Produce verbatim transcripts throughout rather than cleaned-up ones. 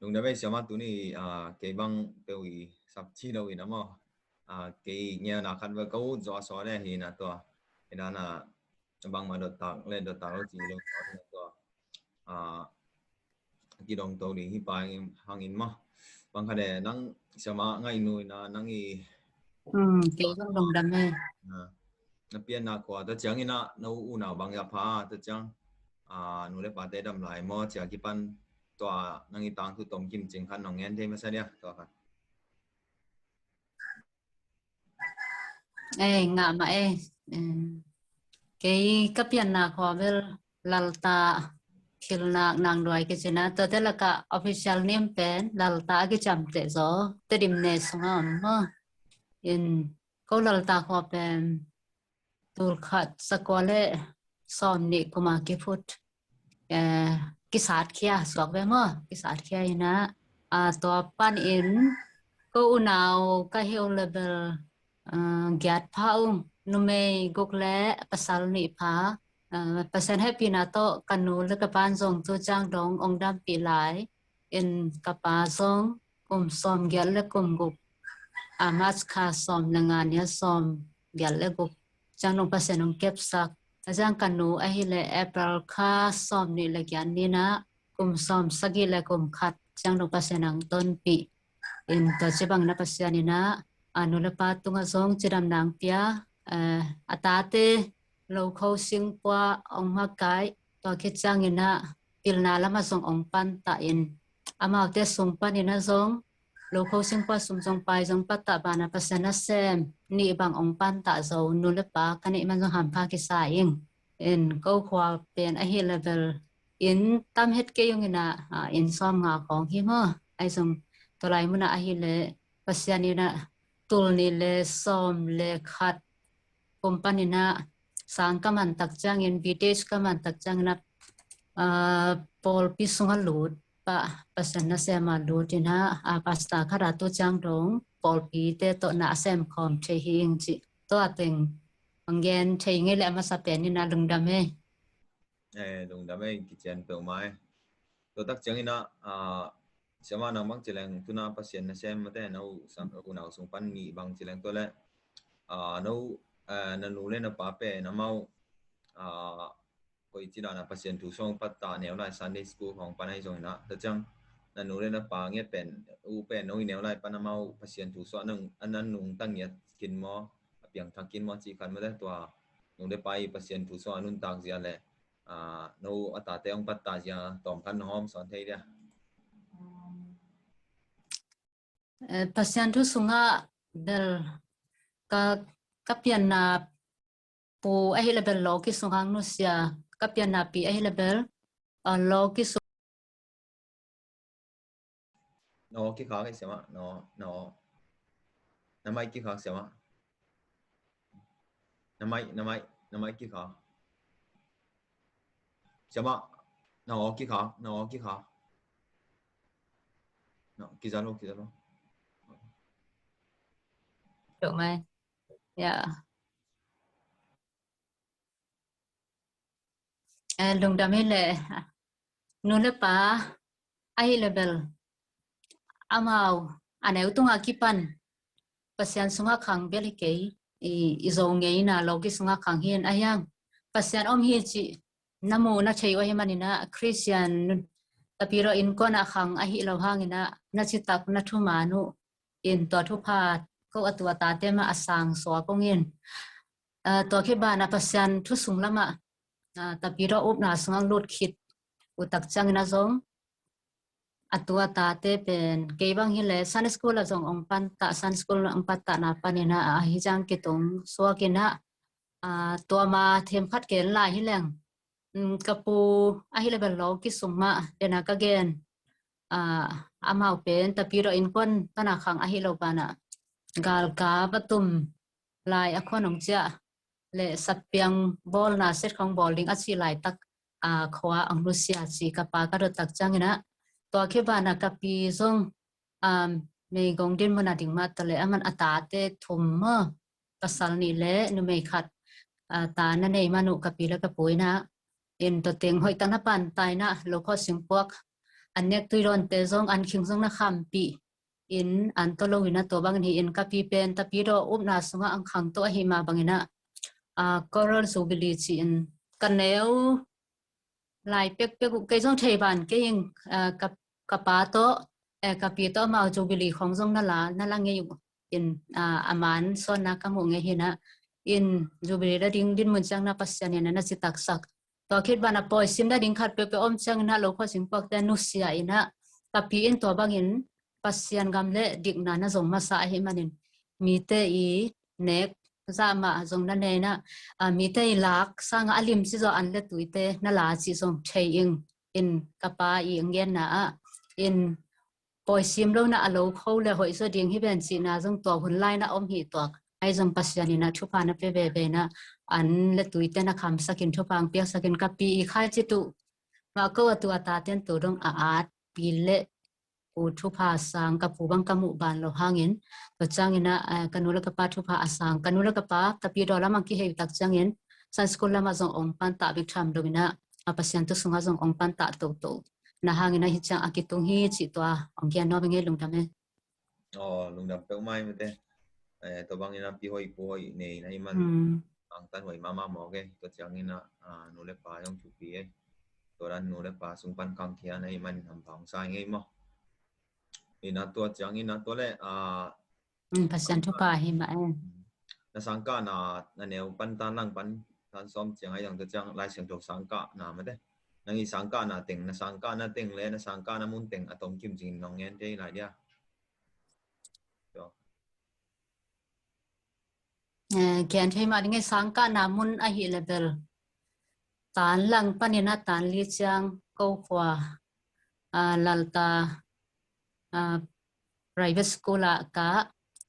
Lungdam ei siamah, tuni, ah, kei bang peuh i sap ci lo in a maw. Ah, kei ngeuna khat bel ka ut zaw a sawl le hi na tua. Hi na na bangmah dot tak le dot tak lo ci lo na tua. Ah, kidong to ding hi pa hangin maw. Bang khat e nang siamah ngaihnu in a nang i. Hmm, kei bang lungdam ei. Ah, na pianna khua ta ciangin a na u unau bang za pha ta ciang. Ah, nu le pate dam lai maw, cia kipan tua nang i tangthu tom kim cing khat nong ngen thei masa dia tua khat. Eh, ngah mah eh. Eh, kei ka pianna khua bel Lalta Philnak Nangduai kici na, tuate lakah official name pen Lalta a kiciamteh zaw Tedim ne sungah om maw. In ko Lalta khua pen tul khat zakua le sawm nih kuma kiphut, eh, kisatkhia suak ve maw, kisatkhia in a, ah, tua panin ko unau ka hi uh le bel, ah, giat pha uh, numei guk le pasal nih pha, ah, Pasian hehpihna tawh ka nu le ka pa'n zong tu ciang dong ong dampih lai. In ka pa zong kum sawm giat le kum guk, ah, March kha sawm le nga ni a sawm giat le guk ciang dong Pasian ong kepsak. A ciang ka nu ahih le April kha sawm nih le giat ni in a kum sawm sagih le kum khat ciang dong Pasian ong tonpih. In tua ci bangin a Pasian in a, ah, nu le pa tungah zong cidamna ong pia, eh, a tate lo kho sing pua ong makaih, tua khit ciangin a pilna lamah zong ong pantah in, amaute sung panin a zong lo kho sing pua sum zong pai zong pattah banah Pasian nasem nih bang ong pantah zo nu le pa ka neih man zong hampha kisa ing. In ko khua pen ahih le bel inn tam het kei ung in a, ah, inn sawmnga khawng hi maw. Ahi zong tua lai munah ahih le Pasian in a tul nih le sawm le khat kum panin a sang ka man tak ciangin, B Th ka man tak ciangin a, ah, pawlpi sungah lut pah, Pasian nasem a lut in a, ah, pastor khat a tu ciang dong pawlpite tawh na a sem khawm thei hi ing ci. Tua teng ong gen thei ngei le a masa pen in a lungdam ei. Eh, lungdam ei, kician peuhmah ei. Tua tak ciangin a, ah, siamah nang bang ci leng tuna Pasian nasem mate na u sam, unau sung pan nih bang ci leng tua le, ah, no, ah, na nu le na pa pen amau, ah, koi ci dan a Pasian thu suang pattah neu lai Sunday school khawng pan ahi zongin a, tua ciang na nu le na pa ngiat pen u pen no i neu lai pan amau Pasian thu suang a nan nungta ngiat khin maw, a piangthak khin maw ci khat mate, tua nu le pa i Pasian thu suang a nuntak zia le, ah, no a tate ong pattah zia tawm khat nong hawm sawn thei dia. Eh, Pasian thu sungah bel ka, ka pianna pu ahih le bel lawki sungah ong nusia, ka pianna pi ahih le bel, ah, lawki sung. No, kikhak ei siamah. No, no. Na mic kikhak siamah. Na mic, na mic, na mic kikhak. Siamah. No, kikhak, no, kikhak. No, kiza lo, kiza lo. Tuk mai. Ya. Eh, lungdam ei le, nu le pa ahih le bel amau a neu tungah kipan Pasian sungah khang bel hi kei, i, i Zo ngei in a lawki sungah khang hi in a hiang. Pasian om hi cih na mu na thei uh ahih manin a Christian tapidaw innkuan ah khang ahih lo hangin a na citak na thuman uh in tua thupha ko a tu a tate mah a sang suak ung in. Ah, tua khit banah Pasian thu sung lamah, ah, tapidaw upna sungah lut khit uh tak ciangin a zong a tu a tate pen kei bang hi le Sunday school ah zong ong pantah, Sunday school ong pattahna panin a, ahi ciang kitung suak in a, ah, tua ma themkhat gen lai hi leng. Mm, ka pu ahih le bel lawki sung mah dena ka gen, ah, amau pen tapidaw innkuan pan a khang ahih lo banah galkap a tum lai a khuan ong ciah le satpiang bawlna set khawng bawl ding a cih laitak, ah, khua ong nusia ci ka pa ka dot tak ciangin a, tua khit banah ka pi zong, um, meigong dinmun a ding mah ta le aman a tate thum maw, pasal nih le numei khat, ah, ta na nei man uh ka pi le ka pu in a, in tua teng hoih tak na pan ta in a lo kho sing puak an nek tui dawnte zong an khing zong na khampih in an tawh lo in a, tua bangin hi in ka pi pen Tapidaw upna sungah an khangto ahi mah bangin a, a, Coral Jubilee ci-in ka neu lai pekpek uh kei zong thei ban kei in, a, ka, ka pa tawh, eh, ka pi tawh amau Jubilee khong zong na la, na la ngei uh in, a, a man sawnna ka muh ngei hi in a, in Jubilee la ding dinmun ciang na Pasian in a na ci taksak. Tua khit ban a pawisim na ding khat peuhpeuh om ciangin a lo khuasing puakte nusia in a, ka pi in tua bangin Pasian gam le dikna na zong masa ahi manin mite i nek zah mah zong na nei in a, a, mite i lak sangah a lim ci zaw an le tuite na la ci zong thei ing in ka pa i ang genna ah in pawisim lo na a lo kho le hoih zaw ding hi ven cihna zong tua hun lai na om hi tuak. Ahi zong Pasian in a thupha na pe veve in a an le tuite na khamsakin thupha ang piaksakin ka pi i khai ci tuh mah ko a tu a taten tu dong a at pi le pu thupha sang ka pu bang ka muh ban lo hangin tua ciangin a, eh, ka nu le ka pa thupha a sang ka nu le ka pa Tapidaw lam ang kihei tak ciangin Sunday school lamah zong ong pantah bek tham lo in a, a Pasian thu sungah zong ong pantah toto na hangin a hi ciang a kitung hi cih tua ong kian nuam ing ei lungdam e. Aw, lungdam peuhmah i mate. Eh, tua bangin a pi hoih pu hoih nei na i man. Hmm. Ang tan hoih mahmah mawk e. Tua ciangin a, ah, nu le pa zong thupi e. Tua dan nu le pa sung pan kangkhia na i man hampha ong sa ing ei maw. In a tua ciangin a tua le, ah, Hmm, Pasian thupha hi mah e. Na sangkahna, na neu pan tan lang pan tan sawm ciang a i dang tua ciang Lai Siangtho sangkahna mate. Nang i sangkahna teng, na sangkahna teng le na sangkahna mun teng a tom kim cingin nong ngen thei lai dia. Eh, gen thei mah ding e, sangkahna mun ahi le bel tan lang panin a tan li ciang ko khua, ah, Lalta, ah, private school ah ka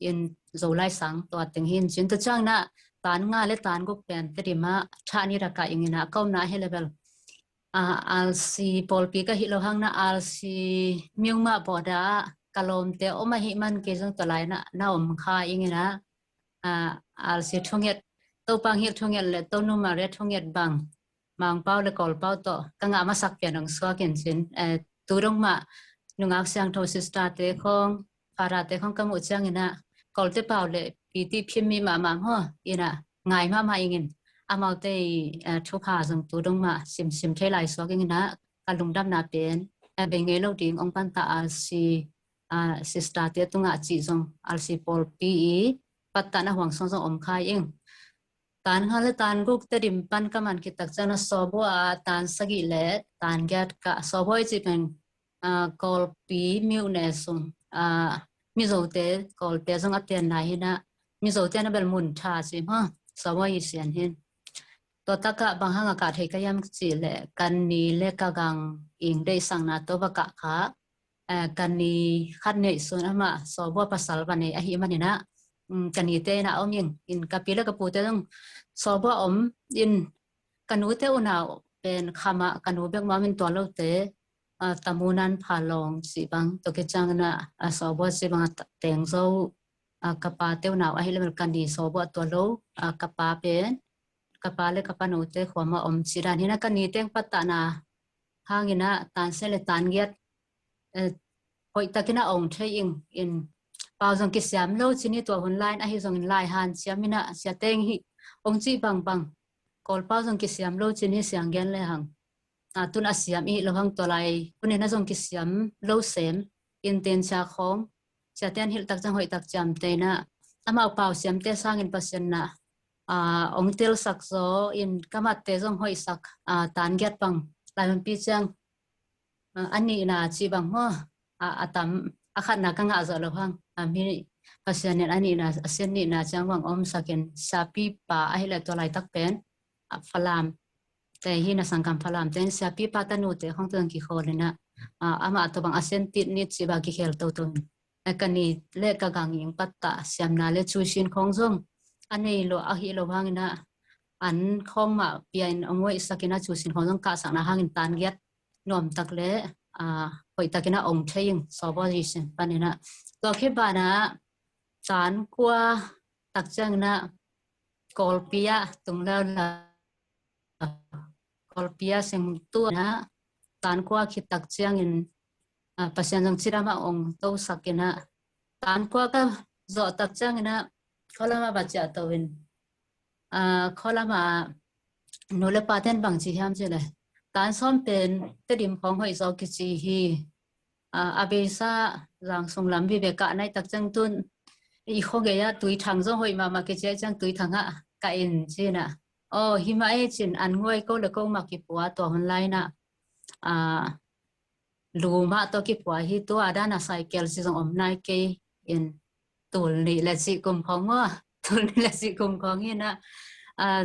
in Zolai sang tua teng hin cin tua ciang na tan nga le tan guk pen Tedim ah thah ni rak ka ing in a ka omna ahi le bel, ah, R C pawlpi ka hi lo hang na R C miungmah bawda ka lawmte om ahi man kei zong tua lai na, na om kha ing in a, ah, R C thunget, Topa Ngil thunget le Tonu Maria thunget bang Mangpau le Kawlpau tawh ka ngah masak pian ong suak in cin, eh, tu dong mah nungak siangtho sister te khong, Father te khong ka muh ciangin a Kawlte pau le piti phim mi mahmah maw in a ngai mahmah ingin amaute i, eh, thupha zong tu dong mah simsim thei lai suak ingin a ka lungdamna pen, eh, bei ngei lo ding ong panta R C, ah, sister te tungah cih zong R C pawlpi i pattahna huang song zong om khai ing. Tan nga le tan guk Tedim pan ka man khit tak ciang a Sawbua a tan sagih le tan giat ka Sawbua i cih pen, ah, Kawlpi miuhne sung, ah, Mizote Kawlte zong a ten lai hi na Mizote na bel mun tha ci maw Sawbua i sian hin. Tua takah bang hang a kah thei ka hiam cih le ka ni le ka gang ing deihsakna tawh va kah kha, eh, ka ni khat neih sun amah Sawbua pasal va nei ahi manin a, mm, ka nite in a om ing in ka pi le ka pute zong Sawbua om in ka nute unau pen khamah ka nu bek mah om in tua lote, ah, Tamunan Phalawng cih bang tua kiciangin a, ah, Sawbua cih bang a Tengzo, ah, ka pate unau ahi le bel ka ni Sawbua tua lo, ah, ka pa pen ka pa le ka pa note khuama om cih dan hi na ka ni teng pattahna hangin a tan se le tan giat, eh, hoih takin a ong thei ing in pau zong kisiam lo cin hi tua hun lai in ahi zongin lai han siam in a sia teng hi ong cih bangbang Kawl pau zong kisiam lo cin hi siang gen le hang. A tun a siam i hi lo hang tua lai hun in a zong kisiam lo sem in ten sia khong sia ten hilh tak ciang hoih tak ciam te in a amau pau siamte sangin Pasian na, ah, ong telsak zaw in ka matte zong hoihsak, ah, tan giat bang lai hun pi ciang, ah, a nihna cih bang maw, ah, a tam a khatna ka ngah zawh lo hang, ah, mi Pasian in a nihna a sian nihna ciang bang omsakin siapi pa ahi le tua laitak pen, ah, Falam te hi na sangkam Falam te in siapi pa tanute khong tuang kikhawl in a, ah, amah tua bang a sian tit nit cih bang kikhel toto in. Ka ni le ka gang ing pattah siamna le cuisin khong zong a nei lo ahi lo hangin a an khong mah pia in a ngoihsak in a cuisin khong zong kahsakna hangin tan giat nuam tak le, ah, hoih takin a ong thei ing Sawbua zisin panin a. Tua khit banah tan kua tak ciangin a Kawlpi ah tung lala Kawlpi ah seng tu na tan kua khit tak ciangin Pasian zong cidam a ong tosak in ah, tan kua ka zawh tak ciangin ah, khualama va ciah to in, khualama nu le pa ten bang ci hiam ci le, tan sawm pen Tedim khawng hoih zaw kici hi. A beisa Zang sung lam vive kah nai tak ciang tun i khuagei ah Tuithang zong hoih mahmah kici ah ciang Tuithang ah kah in ci in ah, aw hi mah e cin an nguai ko le ko mah kipua tua hun lai in ah, lu mah tawh kipua hi. Tua dan a cycle ci zong om nai kei in, tul nih le cih kum khawng maw, tul nih le cih kum khawng in ah,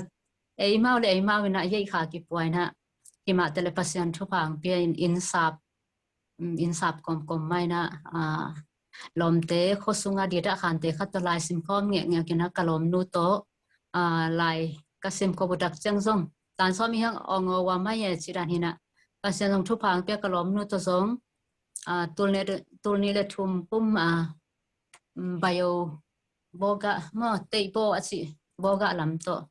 eimau le eimau in ah yei kha kipua in ah, hi mah te le Pasian thupha ang pia in, inn sap, inn sap kawmkawm mah in ah, lawmte khua sung a dit ah khante khat tawh lai sim khawm ngekngek in ah ka lawmnu tawh lai ka sim khawm uh tak ciang zong tan sawm i hang ong aw a mai e ci dan hi in ah, Pasian zong thupha ang pia ka lawmnu tawh zong tul nih le thum kum a bayo bawgah maw, teih baw a cih bawgah lam tawh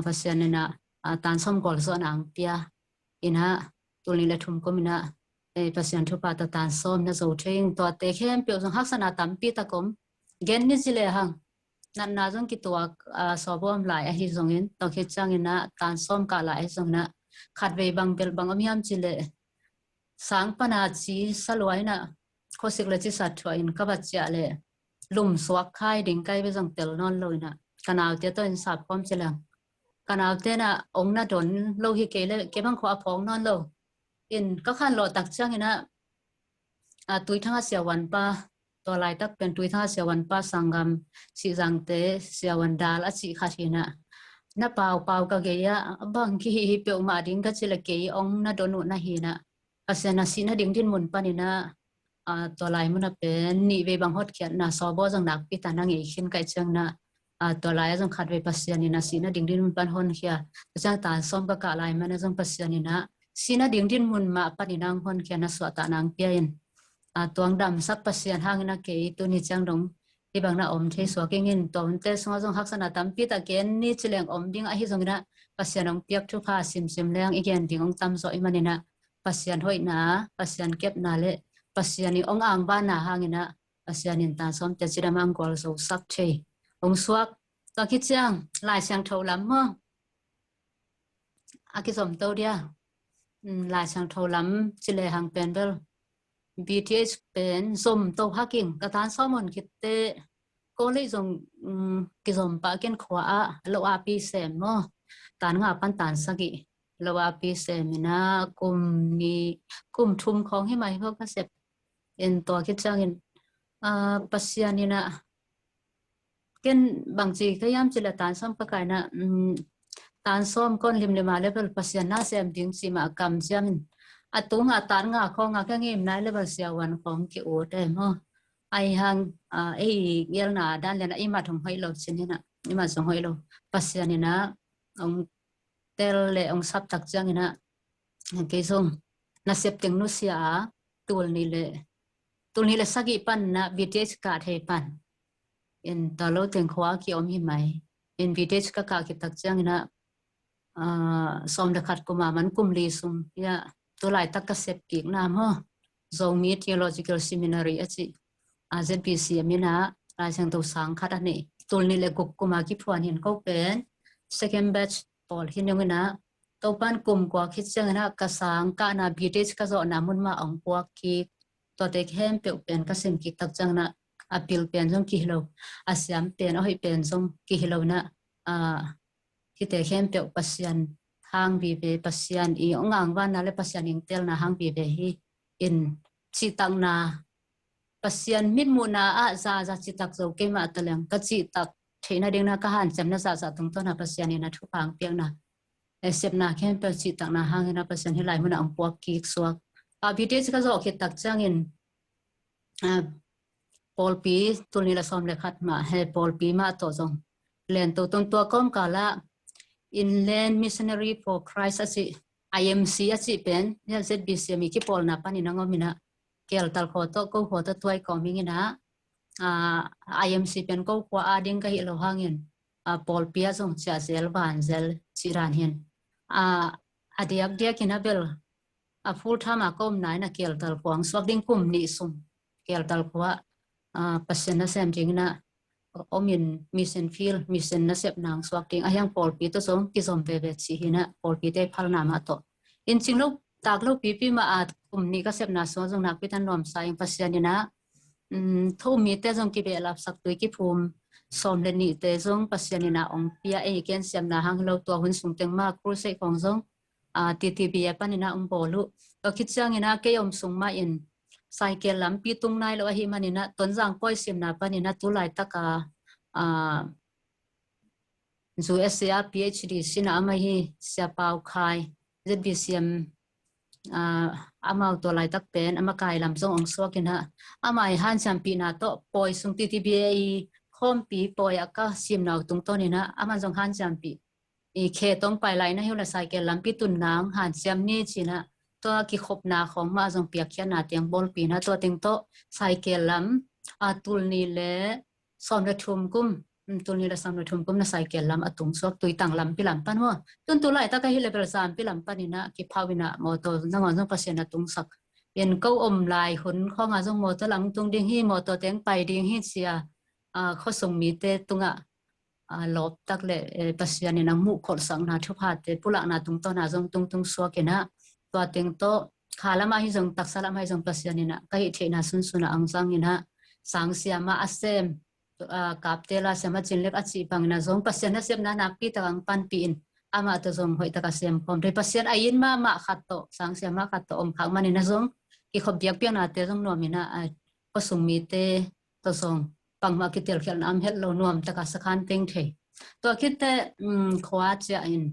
Pasian in ah tan sawm gualzawhna ang pia in ah, tul nih le thum kum in ah Pasian thupha tawh tan sawm na zo thei ing. Tuate khempeuh zong haksatna tampi tak om, gen ni ci le hang natna zong kituak sawbawm lai ahi zongin, tua khit ciangin ah tan sawm kah lai ahi zongin ah, khatvei bang belh bang om hiam ci le, sang pana ci sa lua in ah, khuasik le ci sat thuah in ka va ciah le, lum suak khai ding kai ve zong tel nawn lo in ah, ka naute tawh in sap khawm ci leng, ka naute in ah ong na don lo hi kei le kei bang khua a phawk nawn lo in ka khan lawh tak ciangin ah, Tuithang a siavuanpa, tua laitak pen Tuithang a siavuanpa sanggam Sihzangte siavuan dal a cih khat hi in ah, na paupau ka gei ah bang kihi hi peuhmah ding ka ci le kei ong na don uh na hi in ah, Pasian a sihna ding dinmun pan in ah, tua lai mun ah pen nih vei bang hotkhiatna sawbaw zong nakpi ta na ngei khin kai ciang in ah, tua lai ah zong khatvei Pasian in ah sihna ding dinmun pan honkhia. Tua ciang tan sawm ka kah lai man ah zong Pasian in ah sihna ding dinmun mah pan in ah hong honkhia na suahtakna ang pia in, tuang damsak Pasian hang in ah kei tuni ciang dong hi bang na om thei suak ing in, tua hunte sungah zong haksatna tampi tak gen ni ci leng om ding ahi zongin ah, Pasian hong piak thupha simsim leng i gen ding hong tam zawh i man in ah, Pasian hoihna, Pasian kepna le Pasian i hong angvanna hang in ah, Pasian in tan sawmte cidam ang gualzosak thei hong suak. Tua khit ciang Lai Siangtho lam maw, a kizom to dia. Lai Siangtho lam ci le hang pen bel B T H pen zom to hak ing. Ka tan sawm hun khit teh college zong kizom pah ken khua ah lo a pi sem maw, tan nga pan tan sagih lo a pi sem in ah, kum nih kum thum khawng hi mai hi ka sep in. Tua khit ciangin Pasian in ah ken bangci ka hiam ci le tan sawm ka kah in ah, tan sawm kon limlim a level Pasian na sem ding ci mah kam ciam in, a tung a tan nga khawng a ka ngim nai level siavuan khawng ki ut e maw. Ahi hang ei gelna dan lian ah i mat hong hoih lo cin in ah, i mat zong hoih lo. Pasian in ah hong tel le hong sap tak ciangin ah, kei zong nasep teng nusia a, tul nih le, tul nih le sagih pan in ah B T H kah thei pan in, tua lo teng khua ki om hi mai in. B T H ka kah khit tak ciangin ah, sawm le khat kum a man kum li sung hi a, tu laitak ka sep kikna maw, Zomi Theological Seminary a cih, Z B C a min ah Lai Siangtho sang khat a nei, tul nih le guk kum a kiphuan hi in, ko pen second batch pawl hi ning in ah, Topan kum kua khit ciangin ah ka sang kahna B T H ka zawhna mun mah hong puak kik. Tuate khempeuh pen ka sim kik tak ciangin ah, a pil pen zong kihi lo, a siam pen a hoih pen zong kihi lo in ah, hihte khempeuh Pasian hang vive, Pasian i hong angvanna le Pasian i hong telna hang vive hi in, cihtakna, Pasian mitmuhna ah zaza cihtak zo keimah ta leng ka cihtak theihna ding in ah ka hanciamna zahzah tungtawn ah Pasian in ah thupha hong piakna, sepna khempeuh cihtakna hang in ah Pasian hih lai mun ah hong puak kik suak. A B T H ka zawh khit tak ciangin pawlpi, tul nih le sawm le khat mah he pawlpi mah tawh zong len to tun, tua kawmkal ah Inland Missionary for Christ a cih, I M C a cih pen Z B C a mi kipawlna pan in ah hong om in ah, Keltal khua tawh ko khua tawh tuai kawm ing in ah, I M C pen ko khua a ding ka hih lo hangin pawlpi ah zong ciah zel van zel cih dan hi in, a diakdiak in ah bel a full time a ka omna in a keltal khua hong suak ding, kum nih sung keltal khua, ah, Pasian nasem dingin a om in mission field, mission nasepna hong suak ding, a hiang pawlpi tawh zong kizom veve cih hi in a, pawlpite phalna mah tawh. In cing lo tak lo pipi mah a kum nih ka sepna sung zong nakpi tak nuamsa ing. Pasian in a, um, thu um mite zong kibehlapsak, tui kiphum sawm le nihte zong Pasian in a hong pia, ei ken siamna hang hi lo, tua hun sung teng mah crusade khawng zong, ah, T T B A panin a hong bawl uh. Tua khit ciangin a kei om sung mah in Saikel lampi tung nai lo ahih manin a, Tonzang pawi simna panin a tu laitak a, ah, U S A a P H D sin a om ahi Sia Pau Khai, Z B C M, ah, amau tua laitak pen a makai lam zong hong suak in a, amah i hanciampihna tawh pawi sung, T T B A i khawmpi pawi a ka simna uh tungtawn in a, aman zong hanciampih, i khe tawh hong pai lai na hi uh leh Saikel lampi tun nang hanciam ni ci in a, tua kikhopna khawng mah zong piakkhiatna teng bawlpih in a, tua teng tawh Saikel lam, ah, tul nih le sawm le thum kum, um, tul nih le sawm le thum kum na Saikel lam a tung suak, Tuitang lampi lam pan maw. Tun tu laitak ahih leh bel Zampi lam panin a kiphau in a, mawtaw nangawn zong Pasian a tungsak. In ko om lai hun khawng a zong mawtaw lam tung ding hi, mawtaw teng pai ding hi ci a, ah, khuasung mite tungah, ah, lawptak le, eh, Pasian in a muh kholhsakna thuphate pulakna tungtawn a zong tungtung suak in a, tua teng tawh kha lam ah hi zong, taksa lam ah hi zong Pasian in a ka hih theihna sunsun a hong zang in a, sangsia mah a sem, ah, Kapte la siam a Cin Lek a cih bangin a zong Pasian nasepna nakpi tak hong panpih in, amah tawh zong hoih tak a sem khawm thei. Pasian a inn mahmah khat tawh, sangsia mah khat tawh om khak manin a zong kikhop biakpiaknate zong nuam in a, ah, khuasung mite tawh zong bangmah kitelkhialhna om het lo, nuam tak a sakhan teng thei. Tua khit teh, um, khua ciah in,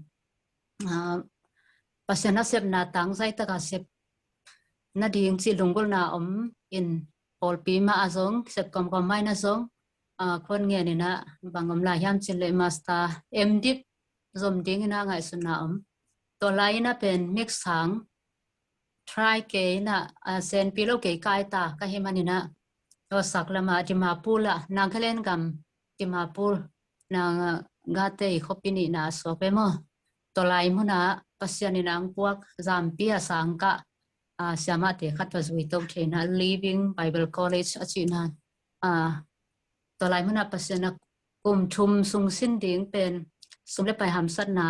ah, Pasian nasepna tangzai tak a sep nading cih lunggulhna om in, pawlpi mah a zong sep kawmkawm mah in a zong, ah, khuan ngen in a, bang om lai hiam cih leh Master, M.Div zom dingin a ngaihsutna om. Tua lai in a pen mix sang, try kei in a, ah, senpi lo kei kai ta ka hih manin a, tua sak lam ah Dimapur ah, Nagaland gam Dimapur, Naga te i khuapi nihna a suak ve maw. Tua lai mun ah Pasian in a hong puak, Zampi a sang kah, ah, siamahte khat va zui to thei in a, Living Bible College a cihna, ah, tua lai mun ah Pasian a kum thum sung sin ding pen sum le pai hamsatna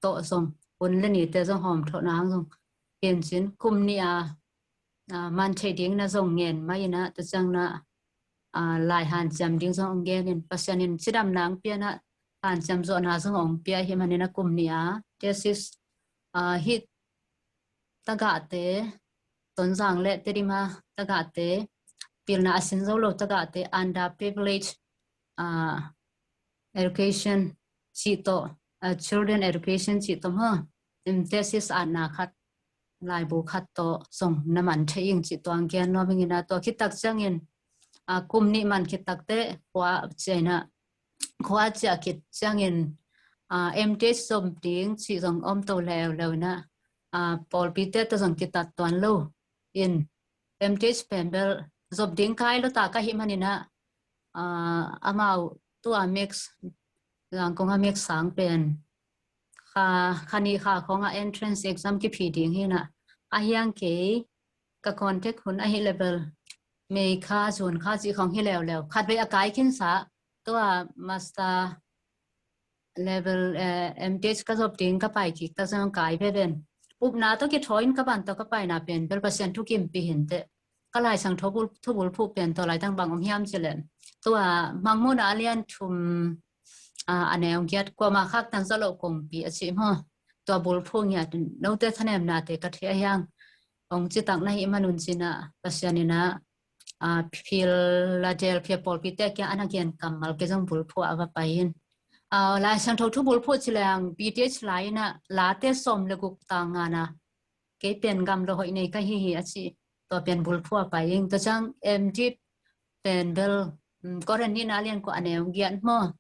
tawh zong, hun le nite zong hawmthawhna hang zong, piancin kum nih a, ah, man theih ding na zong ngen mah in a, tua ciang na, ah, lai hanciam ding zong hong gen in, Pasian in cidamna hong pia in a, hanciam zawhna zong hong pia ahih manin a kum nih a thesis, ah, hih tagahte, Tonzang le Tedim a tagahte, pilna a sin zo lo tagahte, underprivileged, ah, education cih tawh, ah, children education cih tawh maw, um, thesis atna khat, laibu khat tawh zong na man thei ing cih tua hong gen nuam ing in a, tua khit tak ciangin, ah, kum nih man khit tak teh khua ciah in a, khua ciah khit ciangin, ah, M.Th zom ding cih zong om to leuleu in a, ah, pawlpite tawh zong kitat tuan lo in, M.Th pen bel zom ding kai lo ta ka hih manin a, ah, amau tua mix, Zangkong a mix sang pen kha, kha nih kha khawng a entrance exam kiphi ding hi in a, a hiang kei ka contact hun ahih leh bel May kha, June kha cih khawng hi leuleu. Khatvei a kai khinsa, tua master level, eh, M.Th ka zop ding ka pai kik tak zong kai veve in. Upna tawh kithawi in ka ban tawh ka paina pen bel Pasian thukimpi hi inteh. Ka Lai Siangtho bul, thubulphuh pen tua laitak bang om hiam cih leh, tua Mangmuhna a lian thum, ah, a neu giat, kuamah khaktan zawh loh kongpi a cih maw. Tua bulphuh ngiat in, note thanemnate ka thei a hiang, hong citak na hih manun ci in a, Pasian in a, ah, Philadelphia pawlpite kiang a na gen kammal kei zong bulphuh a va pai in. Ah, Lai Siangtho thubulphuh ci leng B.Th lai in a, late sawm le guk tang nga na, kei pen gamla hoih nei ka hi hi a ci, tua pen bulphuh a pai ing. Tua ciang M.Div pen bel, um, Korin nihna a lian kua a neu giat maw.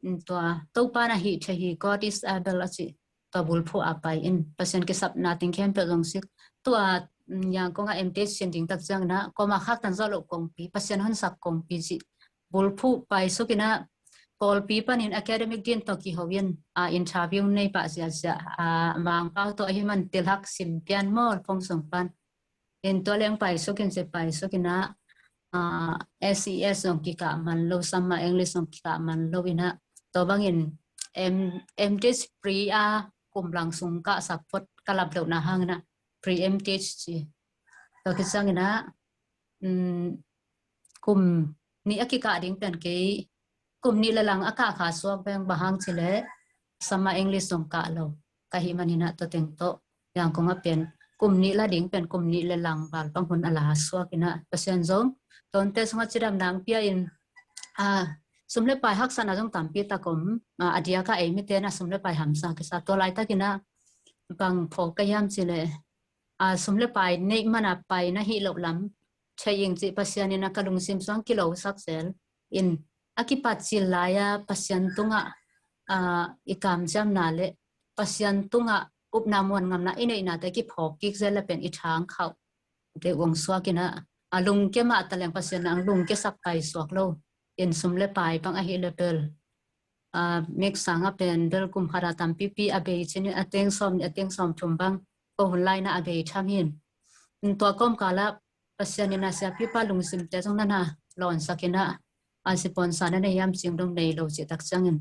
Um, tua Topa na hih thei hi, God is able a ci, tua bulphuh a pai in. Pasian kisapna teng khempeuh zong sik. Tua, um, Zangkong a M.Th sin ding tak ciang in a, kuamah khaktan zawh loh kongpi, Pasian honsak kongpi cih bulphuh pai suk in a, pawlpi panin academic din tawh kiho in, a, interview nei pah ziahziah, a, Mangpau tawh ahi man tilhak sim pian mawl phone sung pan. In tua leng paisukin ci paisukin ah, a, S E S zong kikah man lo, Sama English zong kikah man lo in ah, tua bangin M, M.Th free a kum lang sung kahsak phot ka lap lohna hangin ah, free M.Th ci. Tua kiciangin ah, um, kum nih a kikah ding pen kei, kum nih le lang a kah kha suak beng, bang hang ci leh Sama English zong kah lo ka hih manin ah, tua teng tawh Yangon ah pen kum nih la ding pen kum nih le lang val bang hun a la suakin ah, Pasian zong tuate sungah cidamna hong pia in, a, sum le pai haksatna zong tampi tak om, a, a diak ah ei mite in ah sum le pai hamsa kisa, tua laitakin ah bang phawk ka hiam ci leh, a, sum le pai neih man a pai na hih loh lam thei ing cih Pasian in ah ka lungsim sung kilosak zel in, a kipat cil lai-a Pasian tungah, a, i kamciamna le Pasian tungah upna muanngamna i neihnate kiphawk kik zel le pen i thang khauh te ung suakin ah, a, lungkia mah ta leng Pasian in ah lungkiasak pai suak lo in, sum le pai bang ahih leh bel, a, mik sangah pen bel kum khat a tampipi a bei cin in, a teng sawm, a teng sawm thum bang ko hun lai-in ah a bei tham hi in. Tua kawmkal ah Pasian in ah siapipa lungsimte zong na na lawnsakin ah, a, sipuansa na nei hiam cih dong nei lo cih tak ciangin,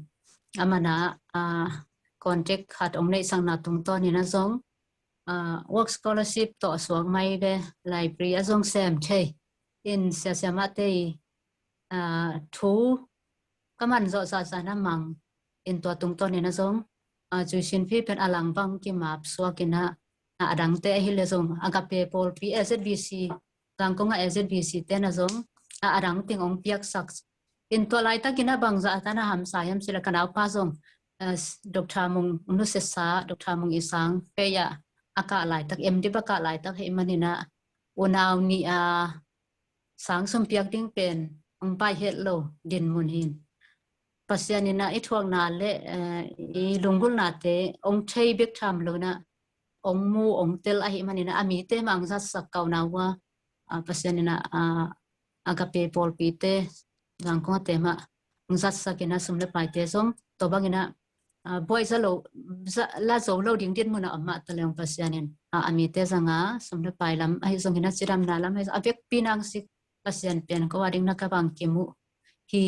amah in ah, a, contact khat hong neihsakna tungtawnin ah zong, a, work scholarship tawh a suak mai ve, library ah zong sem thei in, sia siamahte i, a, thu ka man zawh zahzah na mang in, tua tungtawnin ah zong, a, tuition fee pen a lang bang kimap suakin ah, a, a dangte ahih leh zong Agape pawlpi, A Z B C, Zangkong ah A Z B C te in ah zong, a, a dang teng hong piaksak in, tua laitakin ah bangzah a ta na hamsa hiam ci leh ka naupa zong, a, Doctor Mung, nusiasa Doctor Mung i sang pei ah a kah laitak, M.Div a kah laitak ahih manin ah unau nih a sang sum piak ding pen hong pai het lo dinmun hi in, Pasian in ah i thuakna le, eh, i lunggulhnate hong thei bek tham lo in ah, hong mu hong tel ahih manin ah, a mite mah hong zatsak kau na uh a, a, Pasian in ah, a, Agape pawlpite, Zangkong a te mah hong zatsakin ah sum le paite zong tua bangin ah, a, buai za lo, za, la zo lo ding dinmun a om mah ta leng Pasian in, a, a mite zanga sum le pai lam ahi zongin ah, cidamna lam ahi zong, a vekpi nang sik Pasian pen ko a ding na ka bang kimu hi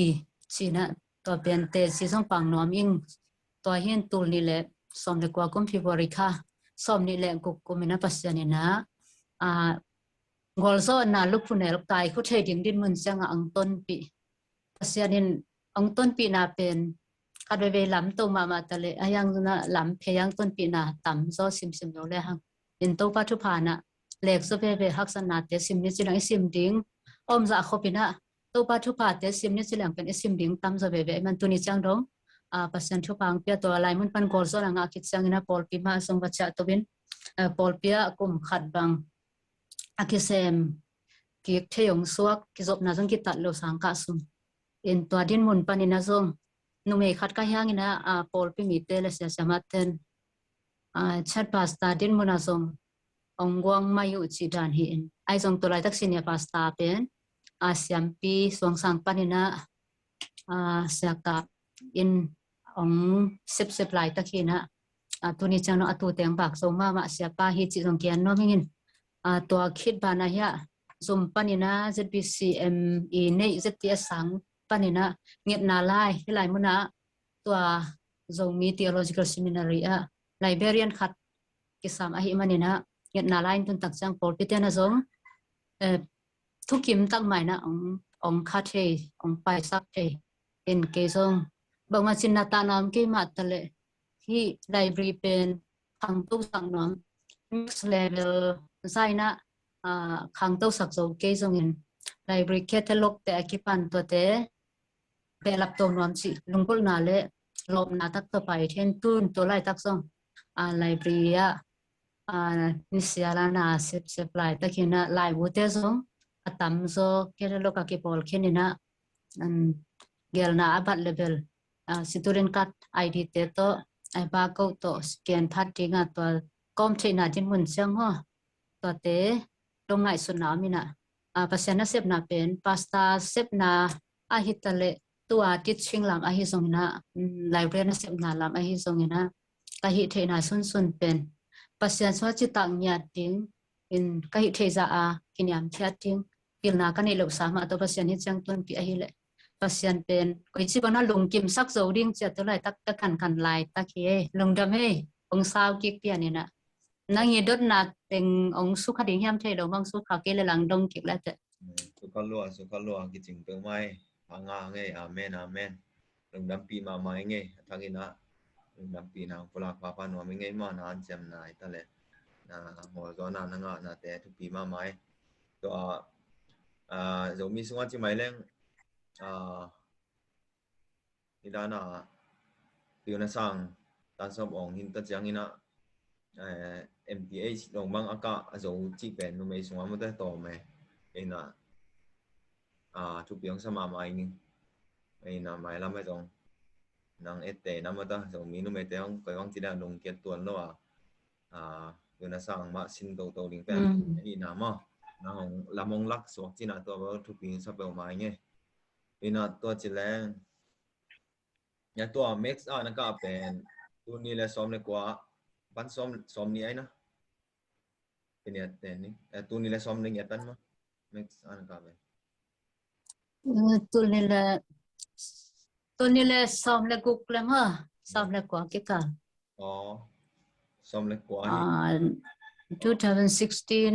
ci-in ah, tua pen teci zong pang nuam ing. Tua hi in tul nih le sawm le kua kum February kha, sawm nih le guk kum in ah Pasian in ah, a, gualzawhna luphunel kaikhu thei ding dinmun ciangah hong tonpih. Pasian in hong tonpihna pen khat veivei lamto mahmah ta leh, a hiang zong ah lam phei hang tonpihna tamzaw simsim zo le hang in, Topa thupha in ah lekzaw veve, haksatnate sim ni ci leng i sim ding om zah khop in ah, Topa thuphate sim ni ci leng pen i sim ding tamzaw veve ahih man tuni ciang dong, a, Pasian thupha hong pia, tua lai mun pan gualzawhna ngah khit ciangin ah pawlpi mah zong va ciah to in, a, pawlpi ah kum khat bang a kisem kik thei hong suak, kizopna zong kitat lo sang kah sung in, tua dinmun panin ah zong numei khat ka hi hangin ah, a, pawlpi mite le sia siamahte in, a, chief pastor dinmun ah zong hong guang mai uh cih dan hi in, ahi zong tua laitak senior pastor pen, a, siampi Suangsang panin ah, a, siakap in hong sepsep laitak hi in ah, a, tuni ciang dong a tu teng bak zo mahmah siapa hi cih zong gen nuam ing in, a, tua khit banah hiah zum panin ah Z B C M i neih Z T S sang panin ah ngetna lai, hih lai mun ah tua Zomi Theological Seminary ah librarian khat kisam ahih manin ah, ngetna lai in tun tak ciang pawlpite in ah zong, eh, thukim tak mah in ah hong, hong kha thei, hong paisak thei in, kei zong bangmah cin na ta nuam kei mah ta leh, hih library pen khangto sak nuam, next level zah in ah, a, khangto sak zo kei zongin, library catalogue te a kipan tuate behlap to nuam cih lunggulhna le lawpna tak tawh pai thei in, tun tua laitak zong, a, library ah, a, nisial a na sepsep laitak hi in ah, laibute zong a tamzaw catalogue ah kipawl khin in ah, um, gelna a bat le bel, a, student card I D te tawh, a, barcode tawh scan phat ding a, tua kawm theihna dinmun ciang haw, tuate dong ngaihsutna om in ah, a, Pasian nasepna pen pastor sepna ahi ta leh, tua teaching lam ahi zongin ah, mm, library nasepna lam ahi zongin ah, ka hih theihna sunsun pen Pasian sungah citak ngiat ding in ka hih theih zah a kiniamkhiat ding pilna ka neih loh sa mah tawh Pasian hih ciang tunpih ahih leh Pasian pen koici bang na lungkimsak zo ding ci-a tu laitak ka kankan laitak hi ei. Lungdam ei, hong sau kik pian in ah. Nang i dotna teng hong sukha ding hiam thei lo, mang sukha kei le lang dong kik le teh. Mm, sukha lua, sukha lua, kicing peuhmah ei. Hanga ngei, amen, amen. Lungdampih mahmah i ngei, a thak in ah. Lungdampihna hong pulak pahpah nuam i ngei mah, na hanciamna hi ta le. Na hawlzawhna na ngahnate thupi mahmah ei. Tua, ah, Zomi sungah ci mai leng, ah, Nidana, Pi U Na Sang, Tan Sawm Awng hin ta ciangin ah, eh, M T H dong bang a kah a zo cih pen numei sungah mawte tawm e. Ina, ah, thupi hong sa mahmah ing. Ina, mailam a zong nang ette na mawta, Zomi numeite hong koi hong ci dan lungkiat tuan lo a. Ah, Pi U Na Sang mah sin toto ding pen. Mm. Ina maw, na hong lam hong lak suak cina tua bang thupi hong sa peuhmah ing e. Ina tua ci leng. Ya tua max a na kah pen tul nih le sawm le kua pan sawm, sawm nih ai na. Piniat ten ni. Eh, tul nih le sawm le ngiat pan ma. Max a na kah pen. Eh, tul nih le, tul nih le sawm le guk le ma. Sawm le kua kikal. Oh. Sawm le kua hi. Ah, two thousand sixteen,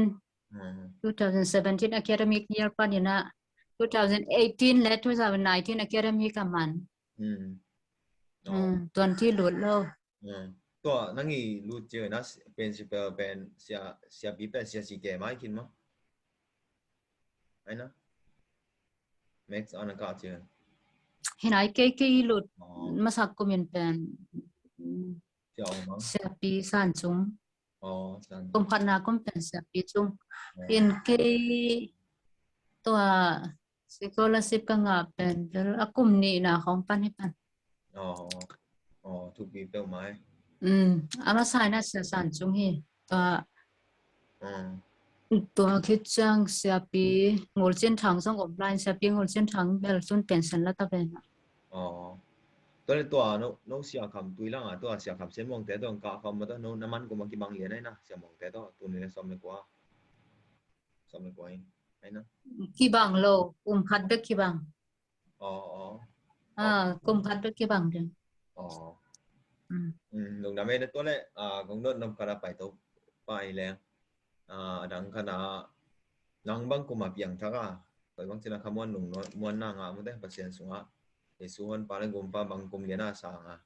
Hmm. two thousand seventeen academic year panin ah two thousand eighteen le two thousand nineteen academic a man. Hmm. Oh. Hmm, twenty lut lo. Hmm. Tua nang i lut cio na principal pen sia, sia pi pen sia si ke mai kin ma. Ai na. Max a na kah cio. Hi nai kei kei lut. Oh. Masak kumin pen. Hmm. Sia ong ma. Sia pi San Cung. Oh, San Cung. Kum khatna kum pen sia pi Cung. Oh. In kei tua scholarship ka ngah pen bel a kum nihna khong pan hi pan. Oh, oh, thupi peuhmah e. Mm, a masa in ah sia San Cung hi. Tua, mm, tua khit ciang sia pi Ngul Cin Thang zong om lai, sia pi Ngul Cin Thang bel tun pension la ta pen. Oh. Tua le tua no, no sia Kham Tui lang a, tua sia Kham Sian Muangte tua kah kham ma tua no, na man kum a kibang lian ai na, sia Muangte tua, tul nih le sawm le kua. Sawm le kua ai na. Kibang lo, kum khat bek kibang. Oh, oh. Ah, kum khat bek kibang ding. Oh. Mm. Mm, lungdam ei na tua le, ah, kong dot nop khat a pai to pa i leng. Ah, a dang khat a nang bang kum a piang thak a. Koi bang cina khamuan lungmuan na ngah mawte Pasian sungah. Jesu honpa le gumpa bang kum lian a sang a.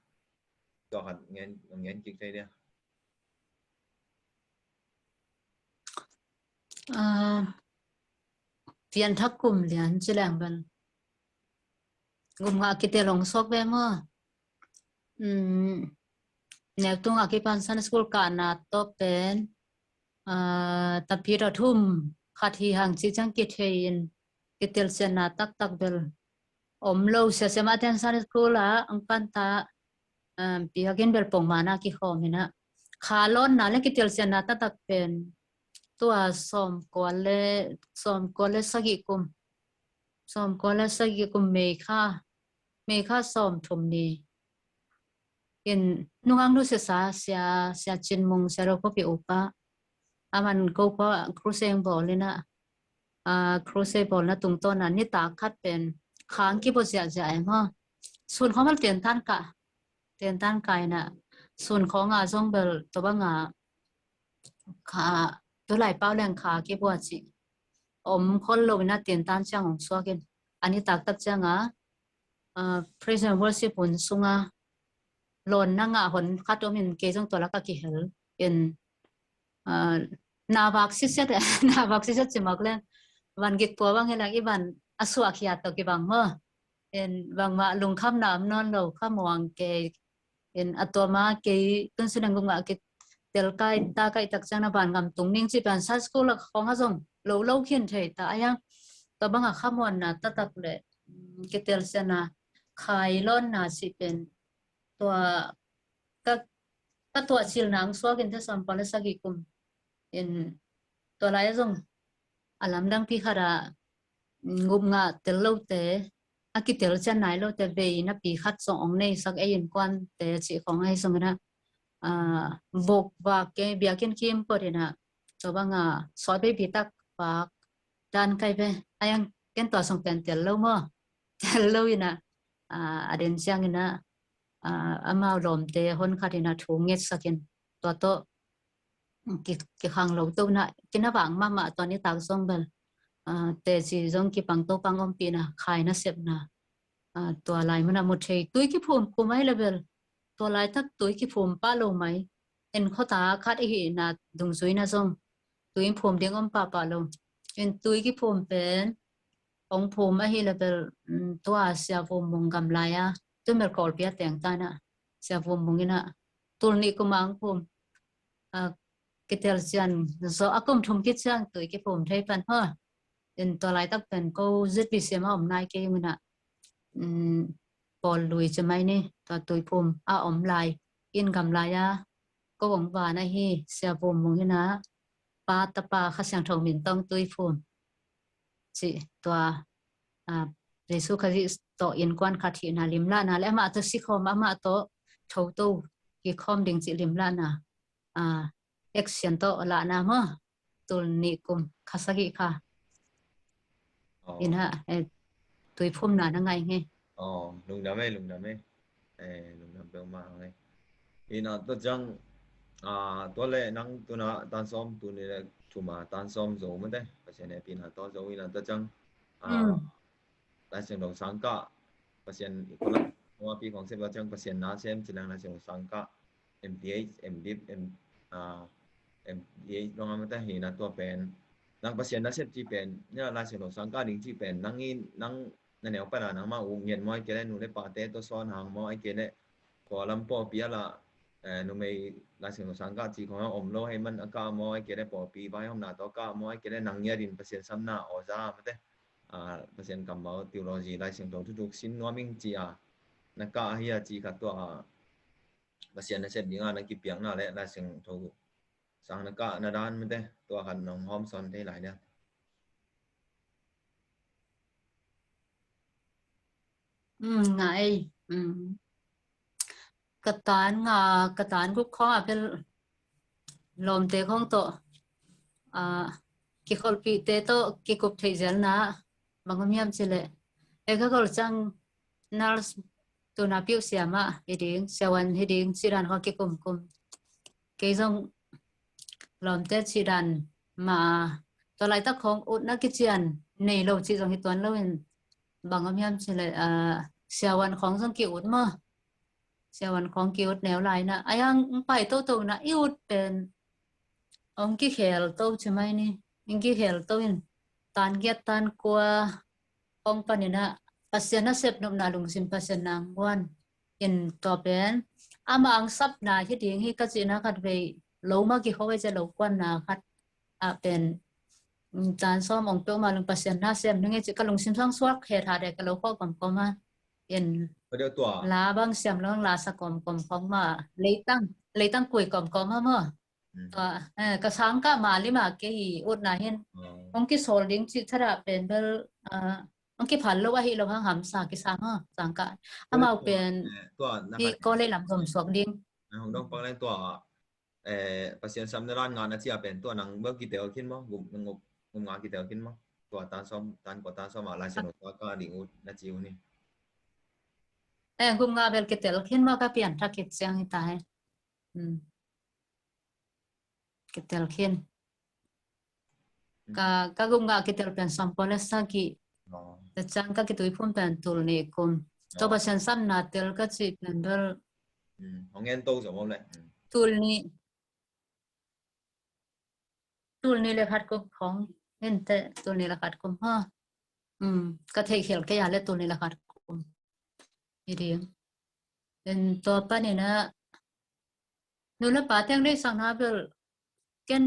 Tua khat ngen, ngen kik thei dia. Ah, pianthak kum lian ci leng bel. Gum ngah kitel hong suak ve maw. Mm, nek tungah kipan Sunday school kahna tawh pen, ah, taphit a thum khat hi hang ci ciang kithei in kitelsiatna taktak bel om lo. Sia Siamah ten Sunday school ah hong pan ta, um, piakin bel pongmana kikhawm in ah. Kha lawnna le kitelsiatna taktak pen tua sawmkua le, sawmkua le sagih kum. Sawmkua le sagih kum May kha, May kha sawmthum ni. In nungak nu sisa sia, sia Cin Mung, sia Ro Khuapi upa. A man ko khua crusade bawl in ah, ah, crusade bawlna tungtawn ah nitak khat pen khang kibua ziahziah e maw. Sun khawng bel tentan kah, tentan kah in ah sun khawng a zong bel tua bang a kha, tu lai pau leng kha kibua cih om khol lo in ah tentan ciang hong suak in. A nitak tak ciang a, ah, praise and worship hun sung a lawnna ngah hon khat om in kei zong tua lak ah kihel in. Ah, na vak sisiat, na vak sisiat ci mawk leng. Van gik pua bang hi leng i van a suak hiat tawh kibang maw. In bangmah lungkhamna om nawn lo, khamuang kei. In a tua ma kei tun si leng gum ngah kitel kai ta kai tak ciang na van ngam tung ning ci pan Sunday school lak khong a zong lo lo khin thei ta a yang. Tua bang a khamuanna taktak le, mm, kitelsiatna khai lawnna ci pen tua ka, ka tuah cil nang suak in te sawmkua le sagih kum. In tua lai a zong a lamdang pi khat a, mm, gum ngah tel lote a a kitel cian nai lote vei napi khat zong ong neisak ei innkuante cih khawng ahi zongin ah, buk vak kei biakinn kim pawt in ah, tua banga sawt veipi tak vak dan kai ve. Ai ang ken tua song pen tel lo maw? Tel lo in ah, a den ciangin ah, amau lawmte hon khat in ah thu ngetsakin tua tawh kikhang lo to na, kina vang mahmah tua nitak zong bel teci zong kipang to pang ompihna khai nasepna tua lai munah mu thei. Tui kiphum khum ahi le bel tua laitak tui kiphum pah lo mai. En khuata khat ihi na dungzui na zong tui phum ding om pahpah lo. En tui kiphum pen ong phum ahi le bel tua Sia Vum Mung gam lai a, tu Melkawlpi a teng ta na Sia Vum Mung in ah tul nih kum a ong phum. Kitel cian zawh a kum thum khit ciang tui kiphum thei pan ha. In tua laitak pen ko zit bi siam a om nai kei ung in ah, pawl lui ci mai ni, tua tui phum a om lai in gam lai a ko ong van ahi Sia Vum Mung in ah pa tapa Kha Siangtho min tawh tui phum ci tua Jesu Khazih tawh innkuan khat hihna limlahna le amah tawh sikhawm amah tawh thoto kikhawm ding cih limlahna action tawh lahna maw? Tul nih kum kha sagih kha. In ah tui phumna na ngai nge. Lungdam e, lungdam e. Lungdam peuhmah nge. In ah tua ciang tua le nang tuna tan sawm, tuni le thuma tan sawm zo mate Pasian hehpihna tawh zo in ah tua ciang Lai Siangtho sangkah Pasian i kola pi khong sep tua ciang Pasian nasem ci lang Lai Siangtho sangkah M Th, M.Div, M, M.Th dong a mate hi na tua pen nang Pasian nasep ci pen ni Lai Siangtho sangkah ding ci pen nang in nang na neu pana nangmah uh ngiat maw ai kei le nu le pate tawh sawn hang maw ai kei le kua lam pawlpi a lah numei Lai Siangtho sangkah ci khong a om lo hei man a kah maw ai kei le pawlpi vaihawmna tawh kah maw ai kei le nang ngiat in Pasian samna awza mate Pasian kammal theology Lai Siangtho thuthuk sin nuam ing ci a na kah ahi a ci khat tua Pasian nasep dinga na kipiakna le Lai Siangtho sang na kah na dan mate tua khat nong hawm sawn thei lai lian. Nga ei. Ka tan nga, ka tan guk khawng a bel lawmte khawng tawh kikholhpihte tawh kikup theih zelna bang om hiam cileh ei ka gol cang nurse tuna piuh siamah hi ding, siawan hi ding cih dan khawng kikumkum. Kei zong lawmte cih dan mah a tua laitak khawng utna kician nei lo cih zong hi tuan loin bang om hiam cileh siawan khawng zong ki-ut maw? Siawan khawng ki-ut neu lai na a yang pai toto na i ut pen ong kikhel to ci mai ni. Ong kikhel to in tan giat tan kua hong panin ah Pasian nasep nopna lungsim Pasian nanguan in tua pen ama ang sapna hi ding hi ka cihna khat vei lo ma kiho vei cia lo kuanna khat ah pen tan sawm ong peuhmah lung Pasian nasem ning e ci ka lungsim sang suak he tha de ka lo khawh komkom a in la bang siam lo la sa komkom khawng ma leitang leitang kui komkom a maw? Tua ka sangkah ma lima kei utna hin hong kisawl ding cih thadah pen bel hong kiphal lo ahi lo hang hamsa kisang a sangkah amau pen hi kawlei lam zom suak ding. Hong dong pang leng tua Pasian sam na lan nga na cia pen tua nang bel kitel khin maw? Gum nga kitel khin maw? Tua tan sawm tan kua tan sawm a lai sino tua ka ding ut na ci u ni. Gum nga bel kitel khin maw ka pian thak kit siang hi ta he. Kitel khin. Ka, ka gum nga kitel pen sawm pole sagi. Tua ciang ka kitui phum pen tul nih kum. Tua Pasian samna tel ka cih pen bel. Hong en to zo mawk le. Tul nih. Tul nih le khat kum khong. Ente tul nih le khat kum ha. Ka theih khial kei a le tul nih le khat kum. Hi ding. En tua panin ah nu le pa teng deihsakna bel ken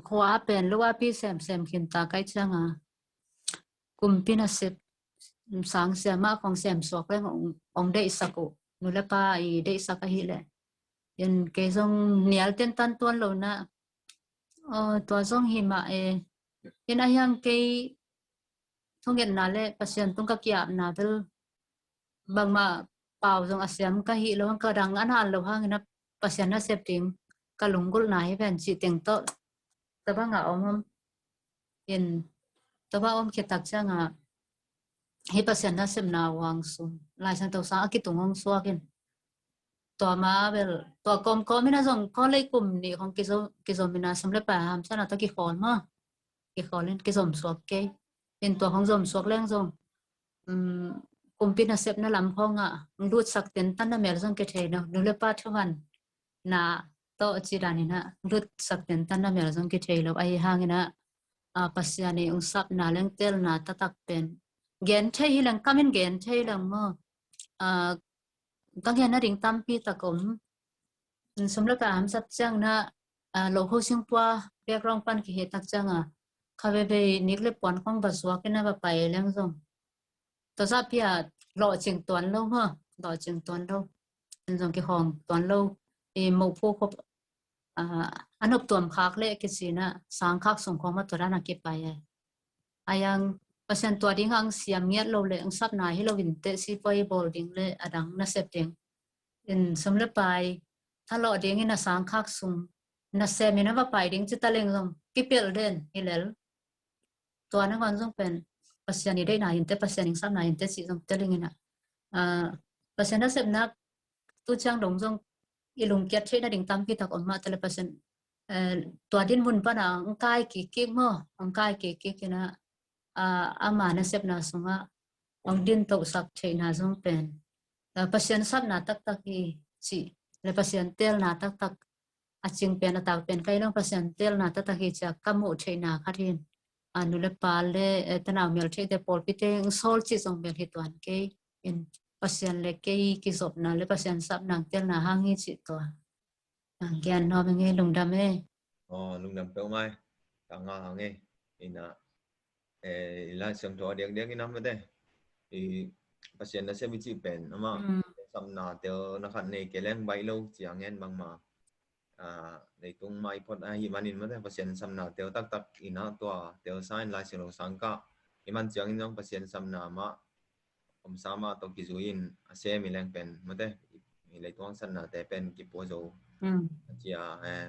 khua a pen lo a pi semsem khin ta kai cianga kumpi nasep sang siamah khong sem suak leng ong deihsak uh nu le pa i deihsak ahileh en kei zong nial tentan tuan lo na tua zong hi mah e. En a hiang kei thungetna le Pasian tung ka kiapna bel bangmah pau zong a siam ka hi lo hang, ka dang a na lo hangin a Pasian nasep ding ka lunggulhna hi ven cih teng tawh tua bangah om om in, tua bang om khit tak ciangah hih Pasian nasepna uang sung Lai Siangtho sang a kitung hong suak in, tua ma bel tua kawmkawm in a zong kawlei kum nih hong kizom, kizom in a sum le pai hamsatna tawh kikhawl maw, kikhawl in kizom suak kei in, tua hong zom suak leng zong um, kumpi nasepna lam khawngah lutsak tentan na mel zong kithei lo, nu le pa thuman na tawh ci danin ah lutsak tentan na mel zong kithei lo. Ahi hangin ah, ah, Pasian i ung sapna leng telna taktak pen gen thei hi leng, kamin gen thei leng maw, ah, ka gen nading tampi tak om. Sum le pai hamsat ciang na, ah, lo ho singpua background pan kihi tak ciang a, kha veivei nik le puan khong va zuak in a va pai leng zong tua zah pia lawhcing tuan lo maw, lawhcing tuan lo. Zong kihawng tuan lo. I mophu khop, ah, a nop tuam khak le kici na sangkhak sung khong ma tua dan a kipai ai. Ayang Pasian tua ding ang siam ngiat lo le ang sapna hi lo in te si poi bawl ding le a dang nasep ding. In sum le pai thalawh ding in a sangkhak sung nasem in a va pai ding ci ta leng zong kipelh den hi lel. Tua nangawn zong pen Pasian i deihna in te, Pasian i sapna in te cih zong te leng in a, ah, Pasian nasepna tu ciang dong zong i lungkiat theih nading tampi tak om mah te le Pasian, eh, tua din mun pana ang kai kik kik maw, ang kai kik kik in a, ah, ama nasepna sungah ang din tohsak theihna zong pen, ah, Pasian sapna taktak hi cih le Pasian telna taktak a cing pen a tak pen kai long Pasian telna taktak hi cia ka muh theihna khat hin, a nu le pa le, eh, tanau mel theihte pawlpite ang sawl cih zong mel hi tuan kei in Pasian le kei kizopna le Pasian sapna ang telna hang hi cih tua. Ang gen nawm eng e, lungdam e. Aw, lungdam peuh mai. Ka nga hang e. Ina, eh, i Lai Siangtho a diakdiak ina mate. I Pasian nasep i cih pen ama, mm, sapna tel na khat nei ke leng baih lo ci a ngen bangma. Ah, leitung mai phot ahi manin mate Pasian sapna tel taktak ina tua tel sa in Lai Siangtho sangkah i man ciangin zong Pasian sapna mah om sa mah tawh kizui in a sem i leng pen mate i leitung haksatnate pen kipua zo. Mm. A cia, eh,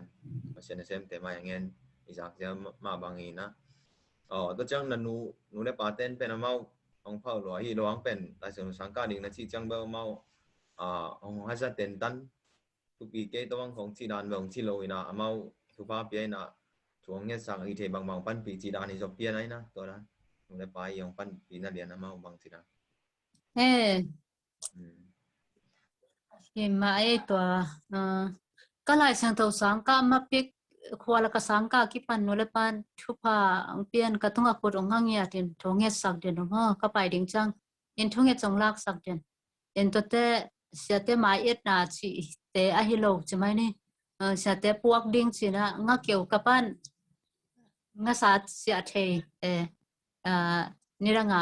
Pasian a semte mai a ngen i zak zel mah bang hi na. Aw, tua ciang na nu, nu le pa ten pen amau hong phauh lua hi lo ang pen Lai Siangtho sangkah ding na cih ciang bel amau, ah, hong haza tentan thupi kei tawh ang khong cih dan bel hong cih lo hi na, amau thupha pia hi na, thu hong ngetsak i thei bangbang panpih cih dan hi zop pia na hi na, tua dan. Nu le pa i hong panpih na lian amau bang cih dan. He. Hmm. Hi mah e tua, ah, ka Lai Siangtho sangkah mapik khua la ka sangkah kipan nu le pan thupha ang pian ka tungah khut ong hang ngiat in thu ngetsak den ong ha, ka pai ding ciang in thu nget zong laksak den. In tuate siate mai etna cihte ahi lo ci mai ni. Ah, siate puak ding cina nga keu ka pan nga sat sia thei, eh, ah, nidanga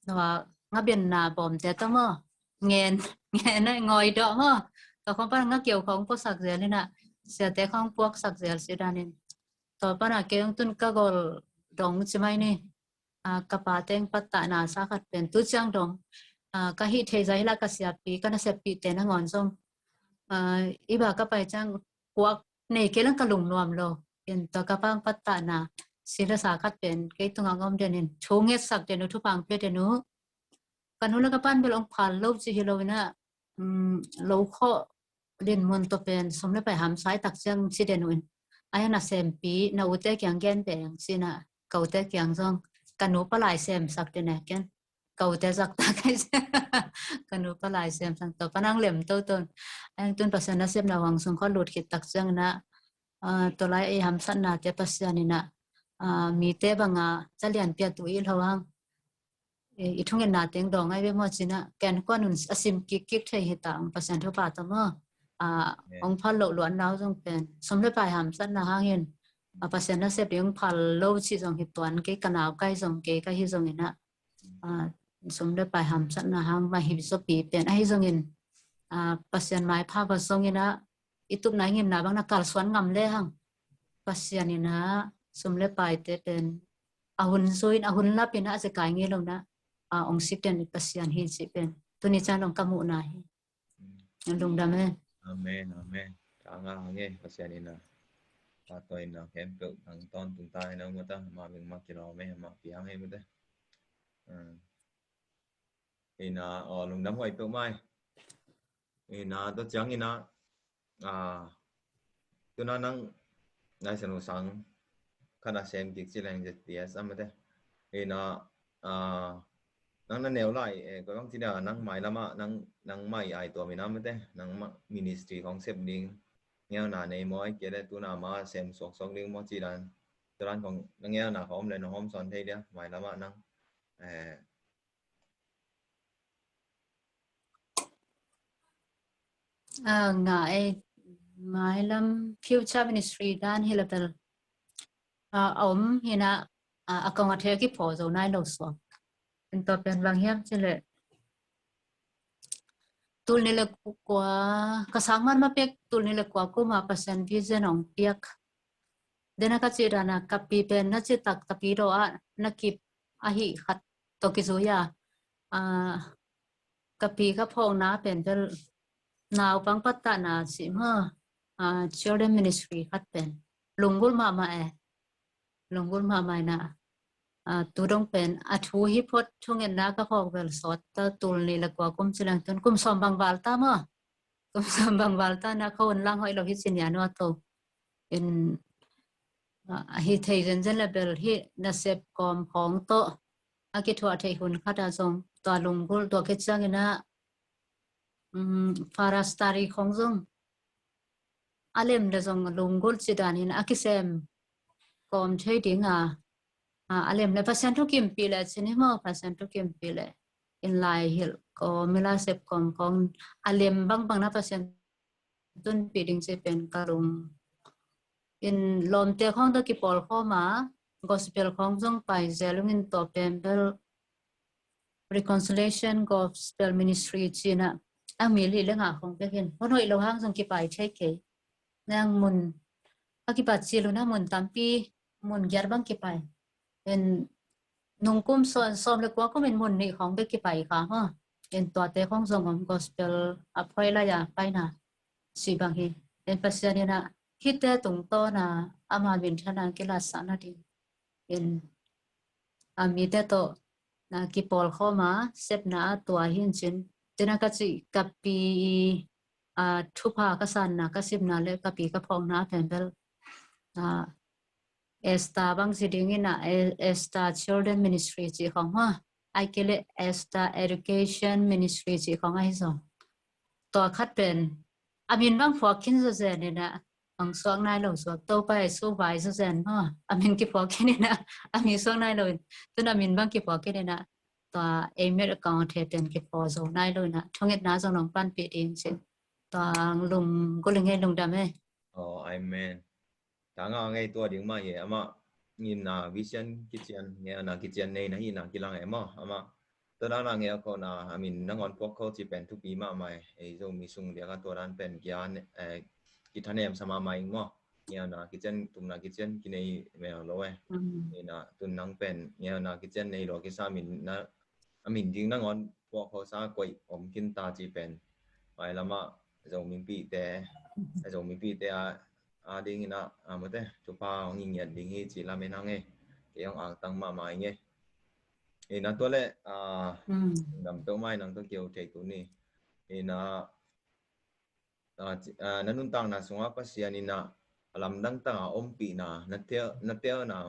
nua nga bianna bawmte tawh maw ngen, ngen a ngawi dawh maw. Tua khong pana nga keu khong puaksak zel ina siate khong puaksak zel si danin. Tua pana keu tun ka gol dong ci mai ni. Ah, ka pa teng pattahna sa khat pen tu ciang dong, ah, ka hih thei zai la ka siapi ka naseppihte nangawn zong, ah, i ba ka pai ciang kuak nei kei lang ka lungnuam lo. In tua ka pang pattahna si la sa khat pen kei tungah ngom den in thu ngetsak den uh, thupha ang pia den uh. Ka nu le ka pan bel ong phal lo ci hi lo ina, um, lo khawh dinmun tua pen sum le pai hamsai tak ciang ci den uh in. Ai na sempi na ute kiang gen peng ci na ka ute kiang zong ka nu palai semsak den e ken. Ka ute zak tak ai ka nu palai semsak tua panang lem to ton. Ai tun Pasian nasepna huang sung khaw lut khit tak ciang na, ah, tua lai ei hamsatnate Pasian ina, ah, mite banga calian pia tu i lo hang. Eh, i thungetna teng dawng ai ve maw cina ken kuan un a sim kik kik thei hi ta ang Pasian thupha ta maw. Ah, ong phal lo luan nau zong pen sum le pai hamsatna hangin, ah, Pasian nasep ding ong phal lo ci zong hi tuan kei ka nau kai zong kei ka hi zong ina, ah, sum le pai hamsatna hang ma hi zopi pen ahi zongin, ah, Pasian maipha va zong ina i tupna i ngimna bang na kalsuan ngam le hang Pasian ina sum le paite pen a hun zui in a hun lap ina a zekai ngei lo na, a ong sik den Pasian hi ci pen Tuni ciang dong ka muhna hi. Lungdam e. Amen, amen. Ka ngah nge, Pasian in a, ka toina khempeuh tang tawntung ta hi na, mata ma ming ma kilawm e, ma piang e, mata. Ina, aw, lungdam huai peuhmah e. Ina, tua ciang ina, tuna nang nai sanu sang kana sem kik ci leng Z P S amate. Ina, nang na neu lai, eh, koi bang ci dia, nang mai lama, nang, nang mai ai tua mina mate, nang ma, ministry khong sep ding, ngeuna nei maw, ai kele tuna ma sem suak suak ding maw ci dan, turan khong, nang ngeuna khong om le nong hom son thei dia, mai lama nang, eh, Ah, ngai, mailam future ministry dan hi la bel. Ah, om hina, ah, a kong a thei kipho zo nai lo suak. In tua pen bang hiam ci le. Tul ni le kua, ka sang man ma pek tul ni le kua kuma Pasian vision ong piak. Dena ka ci dana ka pi pen na ci tak ka pi do a na kip ahi khat to ki zuya. Ah, ka pi ka phawkna pen bel naupang pattahna ci ma, ah, children ministry khat pen lunggulh mahmah e. Lunggulh mahmah ina, ah, tu dong pen a thu hi phot thungetna ka phawk bel sawt ta tul ni le kua kum ci leng tun kum sawm bang val ta ma. Kum sawm bang val ta na ka hun lang hoih lo hi ci nia nua to. In, ah, hi thei zenzen le bel hi nasep kawm khong to a kithuah thei hun khat a zong tua lunggulh tua kiciang ina, um, Farastari khong zong a lem le zong lunggulh ci danin a kisem kawm thei ding a, a, a lem le Pasian thu kimpi le cin hi maw, Pasian thu kimpi le in lai hilh kawm, mila sep kawm khong a lem bangbang na Pasian tunpi ding ci pen ka lung. In lawmte khong to kipawl khawm a, gospel khong zong pai zel ung in tua pen bel Reconciliation Gospel Ministry cina a mi li le nga khong bekin. Hon hoih lo hang zong kipai thei kei. Nang mun a kipat ci lu na mun tampi mun giat bang kipai. In nung kum sawm, sawm le kua kum in mun nih khong bek kipai kha ha. In tuate khong zong om gospel a phoi la ya pai na ci bang hi. In Pasian ina hite tungtawna ama min thana kilatsakna ding. In a mite to na kipawl khawm a sepna a tua hi in cin. Tina ka ci ka pi i, a, thupha ka sanna ka simna le ka pi ka phawkna pen bel, a, Esther bang ci ding ina, E-, Esther Children Ministry ci khong ha. Ai kele Esther Education Ministry ci khong ai zong. Tua khat pen a min bang phuak khin zo zen ina ang suak nai lo suak to pai su vai zo zen maw. A min kiphuak khin ina a min suak nai lo in. Tun a min bang kiphuak khin ina tua ei met a kong the pen kiphuak zo nai lo ina. Thungetna zong nong panpih ding cin. Tua ang lung guling hei lungdam e. Oh, amen. Tanga ngei tua ding mah hi, amah nginna vision kician, ngeuna kician neina hina kilang e maw, amah. Tua dana ngeu khona, a min nangawn puak kho ci pen thupi mahmah e, ei Zomi sung diaka tua dan pen kia, eh, kithanem sa mahmah ing maw. Ngeuna kician, tumna kician, kinei mel lo e. Mm. Ina, tun nang pen, ngeuna kician nei lo kisa min na, a min ding nangawn puak kho sa koih om khin ta ci pen. Mai lama Zomipihte, Zomipihte a, a ding ina, a mate, thupha hong i ngiat ding hi ci lam en hang e. Kei hong angtang mahmah ing e. Ina tua le, a, mm, dam peuh mai nang tua keu thei tu ni. Ina, a, ci-, a, na nuntakna sunga Pasian ina a lamdang tanga ompihna, na tel, na telna,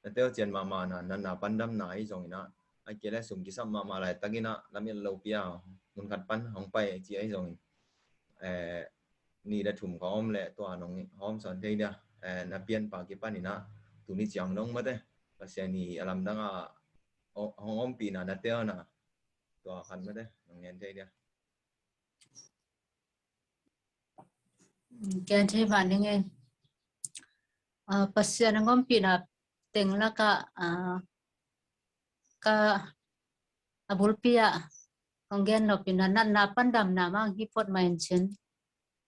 na tel cian mahmahna, na, na pandamna ahi zong ina, a kia le sum kisam mahmah lai tak ina, lam et lo pia, mun khat pan hong pai ci ahi zong in. Eh, ni le thum ka om le tua nong hawm son thei dia, eh, na pianpa kipan ina, tuni ciang dong mate, Pasian i a lamdang a, o-, hong ompihna, na telna, tua khat mate, nong ngen thei dia. Gen thei mah ning e. Ah, Pasian a ngompihna teng lakah, ah, ka a bulpi ah kong gen nopin na natna pandamna mang hi phot mah in cin.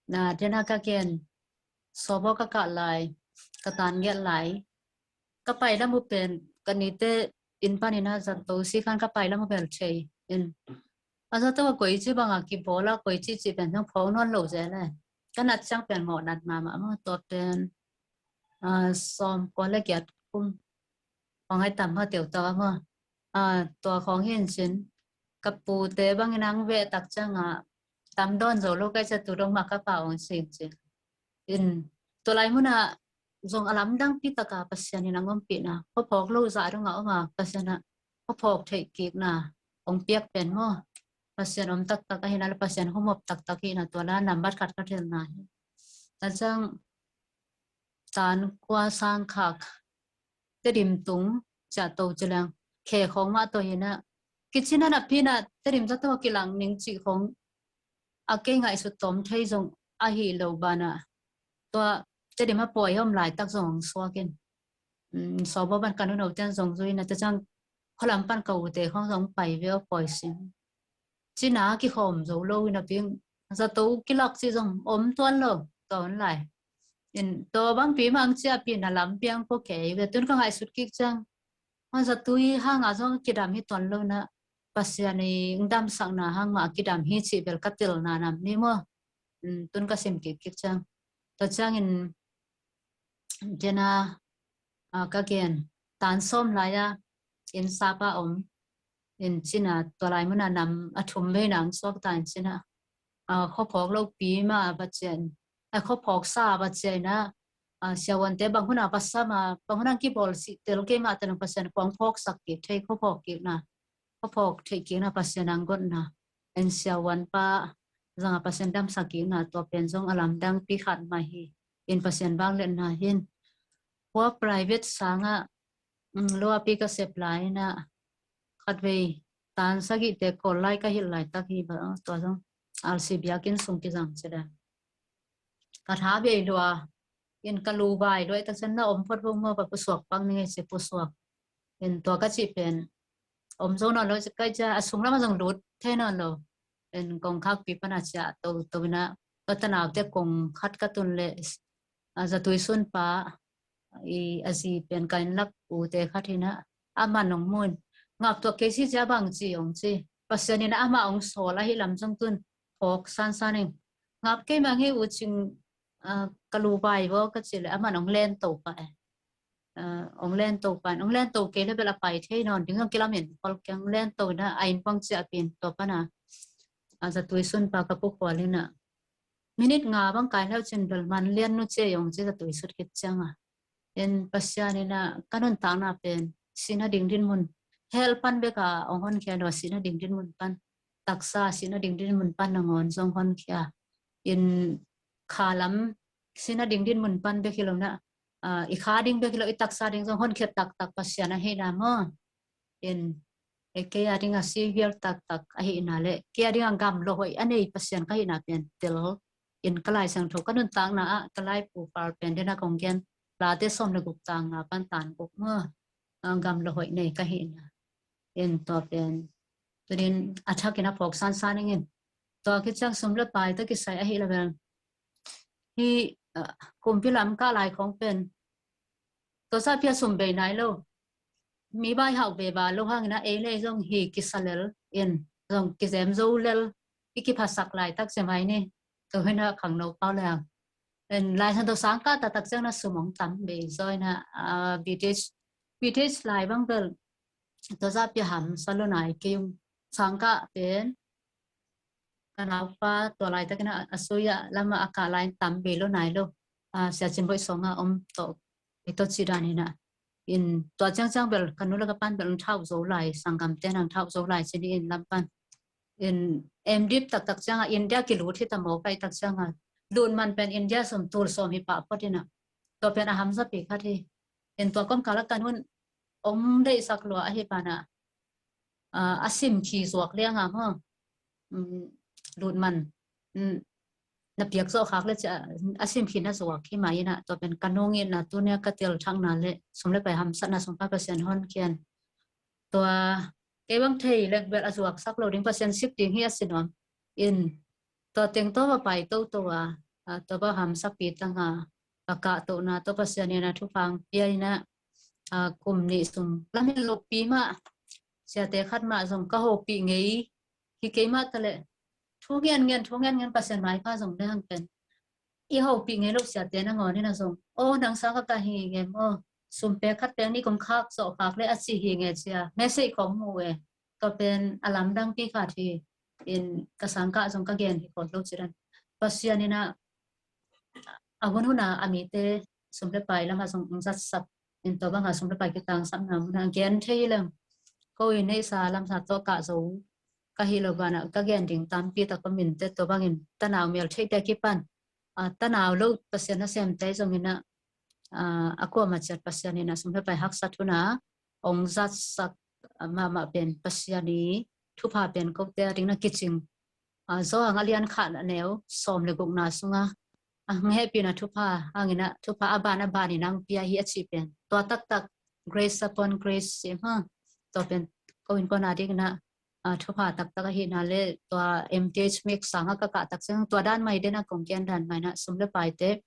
Na dena ka gen sawbaw ka kah lai, ka tan gelh lai. Ka pai lam uh pen, ka nite inn panin a zat to si khan ka pai lam uh bel thei in. A zato a koici banga kibawl a koici cih pen zong phawk nawn lo zel e. Ka nat ciang pen ngawh nat mahmah maw, tua pen, ah, sawm kua le giat kum khawng ai tam maw, teu tau a maw. Ah, tua khawng hi in cin, ka pute bangin ang veh tak ciangah tam dawn zo lo kai cia tu dong mah ka pa ong sing cin. In tua lai munah zong a lamdangpi taka Pasian in ang ompihna, khuaphawk lo zah dongah om a, Pasian ah khuaphawk theih kikna ong piak pen maw, Pasian om taktak ahina le Pasian humop taktak hina tua la nambat khat ka thelna hi. A ciang tan kua sang khak Tedim tung ciah to ci leng khe khawng mah tawh hinah, kicina na phinah Tedim zato a kilang ning cih khawng a kei ngaihsut tawm thei zong ahi lo banah tua Tedim a pawi a om laitak zong hong suak in. Sawbaw ban ka nuno ten zong zui na ta ciang khualam pan ka ute khawng zong pai ve aw pawi sin. Cina kikhawm zo lo in a ping zato kilak ci zong om tuan lo tua hun lai. In tua bangpi mang ciahpi na lam piang ko kei ve tun ka ngaihsut kik ciang. Hon zatui hanga zong kidam hi tuan lo na Pasian i damsakna hang mah kidam hi cih bel ka tilna nam ni maw. Tun ka sim kik kik ciang. Tua ciangin dena ka gen tan sawm lai-a inn sapa om in cina tua lai muna nam a thum vei nang suak ta in cina khuaphawk lo pi ma a va cian a khuaphawk sa a va cian a siawante bang huna va sam a bang huna kibawl sih tel kei mah telung Pasian khuang phawk sak kik thei khuaphawk kikna khuaphawk theih kikna Pasian ang gotna en siawan pa zanga Pasian damsak kikna tua pen zong a lamdang pi khat mah hi. In Pasian bang letna hin hua private sangah luapi ka sep lai na khatvei tan sagihte kawl lai ka hilh laitak hi ba tua zong alsi biakin sung kizang cida ka tha bei lua in ka lu bai lua i taksan na om phot vong maw ba pusuak pang ni ngei si pusuak in tua ka cih pen om zo nawn lo kai cia a sung lama zong lut thei nawn lo in kong khakpi pana cia to to ina ka tanaute kong khat ka tun le zatui sun pa i a zi pen ka inn lak ute khat hina ama nong mun ngap tua kei si cia bang ci ong ci Pasian ina ama ong sawl ahi lam zong tun phawk sansan ing ngap kei ma ngei u cing ka lu bai bo ka ci le ama nong len to pa e ong len to pan ong len to kei le bel a pai thei nawn ding zong kilamin khol keng len to ina a in pang cia pin tua pana a zatui sun pa ka pu khual ina minit nga bang kai leu cin bel man lian nu cia ong ci zatui sut khit cianga in Pasian ina ka nuntakna pen sina ding din mun hel pan beka ong honkhia lua sina ding din mun pan taksa sina ding din mun pan nangawn zong honkhia in khalam sina ding din mun pan bek hi lo na i kha ding bek hi lo i taksa ding zong honkhia taktak Pasian ahi na maw in e kei a ding a si vial taktak ahi na le kei a ding a gam lo hoih a nei Pasian ka hi na pen tel in ka Lai Siangtho ka nuntakna ah ka lai pu pal pen dena kong gen late sawm le guk tang nga pan tan guk maw gam lo hoih nei ka hi na in tua pen tunin a thakin a phawk sansan ingin tua kiciang sum le pai ta kisai ahi la bel hi kumpi lam ka lai khong pen tua sa pia sum bei nai lo mi bai hau be ba lo hangina ei le zong hi kisalel in zong kizem zo lel i kiphasak laitak se mai ni tua hina khangno pau le ang in Lai Siangtho sangka taktak ciang na sum ong tam bei zawina BTh BTh lai bang bel tua za pia ham sa lo nai kei ung sangka pen ka naupa tua laitakin a suya lama a ka lai tam bei lo nai lo sia cin boih songa om to i to ci dan hina in tua ciang ciang bel ka nu le ka pan bel ang thau zo lai sanggam ten ang thau zo lai cini in lam pan in em dip taktak cianga India kilut hi ta maw kai tak cianga lut man pen India sum tul sawm hi pah phot ina tua pen a hamsa pi khat hi in tua kom kala kan hun om deihsak lua ahi pana a sim khi zuak lianga maw lut man na piak zawh khak le cia a sim khi na zuak hi ma ina tua pen ka nung ina tunia ka tel thakna le sum le pai hamsatna sum pa Pasian hon khian tua kei bang thei lek bel a zuak sak lo ding Pasian sik ding hi a si nuam in tua teng tua va pai to to a tua va hamsa pi tanga a kah to na tua Pasian ina thupha ang pia ina kum nih sum lamin lo pi mah siate khat mah zong ka hopi ngei hi kei mah ta leh, thu ngen ngen, thu ngen ngen Pasian maipha zong le hang pen i hopih ngei lo siate nangawn in a zong, aw, nang sang kha ka hi nge maw, sum pek khat pek nih kong khak zawh khak le a ci hi nge cia message khong mu e. Tua pen a lamdang pi khat hi. In ka sang kah zong ka gen hi khol lo ci dan. Pasian in a, a hun hun a a mite sum le pai lamah zong ong zatsak, in tua banga sum le pai kitangsapna mun a gen thei leng. Ko i neihsa lamsa tawh kah zo ka hi lo banah ka gen ding tampi tak om in te, tua bangin tanau mel theite kipan, a, tanau lo Pasian nasemte zong in a, a, a kuamah ciat Pasian in a sum le pai haksat hun a ong zatsak, a, mahmah pen Pasian i thupha pen kote a ding na kicing, a, Johan a lian khat a neu sawm le gukna sunga, a, hehpihna thupha hangin a thupha a ban a ban in ang pia hi a cih pen tua taktak, grace upon grace ci hi. Tua pen ko in kona ding in a, a, thupha taktak ahi na le tua M T H mix sanga ka kah tak ciang tua dan mai den a kong kian dan mai na sum le paite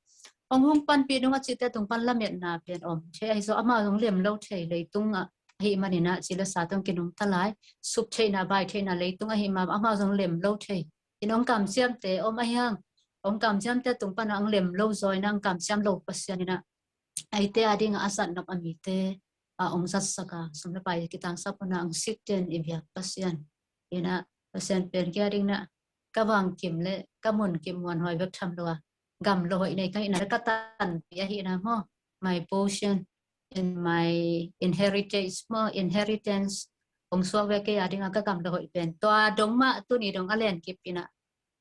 ong hong panpih nung a cihte tung pan lametna pen om thei ahi zaw, amau zong lem lo thei leitung a, ahi manin a ci le sa tong kinung ta lai, sup theihna bai theihna leitung ahi ma amau zong lem lo thei. In ong kamciamte om ahi hang, ong kamciamte tung pan a ong lem lo zaw in a ong kamciam lo Pasian in a, eite a ding a a zat nop a mite a ong zatsak a sum le pai kitangsap hun a ong sik ten i biak Pasian in a, Pasian pen kei a ding na ka vang kim le ka mun kim muan hoi bek tham lo a, gam lo hoih nei ka hi na le ka tanpi ahi na maw, my portion in my inheritance maw, inheritance ong suak ve kei a ding a ka gam lo hoih pen tua dong mah tuni dong a len kip in a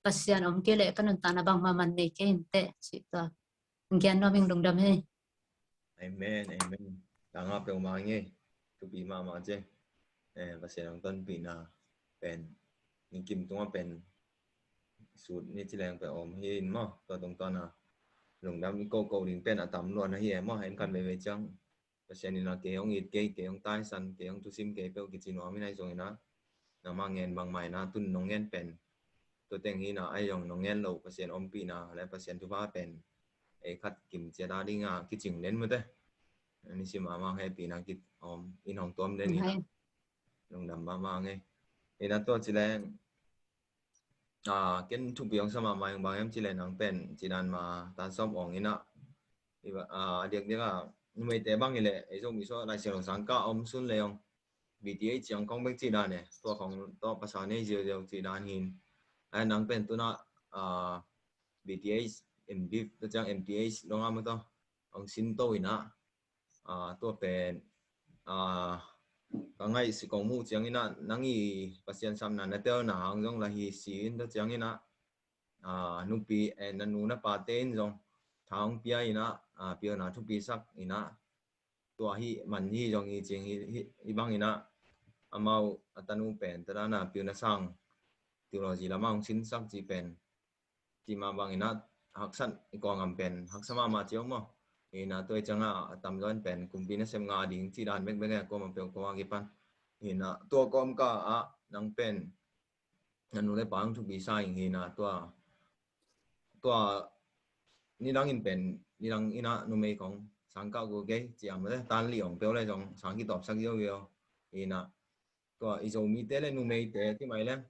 Pasian om kei leh ka nuntakna bangmah man nei kei in teh ci tua. Ngian nuam ing, lungdam hi. Amen, amen. Tanga peuhmah nge. Thupi mahmah ce. Eh, Pasian ong tonpihna pen ni kim tunga pen sut ni ci leng pen om hi in maw. Tua tungtawna lungdam i kohkoh ding pen a tam luan ahi e maw. En khat veivei ciang Pasian in a kei hong it kei, kei hong taisan, kei hong thusim kei peuh kici nuam in ahi zong in a, nangmah ngen bangmah in a tun nong ngen pen tua teng hi in a, ahi zong nong ngen lo Pasian ompihna le Pasian thupha pen ei khat kim ciat a ding a kicing den mute. Ni sim a mang hehpihna kit om in hong tuam den in a. Lungdam mahmah nge. In a tua ci leng, a, ken thupi ong sa mahmah ing bang em ci le nang pen ci dan ma tan sawm ong in a, a diakdiak a numeite bang hi leh ei Zomi saw Lai Siangtho sang kah om sun le ong B T H ciang kong bek ci dan e, tua kong tua pasal nei ziauziau ci dan hin. A nang pen tuna, a, B T H, M Div, tua ciang M T H dong a maw tua ong sin to in a, a, tua pen, a, ka ngaih si kong muh ciang in a, nang i Pasian sapna na telna hang zong la hi si in tua ciang in a, a, nupi, eh, na nu na pate in zong tha hong pia in a, a, pialna thupi sak in a, tua hi man hi zong hi cing hi, hi, hi bang in a, amau a tanu pen tua dan a pialna sang theology lamah hong sinsak ci pen ci mah bang in a, haksat i kua ngam pen haksa mahmah ci om maw. In a tua i ciang a, a tamzaw in pen kumpi nasem ngah ding ci dan bekbek e, kuamah peuh kua kipan. In a tua kawmkal ah nang pen na nu le pa hong thupi sa ing hi in a, tua, tua nidang in pen, nidang in a numei kong sang kah kul kei ci a maw, tan li ong peuh le zong sang kitawpsak ziauziau. In a tua i Zomite le numeite ci mai leng,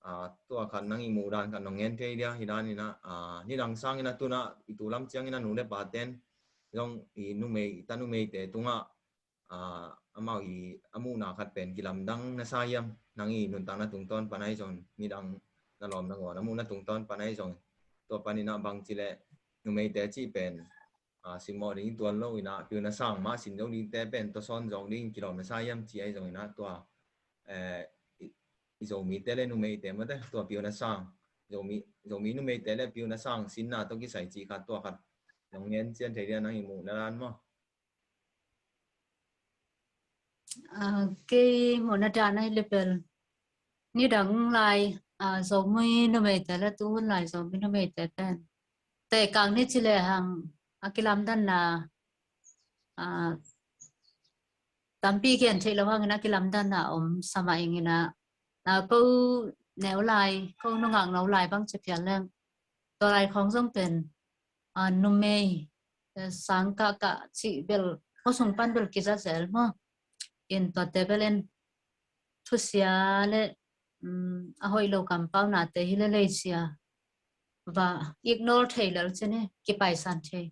a, tua khat nang i muh dan khat nong ngen thei dia hi dan in a, a, nidang sang in a tuna i tu lam ciang in a nu le paten zong i numei, i ta numeite tungah, a, amau i a muhna khat pen kilamdang na sa hiam? Nang i nuntakna tungtawn pan ahi zong, midang na lawm nangawn a muhna tungtawn pan ahi zong, tua pan in a bang ci le numeite cih pen, a, simmawh ding tuan lo in a, pialna sang mah sin zo dingte pen tua sawn zawk ding kilawm na sa hiam ci ahi zong in a, tua, eh, i, i Zomite le numeite mate tua pialna sang, Zomi, Zomi numeite le pialna sang sinna tawh kisai cih khat tua khat nong ngen cian thei dia nang i muhna dan maw? A, kei muhna dan ahi le pen nidang lai, a, Zomi numeite le tu hun lai Zomi numeite pen tekang ni ci le hang a kilamdanna, a, tampi gen theih lo hangin a kilamdanna om sa mah ing in a, a, ko neu lai, ko nungak no lai bang ci phial leng tua lai khawng zong pen, a, numei, a, sang kah kah cih bel ko sung pan bel kiza zel maw. In tuate bel in thusia le a hoih lo kampaunate hi lelei cia va ignore thei lel cin hi, kipaisan thei.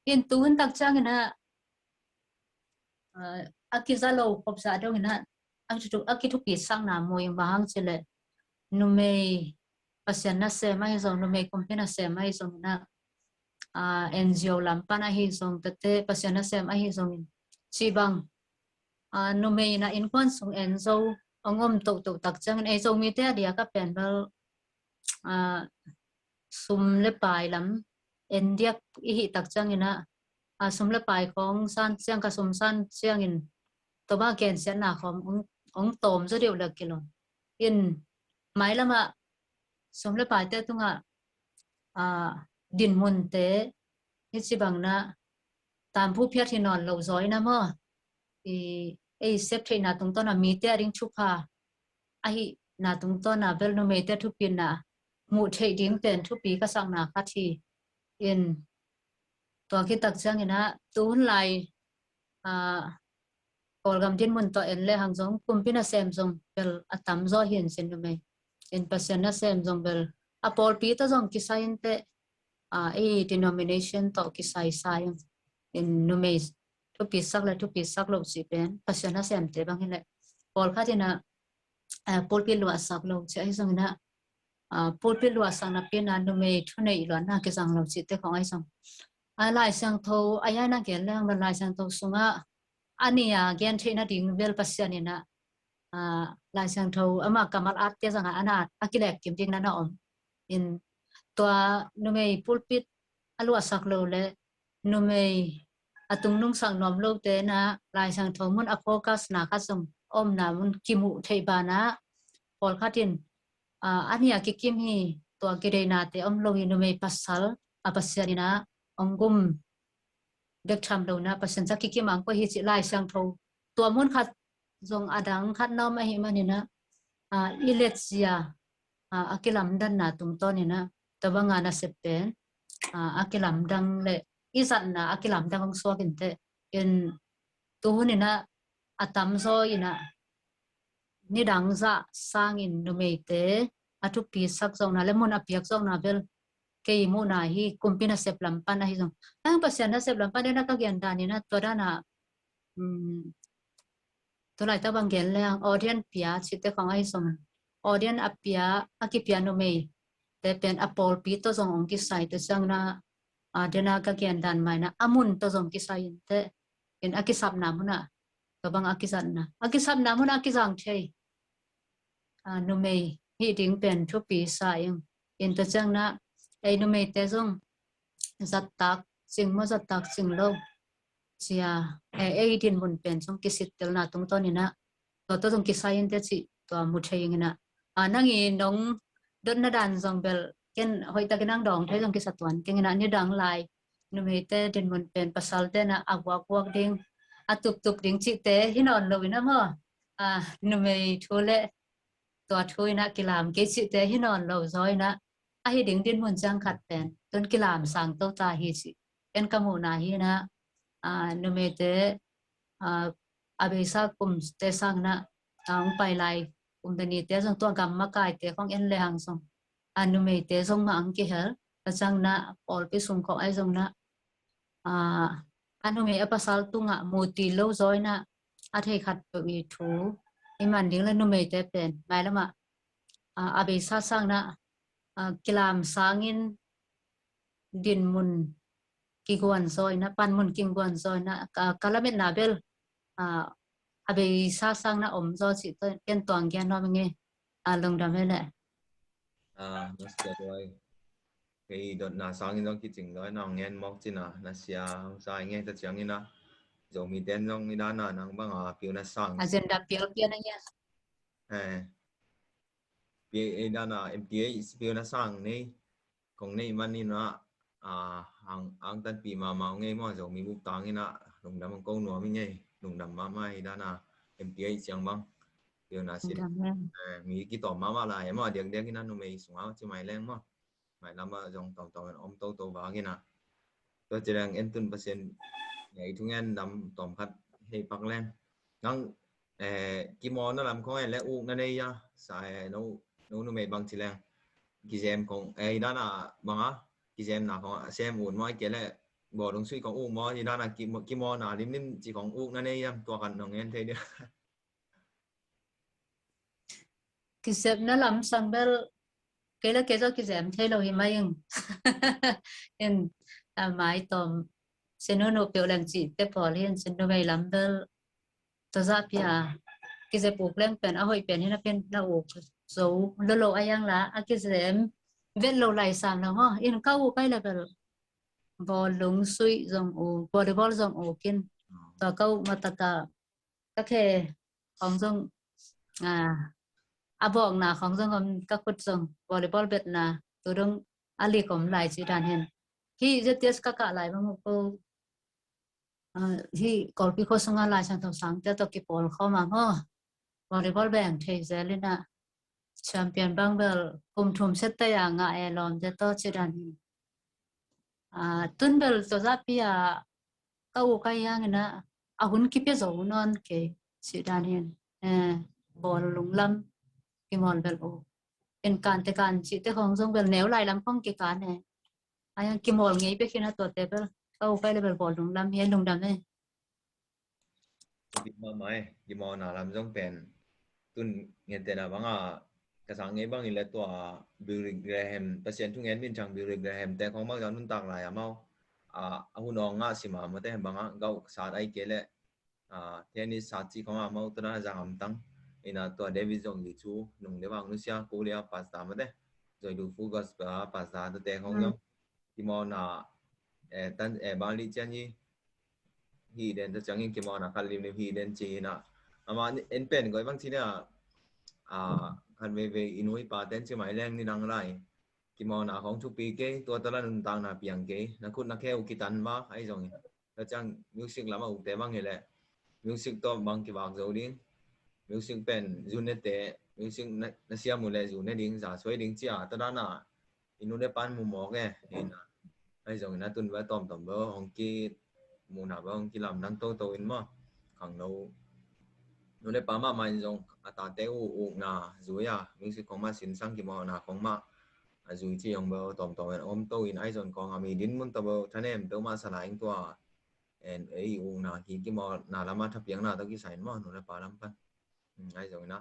In tuhun tak ciangin ah a kiza lo khop zah dongin ah a kithupi sakna mu ing, bang hang cileh numei Pasian nasem ahi zong, numei kumpi nasem ahi zongin ah NGO lam pan ahi zong, tate Pasian nasem ahi zongin cibang numei in ah innkuan sung en zo a ngom tohtoh tak ciangin ei Zomite a diak a pen bel sum le pai lam en diak i hih tak ciangin ah sum le pai khong san ciang, ka sum san ciangin tua bang a gensiatna khong ong tawm zaw deuh le kilawm. In mailamah sum le paite tungah dinmunte hi cibangin ah tamphu phiat hi nawn lo zaw in ah maw, ei sep theihna tungtawn ah mite a ding thupha ahihna tungtawn ah bel numeite thupina muh theih ding pen thupi ka sakna khat hi. In tua khit tak ciangin ah tuhun lai Kawlgam dinmun tawh en le hang zong kumpi nasem zong bel a tam zaw hi in cin, numei in Pasian nasem zong bel a pawlpi tawh zong kisai inteh, ei denomination tawh kisai sa ing. In numei thupi sak le thupi sak lo cih pen Pasian nasemte bang hileh pawlkhat in ah pulpit luahsak lo cih ahi zongin ah pulpit luahsak napi in ah numei thuneih luatna kizang lo cihte khong ahi zong, Lai Siangtho a hiaina gen le hang bel Lai Siangtho sungah a nih a gen theih nading bel Pasian in ah Lai Siangtho ama kammal atte zangah a na a kilek kim ding na na om. In tua numei pulpit a luahsak lo le numei a tungnungsak nuam lote in ah Lai Siangtho mun a focus na khat zong omna mun kimuh theih banah pawlkhat in a nih a kikim hi, tua kideinate om lo hi, numei pasal a Pasian in ah ong gum bek tham lo in ah Pasian ca kikim ang koi hi cih Lai Siangtho tua mun khat zong a dang khat na om ahih manin ah i let zia a kilamdanna tungtawn in ah tua banga nasep pen a kilamdang le i zatna a kilamdang hong suak inteh. In tuhun in ah a tam zaw in ah nidang zah sangin numeite a thupi sak zawkna le mun a piak zawkna bel kei muhna hi kumpi nasep lam pan ahi zong. Nang Pasian nasep lam pan dena ka gen dan in ah tua dan ah tu laitak bang gen le ang ordain pia cihte khong ahi zong, ordain a pia, a kipia numeite pen a pawlpi tawh zong ong kisai te ciangin ah dena ka gen dan mai in ah a mun tawh zong kisai inteh. In a kisapna munah tua bang a kizatna, a kisapna munah a kizang thei numei hih ding pen thupi sa ing. In tua ciangin ah ei numeite zong zattak cing maw, zattak cing lo cia ei dinmun pen zong kisittelna tungtawn in ah tua tawh zong kisai inteh cih tua mu thei ing in ah nang i nong dotna dan zong bel ken hoihtakin ang dawng thei zong kisa tuan keng in ah nidang lai numeite dinmun pen pasalte in ah a guakguak ding, a tuptup ding cihte hi nawn lo in ah maw, numei thu le tua thu in ah kilam kei cihte hi nawn lo zaw in ah ahi ding dinmun ciang khat pen tun kilam sang to ta hi cih ken ka muhna hi in ah numeite a beisa kumte sangin ah ong pai lai kum danite zong tua gam makaite khong en le hang zong a numeite zong mah ang kihel, a ciangin ah pawlpi sung khong ahi zongin ah a numei a pasal tungah muti lo zaw in ah a thei khat peuh i thu i man ding le numeite pen mailamah a beisa sangin ah kilam sangin dinmun kiguan zaw in ah, panmun kiguan zaw in ah ka lametna bel a beisa sangin ah om zaw cih ken tuang gen nuam ing e. Lungdam e le. Kei dotna sangin zong kicing zaw in ah ngen mawk cin ah na sia hong sa ing e. Tua ciangin ah Zomite in zong i dan ah nang bang a piu na sang, agenda pial pian a ngen i dan ah M T H piu na sang nei kong neih manin ah ang tanpih mahmah ung ei maw, Zomi buk tangin ah lungdam ang ko nuam ing ei. Lungdam mahmah i dan ah M T H ciang bang piu na sin mi kitawm mahmah lai e maw, diakdiakin ah numei sungah ci mai leng maw, mailam ah zong tawmtawm in om toto vak in ah. Tua ci leng en tun Pasian i thungen dam tawm khat hei pak leng. Nang kimawlna lam khong e le ukna nei a sa, eh, no, no numei bang ci leng. Kizem kong, eh, i dan a bang a, kizemna kong a sem ut maw, ai ke le bawlung sui kong uk maw, i dan a ki, kimawlna limlim ci kong uk na nei hiam, tua kan nong en thei dia. Kizepna lam sang bel, kei le kei zaw kizem thei lo hi mai ing. In, a mai tom, sinu nu piu leng ci te pawl hin, sinu mei lam bel, tua zah pia, kizep uk leng pen, a hoih pen hin a pen na uk zo, lo lo a yang la, a kizem, vet lo lai sam lo ho, in ka uk ai le bel, bawlung sui zong uk, volleyball zong uk in, tua ka uk mataka, ka khe khong zong, a, a bawkna khong zong om, ka khut zong volleyball betna tu dong a lik om lai ci dan hen. Hi Z T S ka kah lai bang ko, a, hi Kawlpi khuasunga Lai Siangtho sangte tawh kipawl khawm a maw. Volleyball beng thei zel in a, champion bang bel kum thum set tai a ngah e lawmte tawh ci dan hi. A, tun bel tua zah pia ka uk ai hangin a, a hun kipia zo nawn kei ci dan hin. Eh, bawlung lam kimawl bel uk. En kan te kan ci te khong zong bel neu lai lam khong kikan e. Ai hang kimawl ngei pia khin a tuate bel ka uk ai le bel bawlung lam hi, lungdam e. Dik mahmah e, kimawlna lam zong pen tun ngente na bang a, ka sang ngei bang i le tua Billy Graham, Pasian thungen minthang Billy Graham te khong bang zong nuntak lai a mau, a, a hun awng ngah sim a mate bang a gauh sat ai ke le, a, tennis sat ci khong a mau tua na zang am tang. Ina tua David zong i cu nung de bang nusia kulia pasta mate, zoi du fu gospel a pasta tua te khong zong kimawlna, eh, tan, eh, bang li cian hi, hi den ta ciangin kimawlna khat limlim hi den ci hi na. Ama en pen goi bang ci na, a, khat veivei i nu i pa ten ci mai leng ni dang lai. Kimawlna khong thupi kei, tua tala nuntakna piang kei. Na khut na khe uh kitan ma, ai zong hi. Ta ciang music lama ukte bang hi le. Music tawh bang kivak zo ding. Music pen zun ne te, music na, na siam uh le zun ne ding, za suai ding cia, ta dana i nu le pan mu mawk e. Ina, ai zong ina tun va tawmtawm va hong ki muna va hong kilamdang toto in maw, khangno nu le pa mahmah in zong a tate uh ukna zui a, music khong mah sinsang kimawlna khong mah a zui ci hong va tawmtawm in om to in ai zong kong a mi din mun to va thanem to mah sa lai ing tua. En ei ukna hi kimawlna lama thapiakna to kisai in maw nu le pa lam pan. Ai zong ina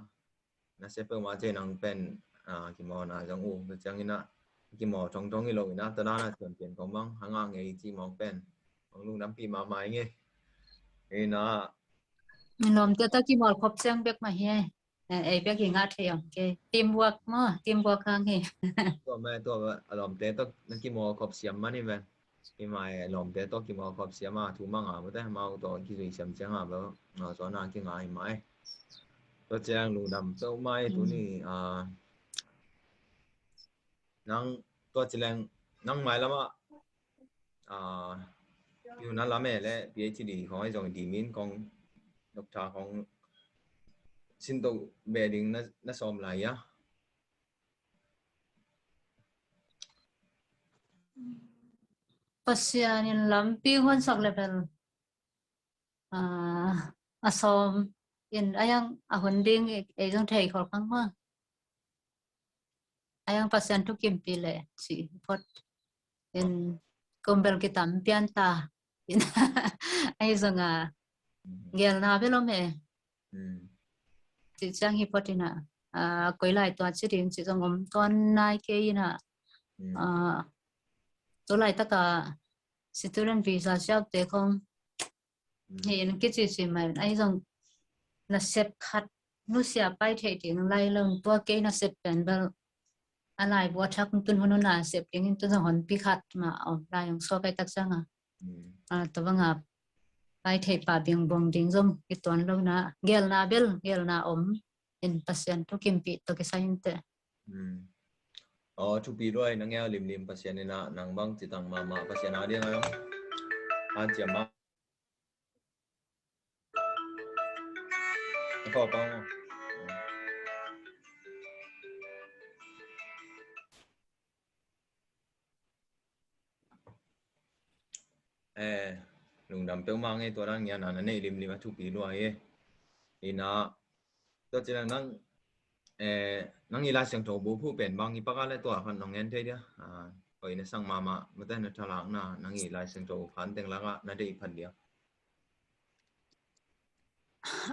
na se peuhmah ciai nang pen, a, kimawlna zong uh, tua ciangin ah kimawl thongthong hi lo in ah, tua dan ah champion kong bang, a ngah ngei ci mawk pen. Bang lungdampi mahmah ing e. Ina. Lawmte tawh kimawl khop ciang bek mah hi e. Eh, ei bek hi ngah thei om ke. Teamwork maw, teamwork hang hi. Tua mah, tua mah, a lawmte tawh na kimawl khop siam man hi ven. Hi mai lawmte tawh kimawl khop siam a, thu mang a mute, mau tawh kizui siam ciang a bel, a, tua na kinga hi mai. Tua ciang lungdam peuhmah e tuni, a, nang tua ci leng, nang mai lamah, a, yu na lam e le P H D khong ai zong di min khong, doctor khong sin to be ding na, na sawm lai a. Pasian in lampi huansak le bel, a, a sawm in a yang a hun ding ei zong thei khol khang hua. A yang Pasian thu kimpi le ci phot in kum bel kitam pian ta. In ai zong a gelna bel om e. Ci ciang hi phot in a, a, koi lai tua ci ding ci zong om tuan nai kei in a, a, tu laitak a student visa siaute khong hi in kici ci mai in ai zong nasep khat nusia pai thei ding lai lo, tua kei nasep pen bel a laibu a thak tun hun hun a sep ding in tun zong honpi khat mah om lai ong suak ai tak ciang a. A, tua bang a pai thei pa biang buang ding zong kituan lo na, gelna bel, gelna om in Pasian thu kimpi to kisai in te. Aw, thupi luai, na ngel limlim Pasian in a, nang bang citang mahmah Pasian a diang a, an ciam mah. Eh, lungdam peuhmah nge, tua dan ngian a na nei limlim a thupi luai e. Ina, tua ci leng nang eh, nang i Lai Siangtho bu phuh pen bang i pak a le tua khat nong ngen thei dia? Ah, oi na sang mahmah, mate na thalakna, nang i Lai Siangtho bu phan teng lakah na deih phat dia.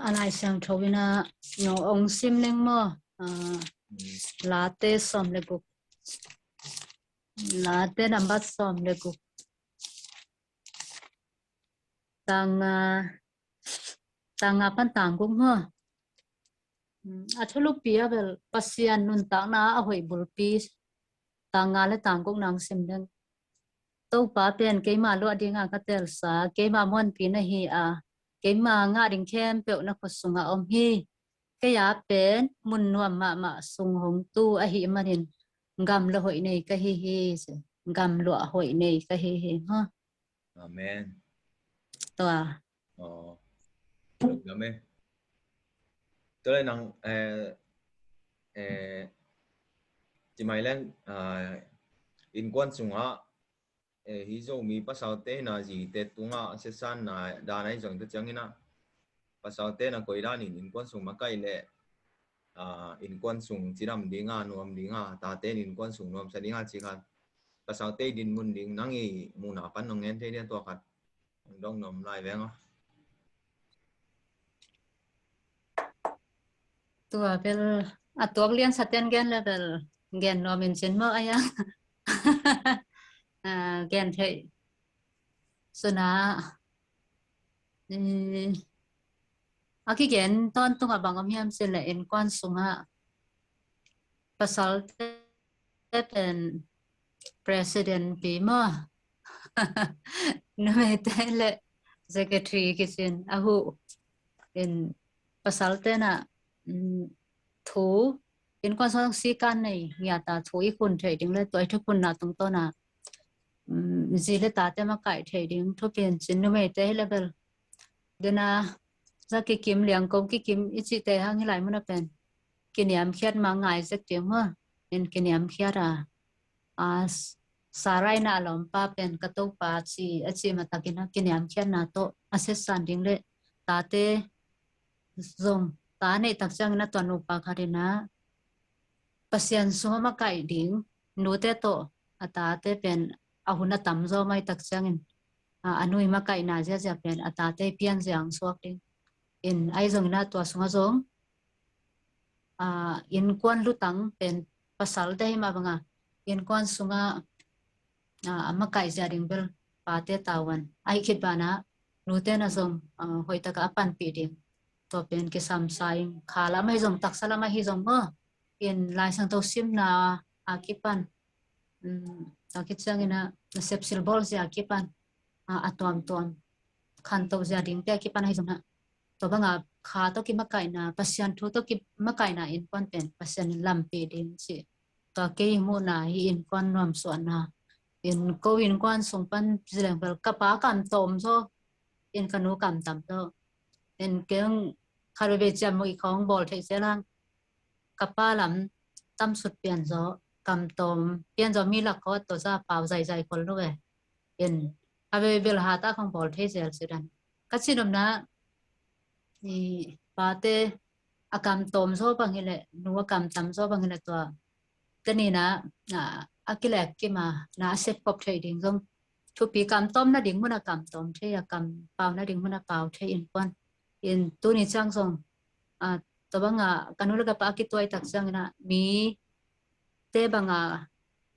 A Lai Siangtho ina nong ong sim leng maw? Ah, Late sawm le guk. Late nambat sawm le guk. Tang, ah, tang nga pan tang guk maw? A thulupi a bel Pasian nuntakna a hoih bulpi tang nga le tang guk nang sim deng. Topa pen keima luah dinga ka telsa, keima muanpi na hi a, keima ngah ding khempeuh na khut sunga om hi. Kei a pen mun nuam mahmah sung hong tu ahi manin gam le hoih nei ka hi hi. Gam luah hoih nei ka hi hi. Ha. Amen. Tua. Oh. Lungdam e. Tua le nang, eh, eh, ci mai leng, ah, innkuan sungah, eh, hi Zomi pasalte na zite tungah siasanna dan ahi zong tua ciangin ah pasalte na koi danin innkuan sung makaih leh, ah, innkuan sung cidam dinga, nuam dinga, tate in innkuan sung nuamsa dinga ci khat. Pasalte i dinmun ding nang i muhna pan nong ngen thei dia tua khat. Hong dong nuam lai veng aw. Tua bel a tuak lian sa ten gen le bel gen nuam in cin maw a ia. Ah, gen thei. Suna, eh, a kigen tawntung a bang om hiam cin le innkuan sungah pasalte pen president pi maw? Numeite le secretary kicin a huh. In pasalte na, mm, thu innkuan sung sikan nei ngiata thu i khun thei ding le tua i thukhunna tungtawna, mm, zi le tate makaih thei ding thupi in cin numeite hi le bel. Dena za kikim liangko kikim i cihte hang hi lai muna pen kiniamkhiat ma ngai zek ding maw? In kiniamkhiat a, a, Sarai na a lawmpa pen ka topa ci a ci matakin a kiniamkhiatna tawh a setsan ding le tate zong ta neih tak ciangin a tua nupa khat in a Pasian sung a makaih ding nute tawh a tate pen a hun a tamzaw mai tak ciangin, a, a nu i makaihna ziazia pen a tate pianzia ang suak ding. In ahi zongin a tua sungah zong, a, innkuan lutang pen pasalte hi mah banga innkuan sungah, a, a makaihzia ding bel pate tavuan ahi khit banah nute na zong, a, hoihtaka a panpih ding. Tua pen kisamsa in kha lam ahi zong taksa lam ahi zong maw? In Lai Siangtho simna a kipan, um, a kiciangin a nasep silbawlzia a kipan, a, a tuamtuam khantohzia dingte a kipan ahi zong na tua banga kha tawh kimakaihna, Pasian thu tawh kimakaihna innkuan pen Pasian in lampi ding ci. Tua kei muhna hi innkuan nuamsuahna. In ko innkuan sung pan zileng bel ka pa kamtawm zaw, in ka nu kamtam zaw. In keng khat veve ciam muh i khawng bawl theih selang ka pa lam tamsut pian zaw, kamtawm pian zaw mi lak khawt tawh za pau zaizai khol lo ve. In a veve bel hata khawng bawl thei zel sidan. Ka cinopna i pate a kamtawm zaw bang hileh, nu a kamtam zaw bang hileh tua. Teni na, a, a kilek kima na a sep kop thei ding zong. Thupi kamtawm na ding muna kamtawm thei a kampau na ding muna pau thei innkuan. In tuni ciang zong, a, tua banga ka nu le ka pa a kituai tak ciangin a mi te banga,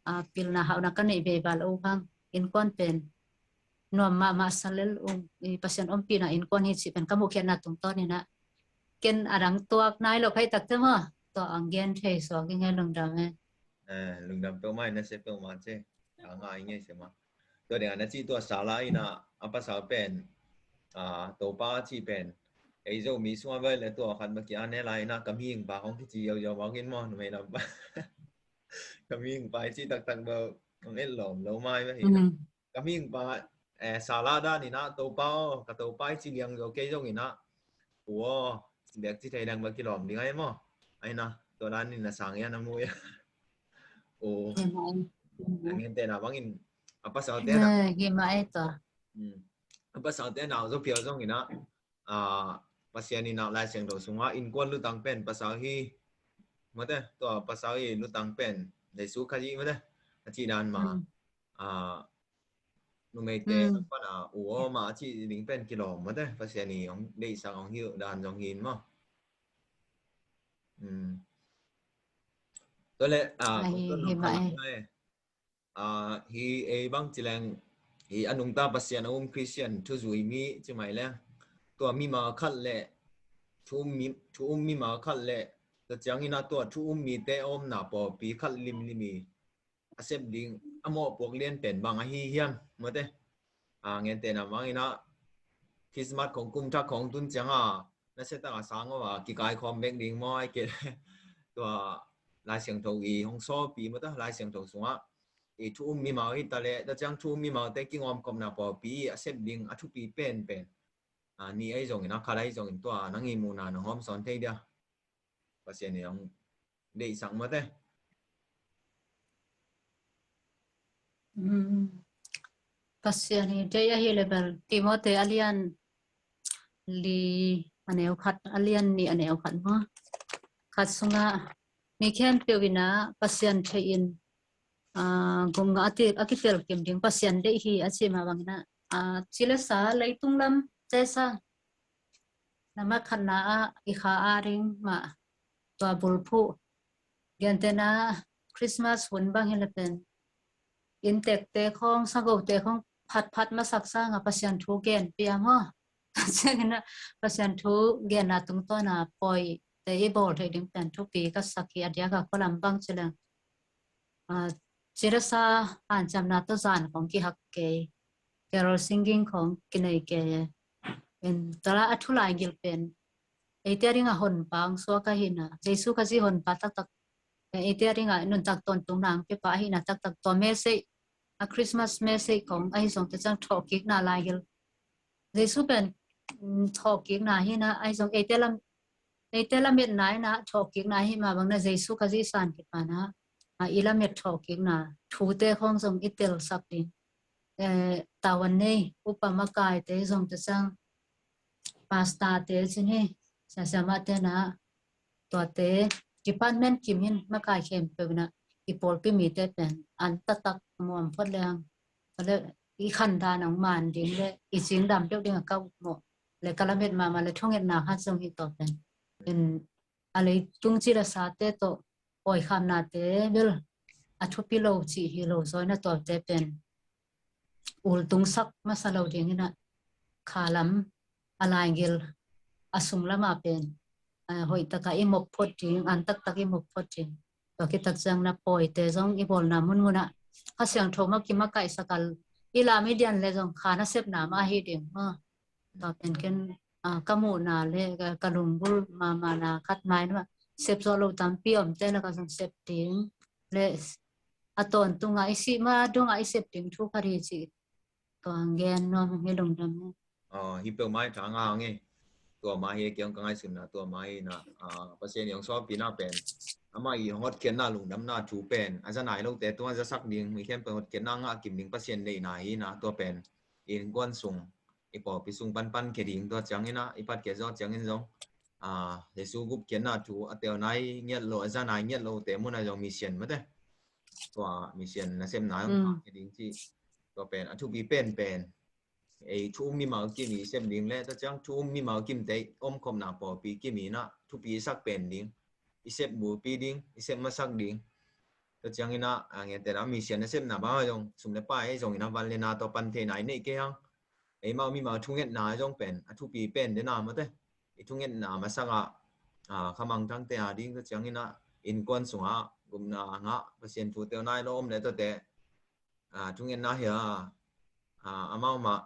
a, pilna hauhna ka neih veva lo uh hang. Innkuan pen nuam mahmah sa lel ung, i Pasian ompihna innkuan hi cih pen ka muhkhiatna tungtawn inah ken a dang tuak nai lo phei takte maw? Tua ang gen thei suak i nge lungdam e. Eh, lungdam peuhmah i na sia peuhmah ce. Ka ngai nge sia mah. Tua ding a na cih tua sala inah a pasal pen, a, Topa cih pen ei Zomi sungah vai le tua khat mah ki a ne lai inah ka mihing pa hong kici ziauziau mawk in maw, numei lam pa. Ka mihing pa i cih taktak bel hong et lawm lo mai mah hi inah. Ka mihing pa, eh, sala dan inah Topa aw, ka Topa i ci liang zo kei zong inah, u aw, biak ci thei dang bel kilawm ding ai maw? Ai na, tua dan in a sang ia na mu ia. U. Ngen tena bangin a pasal tena. A pasal tena zo piau zong inah, a, Pasian inah Lai Siangtho sungah innkuan lutang pen pasal hi, Mate, tua pasal i lutang pen Jesu Khazih mate, a cih dan mah. Mm. A, numeite, mm, pan a u aw mah a cih ding pen kilawm mate, Pasian i hong deihsak hong hilh dan zong hi in maw. Mm. Tua leh, a, ai, kong ton hi nong mah khan e. A, hi ei bang ci leng, hi a nungta Pasian a um Christian thuzui mi ci mai leng, tua mimal khat leh thu um mi, thu um mimal khat leh, tua ciangin ah tua thu um mite a omna pawlpi khat limlim i a sep ding a mawhpuak lian pen bang ahi hiam mate. A, gentehna bangin ah Christmas khong kum thak khong tun ciang a nasia tak a sang aw a kikaikhawm bek ding maw, ai kei leh tua Lai Siangtho i hong sawlpi mate, Lai Siangtho sungah i thu um mimal hi ta leh, tua ciang thu um mimalte kingawmkopna pawlpi i a sep ding a thupi penpen, a, nih ahi zongin, a khat ahi zongin tua nang i muhna nong hawmsawn thei dia? Pasian i hong deihsak mate. Mm. Pasian i deih ahi leh bel Timote a lian li a neu khat, a lian nih a neu khat maw. Khat sungah mi khempeuh in ah Pasian thei in, a, gupna a ti, a kitelkim ding Pasian deih hi a ci mah bangin ah, a, ci le sa leitung lam te sa na mah khatna ah i kha a ding mah tua bulphuh. Gentehna Christmas hun bang hi leh pen inntekte khong, sagote khong phatphat masak sangin Pasian thu gen pia maw. Ciangin ah Pasian thu genna tungtawn a pawite i bawl theih ding pen thupi ka sak hi. A diak a kua lam bang ci leng, a, ci le sa hanciamna tawh zan khong kihak kei, carol singing khong kinei kei. In tua la a thu laigil pen eite a ding a honpa hong suak ahi na, Jesu Khazih honpa taktak, eite a ding a nuntak tawntungna hong piapa ahi na taktak, tua message, a Christmas message khong ahi zong tua ciang thawhkikna laigil. Jesu pen, mm, thawhkikna hi na, ahi zong eite lam, eite lametna hi na, thawhkikna hi mah bang na Jesu Khazih san kipana, a, i lamet thawhkikna thute khong zong i telsak ding. Eh, tavuan nei, upa makaite zong tua ciang, pastorte cin hi, siasiamahte na, tuate, department kim hin makai khempeuh na, i pawlpi mite pen an taktak muam phot leng, le i khandan hong man ding le i cingdam deuh ding a ka upmawh le ka lamet mahmah le thungetna khat zong hi tua pen. In a leitung ci le sate tawh pawikhamnate bel a thupi lo cih hi lo zaw in a tuate pen ultungsak masa lo ding in a kha lam a laigil a sung lam a pen, a, hoih taka i mop phot ding, an taktak i mop phot ding. Tua kitak ciang na pawite zong i bawlna munmun ah Kha Siangtho mah kimakaihsak a i lam i dian le zong kha nasepna mah ahi ding maw. Tua pen ken, a, ka muhna le ka, ka lunggulh mahmahna khat mai na, sep zawh lo tampi omte lakah zong sep ding le a tawntung a i sih ma dong a i sep ding thu khat hi cih tua hong gen nuam hi, lungdam hi. Aw, hi peuhmah hi, thang a hang hi. Tua mah hi, kei hong ka ngaihsutna tua mah hi na, a, Pasian i hong sawlpina pen amah i hong hotkhiatna lungdamna thu pen a za nai lote tungah zasak ding, mi khempeuh hotkhiatna ngah kim ding Pasian deihna hi na, tua pen innkuan sung, i pawlpi sung pan pankhia ding, tua ciangin ah i patkhia zawh ciangin zong, a, Jesu gupkhiatna thu a tel nai ngiat lo, a za nai ngiat lote munah zong mission mate, tua mission nasepna zong, mm, pankhia ding cih, tua pen a thupi penpen. Ei thu um mimal kim i sep ding le tua ciang thu um mimal kimte omkhopna pawlpi kim in ah thupi i sak pen ding, i sep bulpi ding, i sep masak ding. Tua ciangin ah, a, gentehna mission nasepna bang zong sum le pai zongin a van le na tawh pan theihna i neih kei hang. Eimau mimal thungetna zong pen a thupi pen dena mate. I thungetna masak ah, a, khamangthangte a ding, tua ciangin ah innkuan sungah gupna ngah, Pasian thu tel nai lo om le tuate, a, thungetna hi a, a, amau mah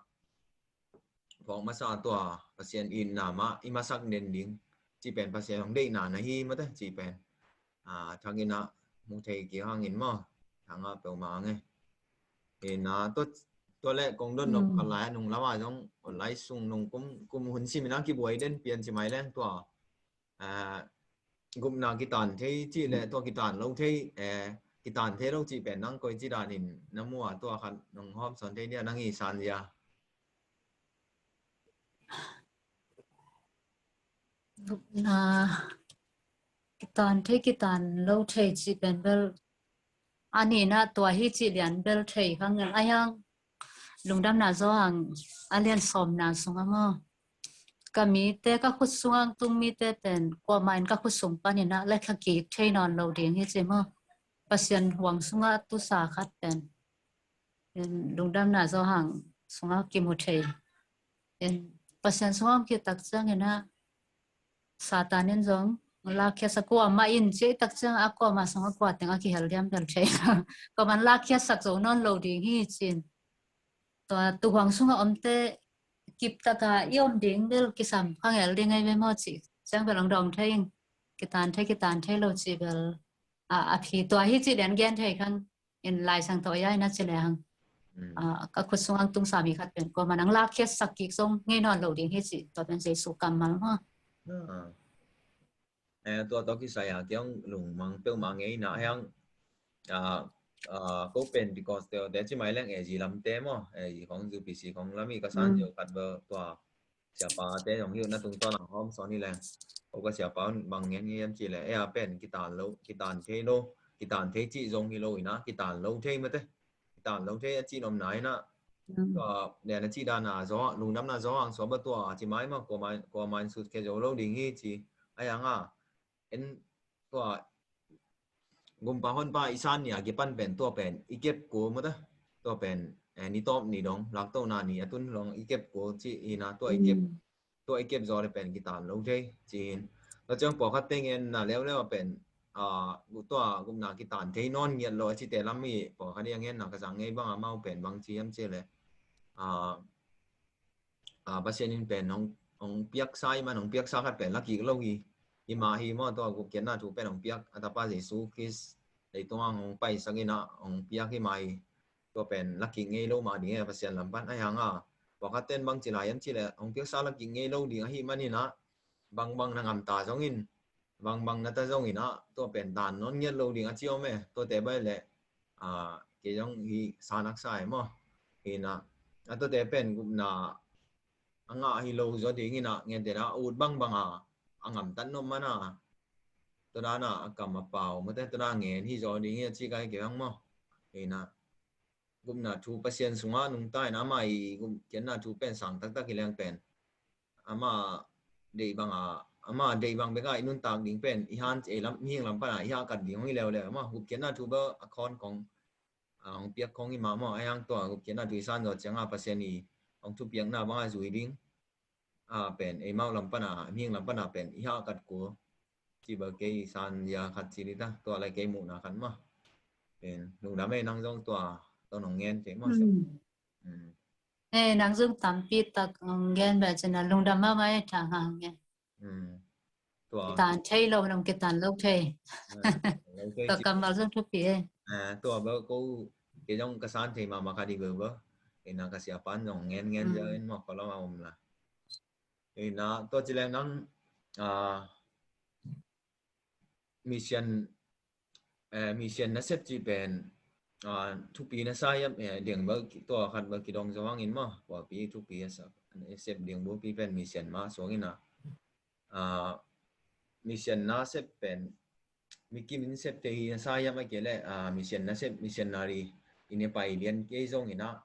phawk masa tua Pasian itna mah i masak den ding cih pen Pasian hong deihna na hi mate, cih pen, a, thak in ah mu thei kik hangin maw, thang a peuhmah hang e. Ina tua, tua le kong dot nop, mm, khat lai a nung lam a zong online sung nung kum, kum hun sim in a kibuai den pian ci mai leng tua, a, gupna kitan thei cih le tua kitan lo thei, eh, kitan thei lo cih pen nang koici danin na mu a, tua khat nong hawmsawn thei dia, nang i san zia? Gupna Kitan thei kitan lo thei cih pen bel a nihna tua hi cih lian bel thei kha ngen a hiang. Lungdamna Zawhang a lian sawmna sungah maw, ka mite, ka khut sungah tung mite pen kuamah in ka khut sung panin ah letla kik thei nawn lo ding hi ci maw. Pasian huang sungah tusa khat pen, in, Lungdamna Zawhang sungah kimu thei. In, Pasian sungah om khit tak ciangin ah Satan in zong lakkhiasak, kuamah in cih tak ciang a kuamah sungah kua teng a kihel diam bel thei. Kuamah in lakkhiasak zo nawn lo ding hi cin. Tua tuhuang sungah omte kip taka i om ding bel kisam kha ngel ding ahi ve maw cih ciang bel hong dawng thei ing. Kitan thei kitan thei lo cih bel a, a phi tua hi cih lian gen thei kha ing. In, Lai Siangtho a ia in a ci lehang, mm, a, ka khut sungah tung sa mi khat pen kuamah in hong lakkhiasak kik zong ngei nawn lo ding hi cih tua pen Jesu kammal maw. Ah. Eh, tua tawh kisai a kiang lungmang peuhmah ngei na hiang, ah, ah, ko pen because te te ci mai leng A G lamte maw, A G khong U P C khong lam i ka san, mm, zio khat bel tua siapate zong hi uh na tungtawn a hawm sawn hi leng. Ko ka siapa un bang ngen ngen ci leh, eh, a pen kitan lo, kitan thei lo, kitan thei cih zong hi lo in ah, kitan lo thei mate. Kitan lo thei a cih nopna in ah. Mm. Tua lian a cih dan a Zawhang, Lungdamna Zawhang suah bel tua ci mai mah, kuamah in, kuamah in sut khe zo lo ding hi ci. A hiang a, en tua gumpa honpa i san ni a kipan pen tua pen i kep kul mate. Tua pen, eh, ni tawp ni dong, laktohna ni a tun long i kep kul ci hi in ah, tua i kep, mm, tua i kep zaw leh pen kitan lo thei ci hi in. Tua ciang pawlkhat te ngenna leuleu a pen, ah, gu-, tua gupna kitan thei nawn ngiat lo a cite lam i pawlkhat i a ngenna ka zang ngei bang a, amau pen bang ci hiam ci leh, ah, ah, Pasian in pen hong, hong piaksa i man, hong piaksa khat pen la kik lo hi. Hi mah hi maw, tua gupkhiatna thu pen hong piak a tapa Jesu Khrist leitung ah hong paisak in ah hong piak hi mah hi. Tua pen la kik ngei lo mah ding e Pasian lam pan. A hiang a, pawlkhat ten bang ci lai hiam ci leh hong piaksa la kik ngei lo ding ahih manin ah, bangbang na ngamta zongin, bangbang na ta zongin ah, tua pen dan nawn ngiat lo ding a ci om e. Tuate bel leh, ah, kei zong hi sa nak sa e maw. Hi in ah, a tuate pen gupna a ngah hi lo zaw ding in ah, ngen te na a ut bangbang a, a ngamtat nop man a, tua dan a, a kam a pau mate, tua dan a ngen hi zaw ding hi a ci kai kei hang maw. Hi in ah, gupna thu Pasian sungah nungta in ah, ama i gupkhiatna thu pen sang taktak hi leng pen, ama deih bang a, ama deih bang bek a i nuntak ding pen i han, ei lam, mihing lam pan a i hahkat ding hong hi leuleu. Ama gupkhiatna thu bel a khawn khong, a, hong piak khong hi mah maw. A hiang tua gupkhiatna thu i san zaw ciang a, Pasian i hong thupiakna bang a zui ding a pen, eimau lam pan a, mihing lam pan a pen i hahkat kul. Ci bel kei san zia khat ci dih ta, tua lai kei muhna khat maw. Pen lungdam e, nang zong tua tawh nong ngen kei maw. Hmm. Hmm. Eh, nang zong tampi tak, um, ngen bel cin a lungdam mahmah e, tha nga ngen. Hmm. Tua kitan thei lo, nong kitan lo thei. Ah, lo thei. Tua ci kammal zong thupi e. Ah, tua bel ko, kei zong ka san thei mahmah kha dih bel bel. Ina ka siapan zong ngen ngen, hmm, zia in maw, ka lawm a om la. Ina tua ci leng nang, ah, mission, eh, mission nasep cih pen, ah, thupi na sa hiam, eh, ding bel ki-, tua khat bel kidong zo hangin maw, pawlpi thupi a sa, nasep ding bulpi pen mission mah suang in ah, ah, mission nasep pen mi kim in sep te hi na sa hiam, a kei leh, ah, mission nasep, missionary i ne pai lian kei zong in ah,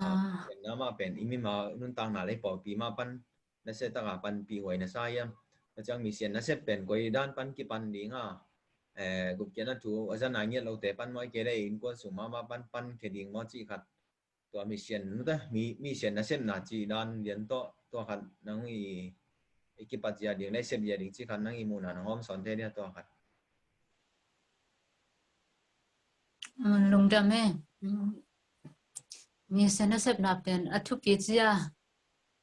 ah, ah, mission na mah pen i mimal nuntakna leh pawlpi mah pan nasia taka panpih huai na sa hiam? Tua ciang mission nasep pen koi dan pan kipan ding a, eh, gupkhiatna thu a zan a ngiat lote pan maw, a kei leh innkuan sung mahmah pan pan khe ding maw cih khat. Tua mission, nu ta, mi, mission nasepna cih dan lian tawh, tua khat nang i, i kipat zia ding, na i sep zia ding cih khat nang i muhna nang hawm sawn thei dia tua khat. Mm, lungdam e. Mm. Mission nasepna pen a thupi cia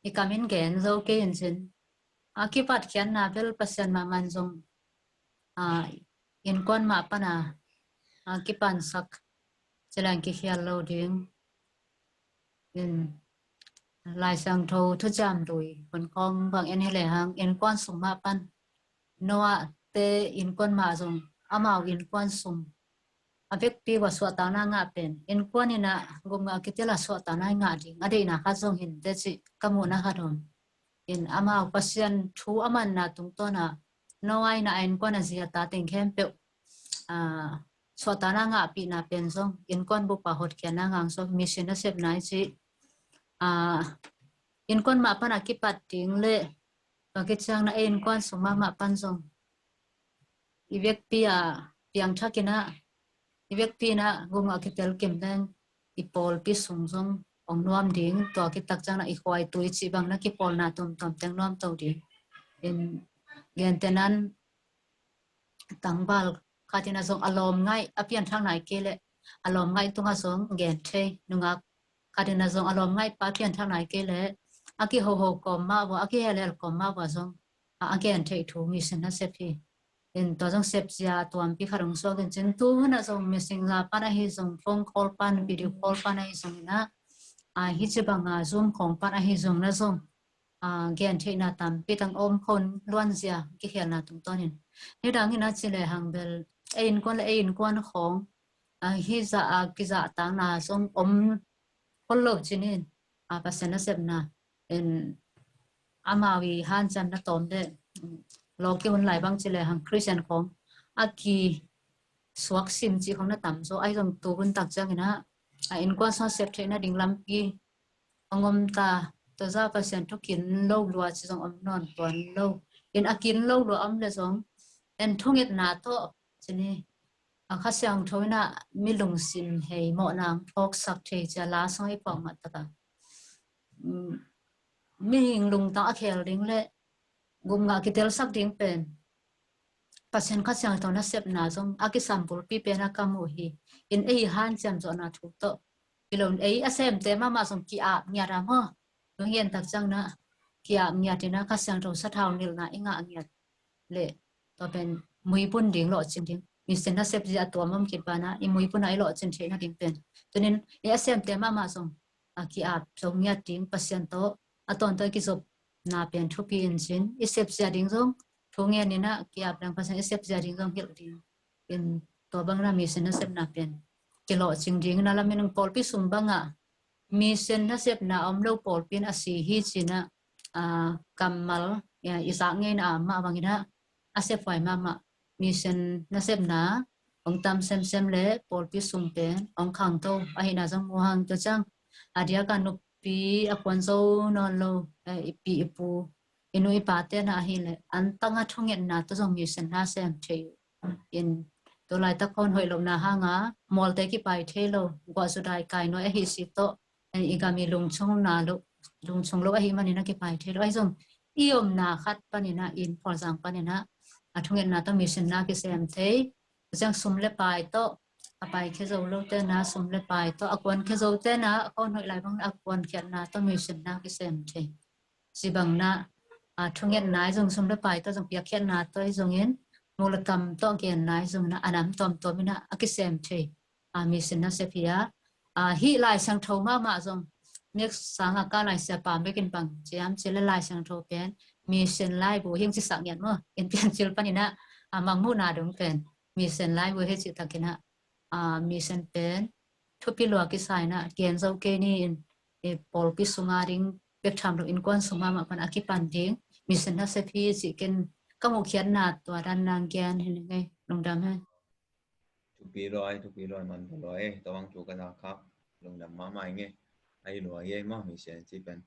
i kam in gen zo kei in cin. A kipatkhiatna bel Pasian mahmah in zong, ah, innkuan mah pan a, ah, kipansak ci leng kikhial lo ding. In, Lai Siangtho Thuciam Lui hun khawng bang en hi lehang, innkuan sung mah pan, Noah te innkuan mah zong amau innkuan sung a vekpi uh a suahtakna ngah pen, innkuan in a gum ngah kitel a suahtakna i ngah ding a deihna khat zong hi in teh cih ka muhna khat om. In, amau Pasian thu a manna tungtawn a, Noah in a innkuan a zi a ta teng khempeuh, ah, suahtakna ngahpihna pen zong innkuan bup a hotkhiatna ngang zong mission nasepna i cih, ah, innkuan mah pan a kipat ding le, tua khit ciangin a innkuan sung mahmah pan zong i vekpi a piangthak in a, i vekpi in a gum a kitel kim leng i pawlpi sung zong ong nuam ding, tua khit tak ciangin a i khuaitu i cih bangin a kipawlna tuamtuam teng nuam to ding. In gentehna in tangval khat in a zong a lawm ngaih a pianthak nai kei leh a lawm ngaih tungah zong gen thei, nungak khat in a zong a lawm ngaih pa pianthak nai kei leh a kihoho kawm mah vua, a kihelhel kawm mah vua zong a, a gen theih thu mission nasep hi. In tua zong sepzia a tuampi khat ong suak in cin, tu hun ah zong messenger pan ahi zong, phone call pan, video call pan ahi zong in a, a, hi ci bang a Zoom khawng pan ahi zong na zong, a, gen theihna tampi tang om khon luanzia kikhelna tungtawn in. Nidang in a ci lehang bel ei innkuan le ei innkuan khawng, a, hi zah a kizahtakna zong om khol lo cin in, a, Pasian nasepna in amau i hanciamna tawm le, lawki hun lai bang ci lehang Christian khawng a kisuak sim cih khawng na tam zaw, ahi zong tu hun tak ciangin a, a, innkuan sung sep theihna ding lampi ong om ta, tua zah Pasian thu kin lo lua ci zong om nawn tuan lo. In a kin lo lua om le zong en thungetna tawh cin hi. A, Kha Siangtho in a mi lungsim hei mawhna ong phawksak thei ci a la sung i phuak mah tak a, mm, mihing lungtang a khel ding le gum ngah kitelsak ding pen Pasian Kha Siangtho nasepna zong a kisam bulpi pen a ka mu hi. In ei hanciam zawhna thu tawh hi lo, ei a semte mahmah zong ki-ap ngiat a maw. Tua ngiat tak ciangin a ki-ap ngiat in a Kha Siangtho sathau nilhna i ngah ngiat le, tua pen muipun ding lawhcin ding. Mission nasep zia a tuam om khit banah i muipun a i lawhcin theihna ding pen. Tunin i a semte mahmah zong a ki-ap zo ngiat ding, Pasian tawh a tawntung i kizopna pen thupi in cin, i sepzia ding zong thungen in a ki-ap dang Pasian i sepzia ding zong hilh ding. In tua bangin a mission nasepna pen kilawhcing ding in a lamin pawlpi sung bangah mission nasepna om lo pawlpi in a si hi cin a, a, kammal, a, i zak ngeina a mah bangin a, a sephuai mahmah mission nasepna ong tam semsem le pawlpi sung pen ong khangto ahihna zong mu hang. Tua ciang a diak a nupi a kuan zo nawn lo, eh, i pi i pu, i nu i pa tena ahih leh an tang a thungetna tawh zong mission na sem thei uh. In tu laitak hong hoih lohna hanga mualte kipai thei lo, guah zu dai kai nuai ahi si tawh, eh, i gam i lungchung na lo, lungchung lo ahih manin a kipai thei lo. Ahi zong i omna khat panin a, inn Pawlzang panin a, a thungetna tawh mission na kisem thei. Tua ciang sum le pai tawh a paikhia zo lote na, sum le pai tawh a kuankhia zote na, a hong hoih lai bang a kuankhiatna tawh mission na kisem thei. Ci bangin a, a, thungetna ahi zong, sum le pai tawh zong piakkhiatna tawh ahi zongin, muk le kam tawh genna ahi zongin a, a nam tuamtuam in a, a kisem thei, a, mission nasep hi a. A, hih Lai Siangtho mahmah zong, nek sanga ka Lai Siapa bekin bang ci hiam cih leh Lai Siangtho pen mission laibu hi ong ci sak ngiat maw. In Piancil panin a, a, Mangmuhna dong pen mission laibu hi cih takin a, a, mission pen thupi lua kisa in a, gen zo kei ni in, i pawlpi sunga ding bek tham lo, innkuan sung mahmah pan a kipan ding mission nasep hi cih ken ka muhkhiatna tua dan nang gen hi ning ei. Lungdam hen. Thupi lua ei, thupi lua ei, man pha lua ei, tua bang thu ka za khak. Lungdam mahmah ing ei. Ahi lua ei maw, mission cih pen.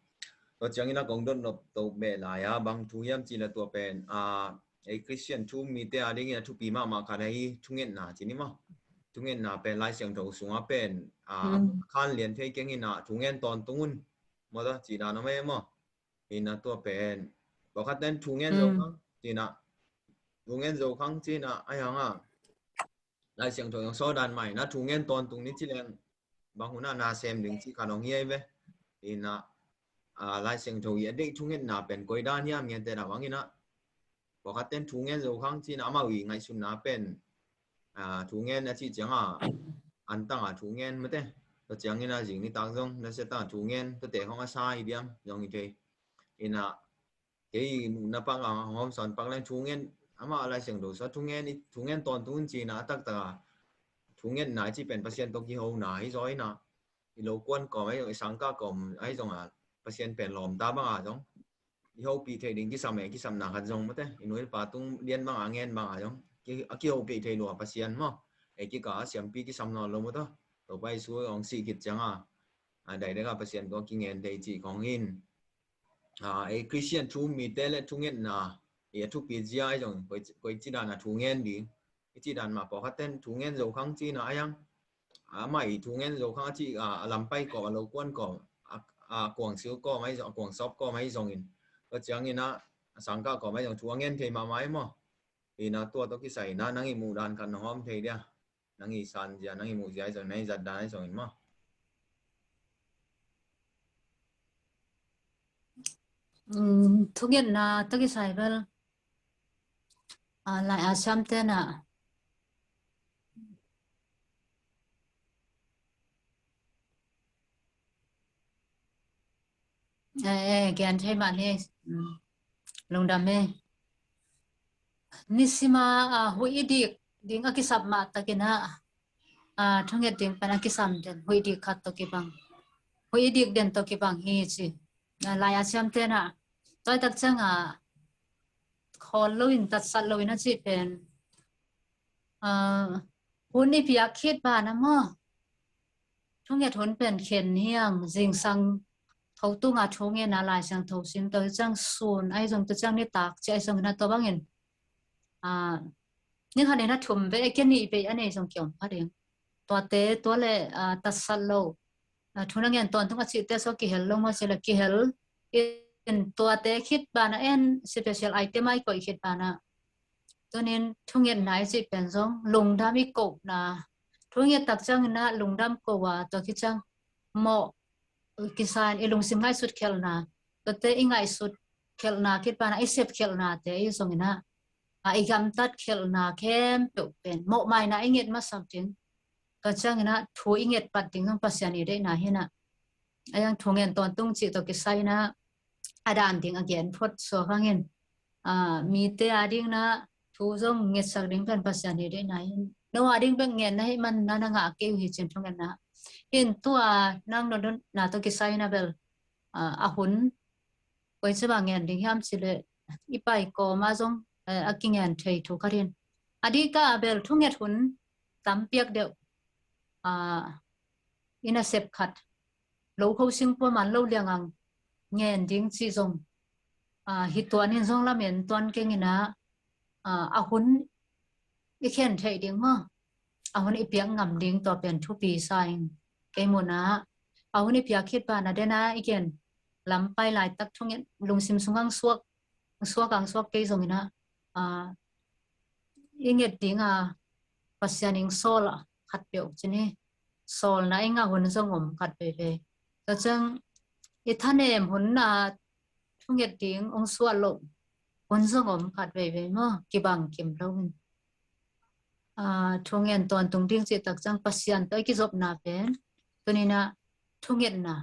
Tua ciangin a kong dot nop to beh lai a, bang thu hiam cih leh tua pen, a, ei Christian thu um mite a dingin a thupi mahmah khat ahi thungetna ci ni maw. Thungetna pen Lai Siangtho sunga pen, a, khan lian thei keng in a, thungen tawntung un maw, tua ci dan om ei maw. In a tua pen pawlkhat ten thungen zo khang ci in a, thungen zo khang ci in a, ahi hang a Lai Siangtho zong sawldan mah in a thungen tawntung ni ci leng bang hun a na sem ding cih khat hong hi ei ve. In a, a, Lai Siangtho i a deih thungetna pen koi dan hiam ngen te na bang in a, pawlkhat ten thungen zo khang ci in a, amau i ngaihsutna pen, a, thungen a cih ciang a, an tang a thungen mate. Tua ciangin a zing nitak zong nasia tang a thungen, tuate hong a sa hi diam zong hi thei. In a, kei muhna pak a hong hawmsawn pak leng thungen, amah Lai Siangtho sung thungen, thungen tawntung un ci in a, a taktak a thungetna i cih pen Pasian tawh kihona hi zaw in a, i lo kuan kawm ahi zong, i sangkah kawm ahi zong a, Pasian pen lawmta bang a zong i hopih theih ding kisam e, kisamna khat zong mate. I nu i pa tung lian banga ngen banga zong ki, a kihopih thei lua Pasian maw. E kika a siampi kisam nawn lo maw taw. Topa Jesu hong sih khit cianga a, daideka Pasian tawh kingen thei cih khong in. A, e Christian thu mite le thungetna i a thupi zia i zong koi, koi ci dana thu ngen ding. I cih dan mah pawlkhat ten thu ngen zo khang cina a yang. Amah i thu ngen zo khang a cih a, a lampai kawm, a lokuan kawm, a, a kuangsil kawm ahi zong, a kuangsawp kawm ahi zongin. Tua ciangin a, a sangkah kawm ahi zong thu a ngen thei mahmah ahi maw. Ina tua tawh kisai ina nang i muh dan khat nong hawm thei dia. Nang i san zia, nang i muh zia ahi zong, nang i zat dan ahi zongin maw. Thungetna tawh kisai bel. A, lai a siam tena. E, e, gen thei mah hi. Lungdam hi. Nisima, a, huih i dik ding a kisap mah takina. A, thunget ding pan a kisam den. Huih dik khat tawh kibang. Huih i dik den tawh kibang hi ci. A, lai a siam tena. Tua i tak cianga khawl loin, tatsat loin a cih pen. A, hun i piak khit bana maw. Thunget hun pen khen hiang, zingsang tho tunga thungena Lai Siangtho sim tawh hi ciang sun ahi zong tua ciang nitak ci ahi zongina tua bangin. A, ni khanin a thum ve, e kia nih ve a nei zong kiom kha ding. Tuate, tua le, a, tatsat lo. A, thu na ngen tawntung a cihte sua kihel lo maw ci le kihel. In tuate khit bana en special item ai koih khit bana. Tunin thungetna i cih pen zong lungdam i kohna. Thunget tak ciangina lungdam koh a tua khit ciang mawh kisan i lungsim ngaihsut khelhna. Tuate i ngaihsut khelhna khit bana i sep khelhnate i zongina. A, i gamtat khelhna khempeuh pen mawhmaina i nget masa ding. Tua ciangina thu i nget pat ding zong Pasian i deihna hina. A yang thungen tawntung cih tawh kisaina a dan ding a gen phot suak hangin. A, mite a dingna thu zong ngetsak ding pen Pasian i deihna hin. No a ding bek ngenna hi man na na ngah kei uh hi cin thungetna. Hin tua nang nodonna tawh kisaina bel. A, a hun koi ci bang ngen ding hiam ci le i pai kawma zong, eh, a kingen thei thu khat hin. A dika a bel thunget hun tam piak deuh, a, i nasep khat lo kho singpua man lo liangang ngen ding ci zong, a, hi tuanin zong lamen tuan kengina, a, a hun i khen theih ding maw? A hun i piak ngam ding tua pen thupi sa ing. Kei muna a hun i piak khit pana dena i gen lampai laitak thunget lungsim sungang suak, suak ang suak kei zongina, a, i nget dinga Pasian ing sawl a khat peuh cini sawlna i ngah hun zong om khat veivei. Tua ciang i thanem hun na thunget ding ong suah loh hun zong om khat veivei maw, kibang kim lo in. A, thungen tawntung ding cih tak ciang Pasian tawh i kizopna pen tunina thungetna,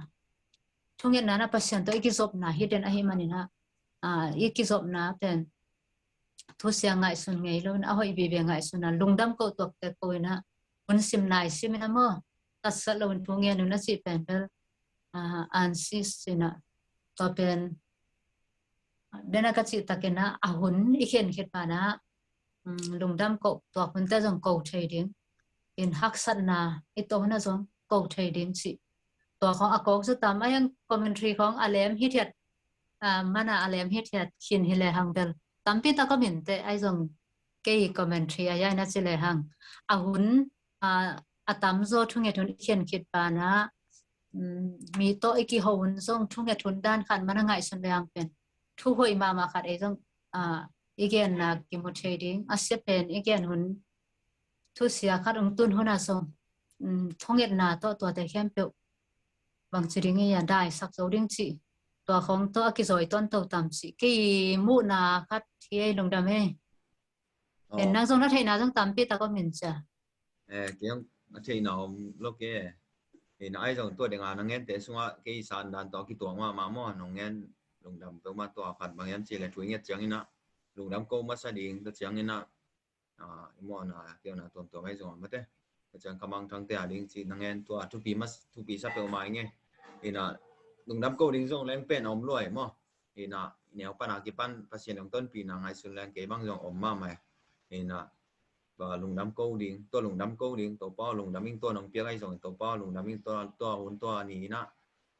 thungetna na Pasian tawh i kizopna hi den ahi manina, a, i kizopna pen thusia ngaihsun ngei lo in a hoih vive ngaihsun a lungdam ko tuakte ko ina hun sim nai sim ina maw, tatsat lo in thungen un a cih pen bel, a, ansis ina tua pen dena ka cih takina a hun i khen khit pana, um, lungdam ko tuak hunte zong ko thei ding in haksatna i to huna zong ko thei ding cih. Tua khong a kawk zu tam a yang commentary khong a lem hithiat, a, mana a lem hithiat khin hi le hang bel tampi ta comment te ai zong kei commentary a yaina ci le hang a hun, a, a tamzaw thunget hun i khen khit pana, um, mi tawh i kiho hun zong thunget hun dan khat mana ngaihsun le hang pen thu hoih mahmah khat ei zong, a, i genna kimu thei ding a sia pen i gen hun thusia khat ong tun huna zong, um, thungetna tawh tuate khempeuh bangci ding i a daisak zo ding cih tua khong tawh a kizawi tawnto tam cih kei muhna khat hi ei lungdam ei. En nang zong na theihna zong tampi tak om in cia. Eh, kei a theihna om lo ke. Ina ai zong tua denga na ngente sunga kei san dan tawh kituang mahmah maw, nong ngen lungdam peuhmah tua khat bang hiam ci le thu i nget ciangina lungdam ko masa ding tua ciangina, a, i mawhna kiona tuamtuam ai zong a mate. Tua ciang ka mangthangte a ding ci na ngen tua thupi mas, thupi sa peuhmah i nge. Ina lungdam ko ding zong leng pen a om luai maw. Ina, neu pana kipan Pasian hong tonpihna ngaihsun leng kei bang zong om mahmah. Ina, ba lungdam ko ding, tua lungdam ko ding, Topa lungdam ing, tua nong piak ahi zongin, Topa lungdam ing, tua, tua hun tua ni ina,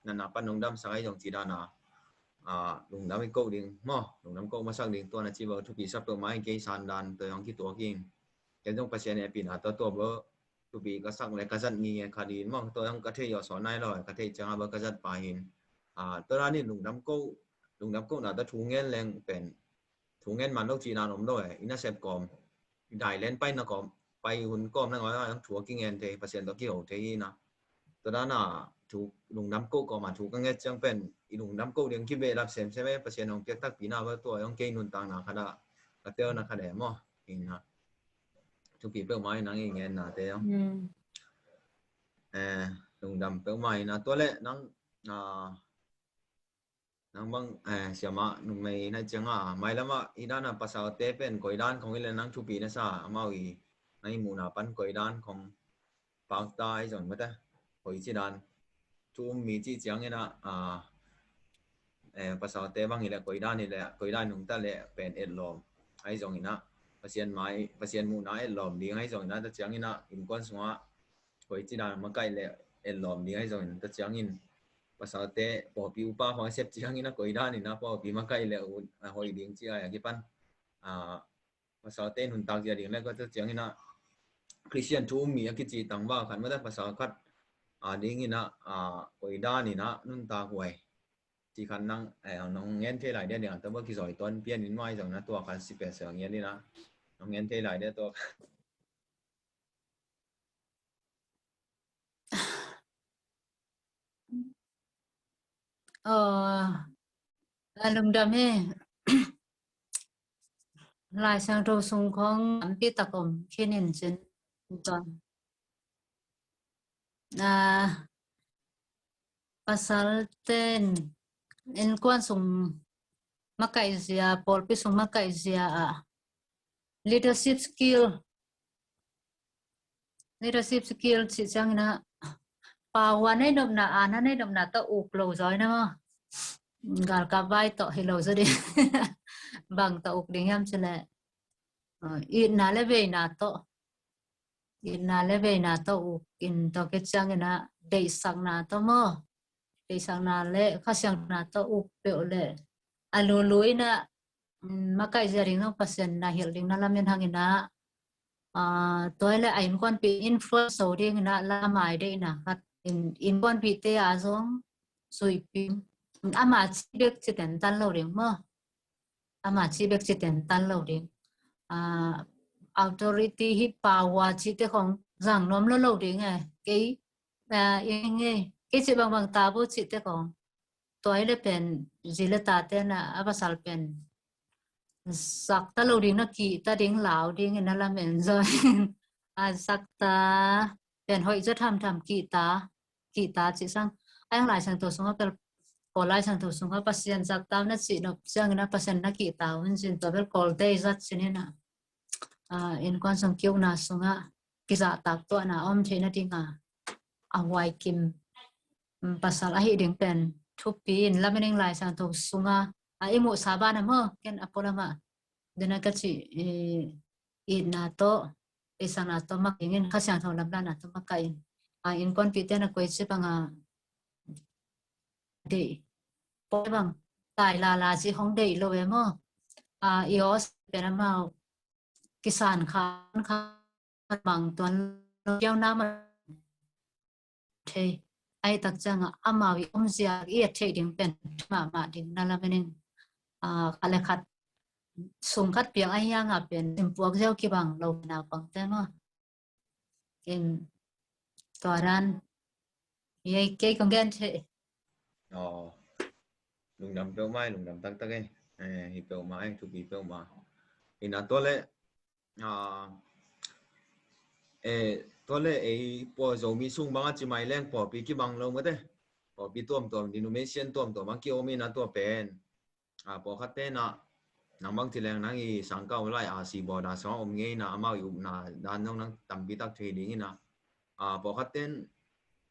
na na pan lungdam sak ahi zong ci dana, a, lungdam ing ko ding maw, lungdam ko masak ding, tua na ci ba thupi sa peuhmah ing, kei sandan tua hong kituak ing. Ken zong Pasian hehpihna tua tua ba thupi ka sak le ka zat ngei kha ding maw, tua hong ka thei zawh sawn nai lo, ka thei cianga ba ka zat pah in. A, tua dan in lungdam ko, lungdam ko na tua thu ngen leng pen thu ngen man lo cihna om lo e, i nasep kawm, i dai len paina kawm, pai hun kawm na ngawi a thu a kingen thei, Pasian tawh kiho thei hi na. Tua dana thu lungdam ko kawm a thu ka nget ciang pen i lungdam ko ding kibehlap semsem e, Pasian hong piak takpihna ba tua hong kei nuntakna khat a ka telna khat e maw. Ina, thupi peuhmah ina ngen nate. Hmm. Eh, lungdam peuhmah ina, tua le nang, ah, nang bang, eh, siamah numei na cianga, mailamah i dana pasalte pen koi dan khong i le nang thupi na sa, amau i, na i muhna pan koi dan khong pakta i zong mata, koi ci dan, thu um mi ci ciang ina, ah, eh, pasalte bang i le koi dan i le, koi dan nungta le pen etlawm. Ai zong ina, Pasian mai, Pasian muhna etlawm ding ai zong ina, ta ciang ina, innkuan sunga, koi ci dan makaih le etlawm ding ai zongin, ta ciangin pasalte pawlpi upa khong a sep ciangin a koi dan ina pawlpi makaih le a hoih ding ci ai a kipan, a, pasalte nuntak zia ding le ko ta ciangin a Christian thu um mi a kici tangval khat mata pasal khat a ding ina, a, koi dan ina nuntak huai ci khan nang, eh, nong ngen thei lai dia ding a ta ba kizoi ton pian in mai zong na tua khan si pe sel ngen ina nong ngen thei lai dia tua. Aw, a lungdam hi. Lai Siangtho sung khong tampi tak om khin in cin. Ah, pasal ten innkuan sung makaih zia, pawlpi sung makaih zia ah leadership skill, leadership skill ci ciang ina, power nei nopna, ana nei nopna tawh uk lo zaw ina maw. Galkap vai tawh hi lo zaw ding. Bang tawh uk ding hiam ci le, ah, itna le veina tawh, itna le veina tawh uk in tawh ke ciang ina deihsakna tawh maw, deihsakna le Kha Siangthona tawh uk peuh le a lulu ina, mm, makaih zia ding zong Pasian na hilh ding na lamen hang ina, ah, tua le a innkuanpih influence so ding ina lamai deihna khat in, innkuanpihte a zong zuipim, ama ci bek ci tentan lo ding maw. Ama ci bek ci tentan lo ding. Ah, authority hi power cihte khong zang nuam lo lo ding e. Kei, ah, ing e, kei ci bangbang ta bu cihte khong. Tua i le pen zi le tate na a pasal pen zak ta lo ding na kihta ding lau ding ina lamen zaw. A zak ta pen hoih zaw thamtham kihta, kihta ci sang. Ai ang Lai Siangtho sunga pel, ko Lai Siangtho sunga Pasian zak tau na ci nop ciang ina Pasian na kihta un cin tua pel kol dei zat cin ina. Ah, innkuan sung kiukna sunga kizahtak tuahna om theihna dinga a huai kim, mm, pasal ahi ding pen thupi in lamen ing Lai Siangtho sunga, ah, i muhsa bana maw, ken a pualama dena ka ci, eh, itna tawh, deihsakna tawh mak dingin Kha Siangtho lamdanna tawh makaih in. Ah, innkuanpihte na koi ci banga deih, poi bang tai lala ci khong deih lo e maw. Ah, i aw pen amau kisan khan khan mang tuan lo piau na ma thei. Ai tak cianga amau i om zia i a thei ding pen mahmah ding na lamen ing. Ah, khat le khat sung khat piang ai hianga pen simpuak ziau kibang lo naupangte maw. In tua dan i ei kei kong gen thei. Aw, lungdam peuhmah, lungdam taktak e. Eh, hi peuhmah e, thupi peuhmah. Ina tua le, ah, eh, tua le ei pua Zomi sung banga ci mai leng pawlpi kibang lo mate. Pawlpi tuamtuam, denomination tuamtuam a kiom ina tua pen. Ah, pawlkhatte na, nang bang ci leng nang i sangkah lai a si bawda sung a om ngei ina amau i upna dan zong nang tampi tak thei ding ina. Ah, pawlkhatte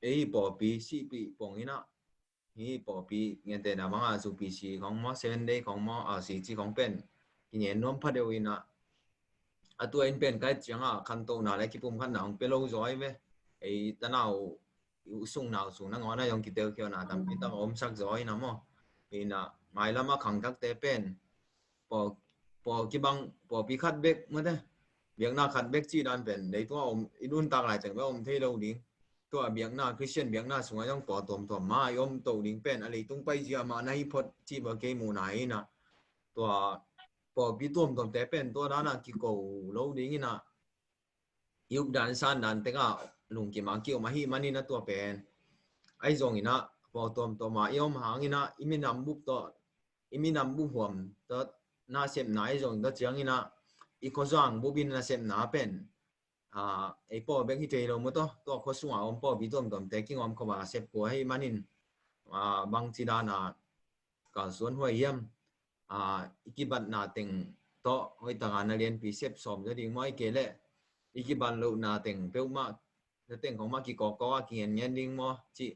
ei pawlpi sihpih pong ina. Hi pawlpi ngente na manga zu P C khong maw, Seven Day khong maw, R C C khong pen kingen nuam pha deuh ina, a tua in pen kai cianga khantohna le kipumkhatna hong pia lo zaw hi ve. Ei tanau, i u sung nau sung nangawn a zong kitelkhialhna tampi tak a omsak zaw ina maw. Ina, mailama khangthakte pen pawl, pawl kibang, pawlpi khat bek mate, biakna khat bek cih dan pen leitung a om, i nuntak lai ciang bek om thei lo ding. Tua biakna, Christian biakna sungah zong pawl tuamtuam ma i om to ding pen a leitung paizia mah na hi phot cih bel kei muhna hi ina. Tua pawlpi tuamtuamte pen tua dana kiko lo ding ina, i updan sandan tengah lungkima kiom ahih manin a tua pen. Ahi zong ina, pawl tuamtuama i om hang ina, i minam bup tawh, i minam bup huam tawh nasepna ahi zong tawh ciang ina, i khuazuang bupin nasepna pen, ah, ei pawl bek hi thei lo maw tawh, tua khua sunga om pawlpi tuamtuamte kingawm khawma sep kua ahih manin, ah, bangci dana kalsuan huai hiam, ah, i kibatna teng tawh hoih taka na lianpi sep sawm zaw ding maw, ahih kei leh i kibat lohna teng peuhmah, na teng khong mah kikawkkawk a kingen ngen ding maw cih,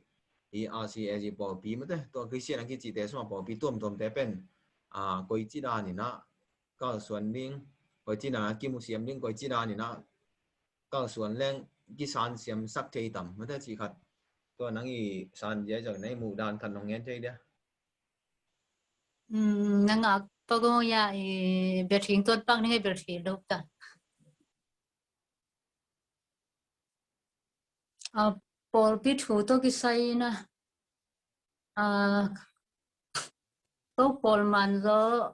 i R C A G pawlpi mate, tua Christian a kicihte sungah pawlpi tuamtuamte pen, ah, koici dan ina kalsuan ding, koici dan a kimusiam ding, koici dan ina kalsuan leng kisansiamsak thei tam mate cih khat. Tua nang i san zia zong na i muh dan khat nong ngen thei dia. Hmm, nang a pago ya i bething tuat pak ning i bething lo ta. A, pawlpi thu tawh kisai ina, a, ko pawl man zaw,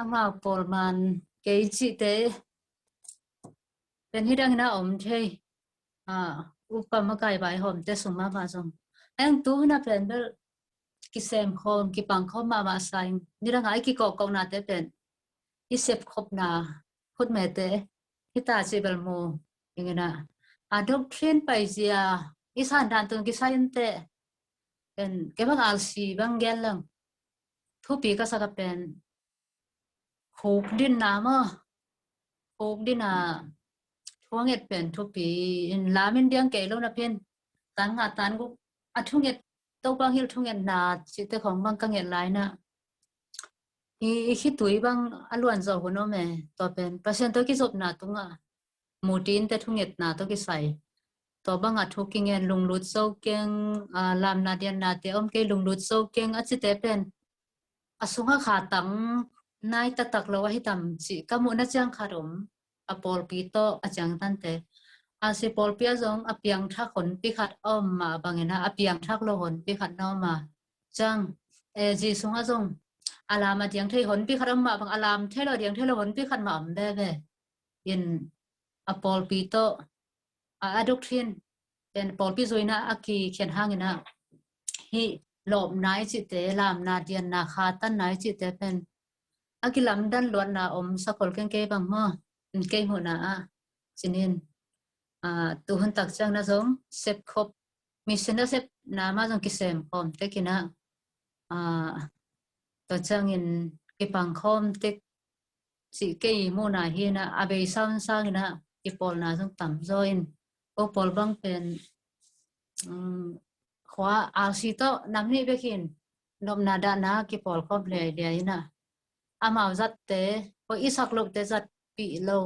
amau pawl man kei cihte pen hi dang ina om thei. A, upa makai vaihawmte sung mahmah zong. Eng tu huna pen bel kisem khawm, kipang khawm mahmah sa ing. Nidanga i kikawkkawknate pen i sepkhopna khutmete hita cih bel mu ing ina. A, doctrine paizia i sandan tun kisai inte pen kei bang R C bang gen lang thupi ka sak a pen khukdinna maw, khukdinna thunget pen thupi in, lamin diang kei lo na phin tan nga tan guk a thunget, Topa hong hilh thungetna cihte khong bang ka nget lai ina, i, i khitui bang a luan zawh hun om e. Tua pen Pasian tawh kizopna tungah mutinte thungetna tawh kisai. Tua bangah thu kingen, lunglut zo keng, a, lamna diannate om kei, lunglut zo keng a cite pen a sungah khatang nai taktak lo ahi tam cih ka muhna ciang khat om. A pawlpi tawh a ciangtante, a si pawlpi ah zong a piangthak honpi khat a om mah bangin a, a piangthak lo honpi khat na om a, ciang, e, zi sungah zong a lam a diang thei honpi khat a om mah bang, a lam thei lo a diang thei lo honpi khat mah om veve. In a pawlpi tawh a, a doctrine pen pawlpi zuina a kikhen hangin a, hih lawpna i cihte, lamna dianna khatanna i cihte pen a kilamdan luatna om sakhol keng kei bang maw, kei muhna ah. Cinin, a, tuhun tak ciang na zong sepkhop, mission a sepna mah zong kisem khawm tek ina, a, tua ciangin kipang khawm tek cih kei muhna hi ina, a bei saun sangin a kipawlna zong tam zaw in, ko pawl bang pen, um, khua R C tawh nam nih bekin nopna dahna kipawl khawm liailiai ina, amau zatte, ko i sak lohte zatpih lo.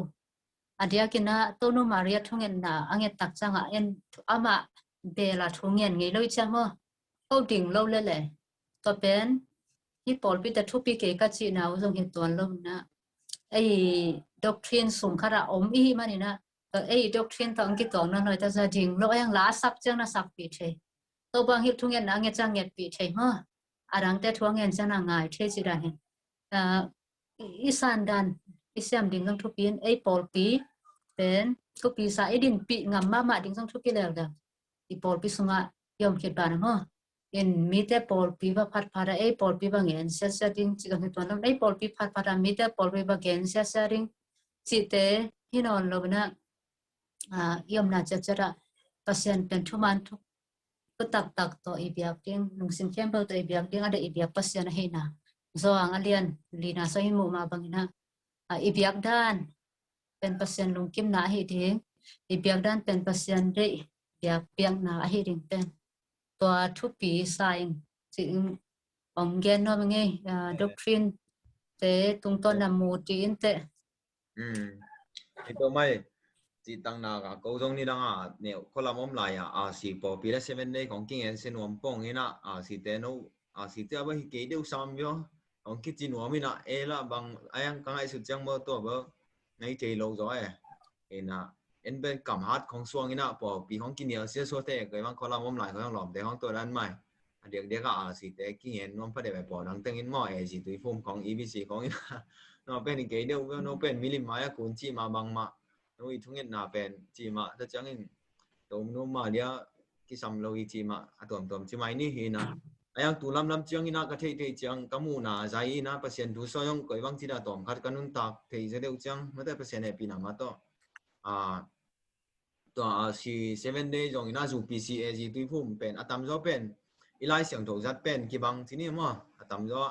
A diakin a Tonu Maria thungetna a nget tak ciangah en amah bela thu ngen ngei lo i ciang maw, ko ding lo lele. Tua pen hih pawlpite thupi kei ka cihna uh zong hi tuan lo ina, ei doctrine sung khatah om i hih man ina, tua ei doctrine tawh ang kituang nawn hoi ta za ding lo, ei ang la a sak ciang na sakpih thei. Topa hong hilh thungetna a nget ciang ngetpih thei maw. A dangte thu a ngen ciang na ngai thei cih dan hi. A, i, i sandan i siam ding zong thupi in, ei pawlpi pen thupi sa i dinpih ngam mahmah ding zong thupi leuleu. I pawlpi sungah i om khit banah maw, in mite pawlpi va phatphat a ei pawlpi va ngen siasia ding cih zong hi tuan lo. Ei pawlpi phatphat a mite pawlpi va ngen siasia ding cihte hi nawn lo ina, a, i omna ciatciat ah Pasian pen thuman thu, thu taktak tawh i biak ding, lungsim khempeuh tawh i biak ding, a deih i biak Pasian ahihna. Johan a lian lina sung i muh mah bangin a, a, i biak dan pen Pasian lungkimna ahi ding, i biak dan pen Pasian deih biak, biakna ahi ding pen tua thupi sa in ci in om gen nuam ngei, ah, doctrine te tungtawn a mu ti in teh. Mm. Hi to mai, ci tangna ka ko zong ni dang a neu kolam om lai a, a si pawpi le seven day kong kingen se nuam pong ina, a si te no, a si te a ba hi kei deuh sam vio, kong kici nuam ina, e la bang, ayang ka ngaihsut ciang bo to bo, ngai thei lo zo e. Ina, en ben kam hat kong suang ina, pawpi kong kinial sia so te, kei bang kolam om lai kong lawm te kong to dan mai. A diakdiak a, a si te kingen nuam pha deuh e, pawl dang teng in maw, e si tui phum kong, E B C kong in. No pen i kei deuh, no pen milim mai a kun ci ma bang ma. No i thungetna pen ci ma, ta ciangin. Tom no ma dia kisam lo i ci ma, a tuamtuam ci mai ni hi na. A yang tu lamlam ciang ina ka theih theih ciang, ka muhna zai ina, Pasian thu soi ong koi bang ci da tawm khat ka nuntak theih za deuh ciang, mate Pasian e pi na ma to. A, tua a si seven day zong ina zu P C A zi tui phum pen, a tamzaw pen, i Lai Siangtho zat pen, kibang ci ni maw, a tamzaw,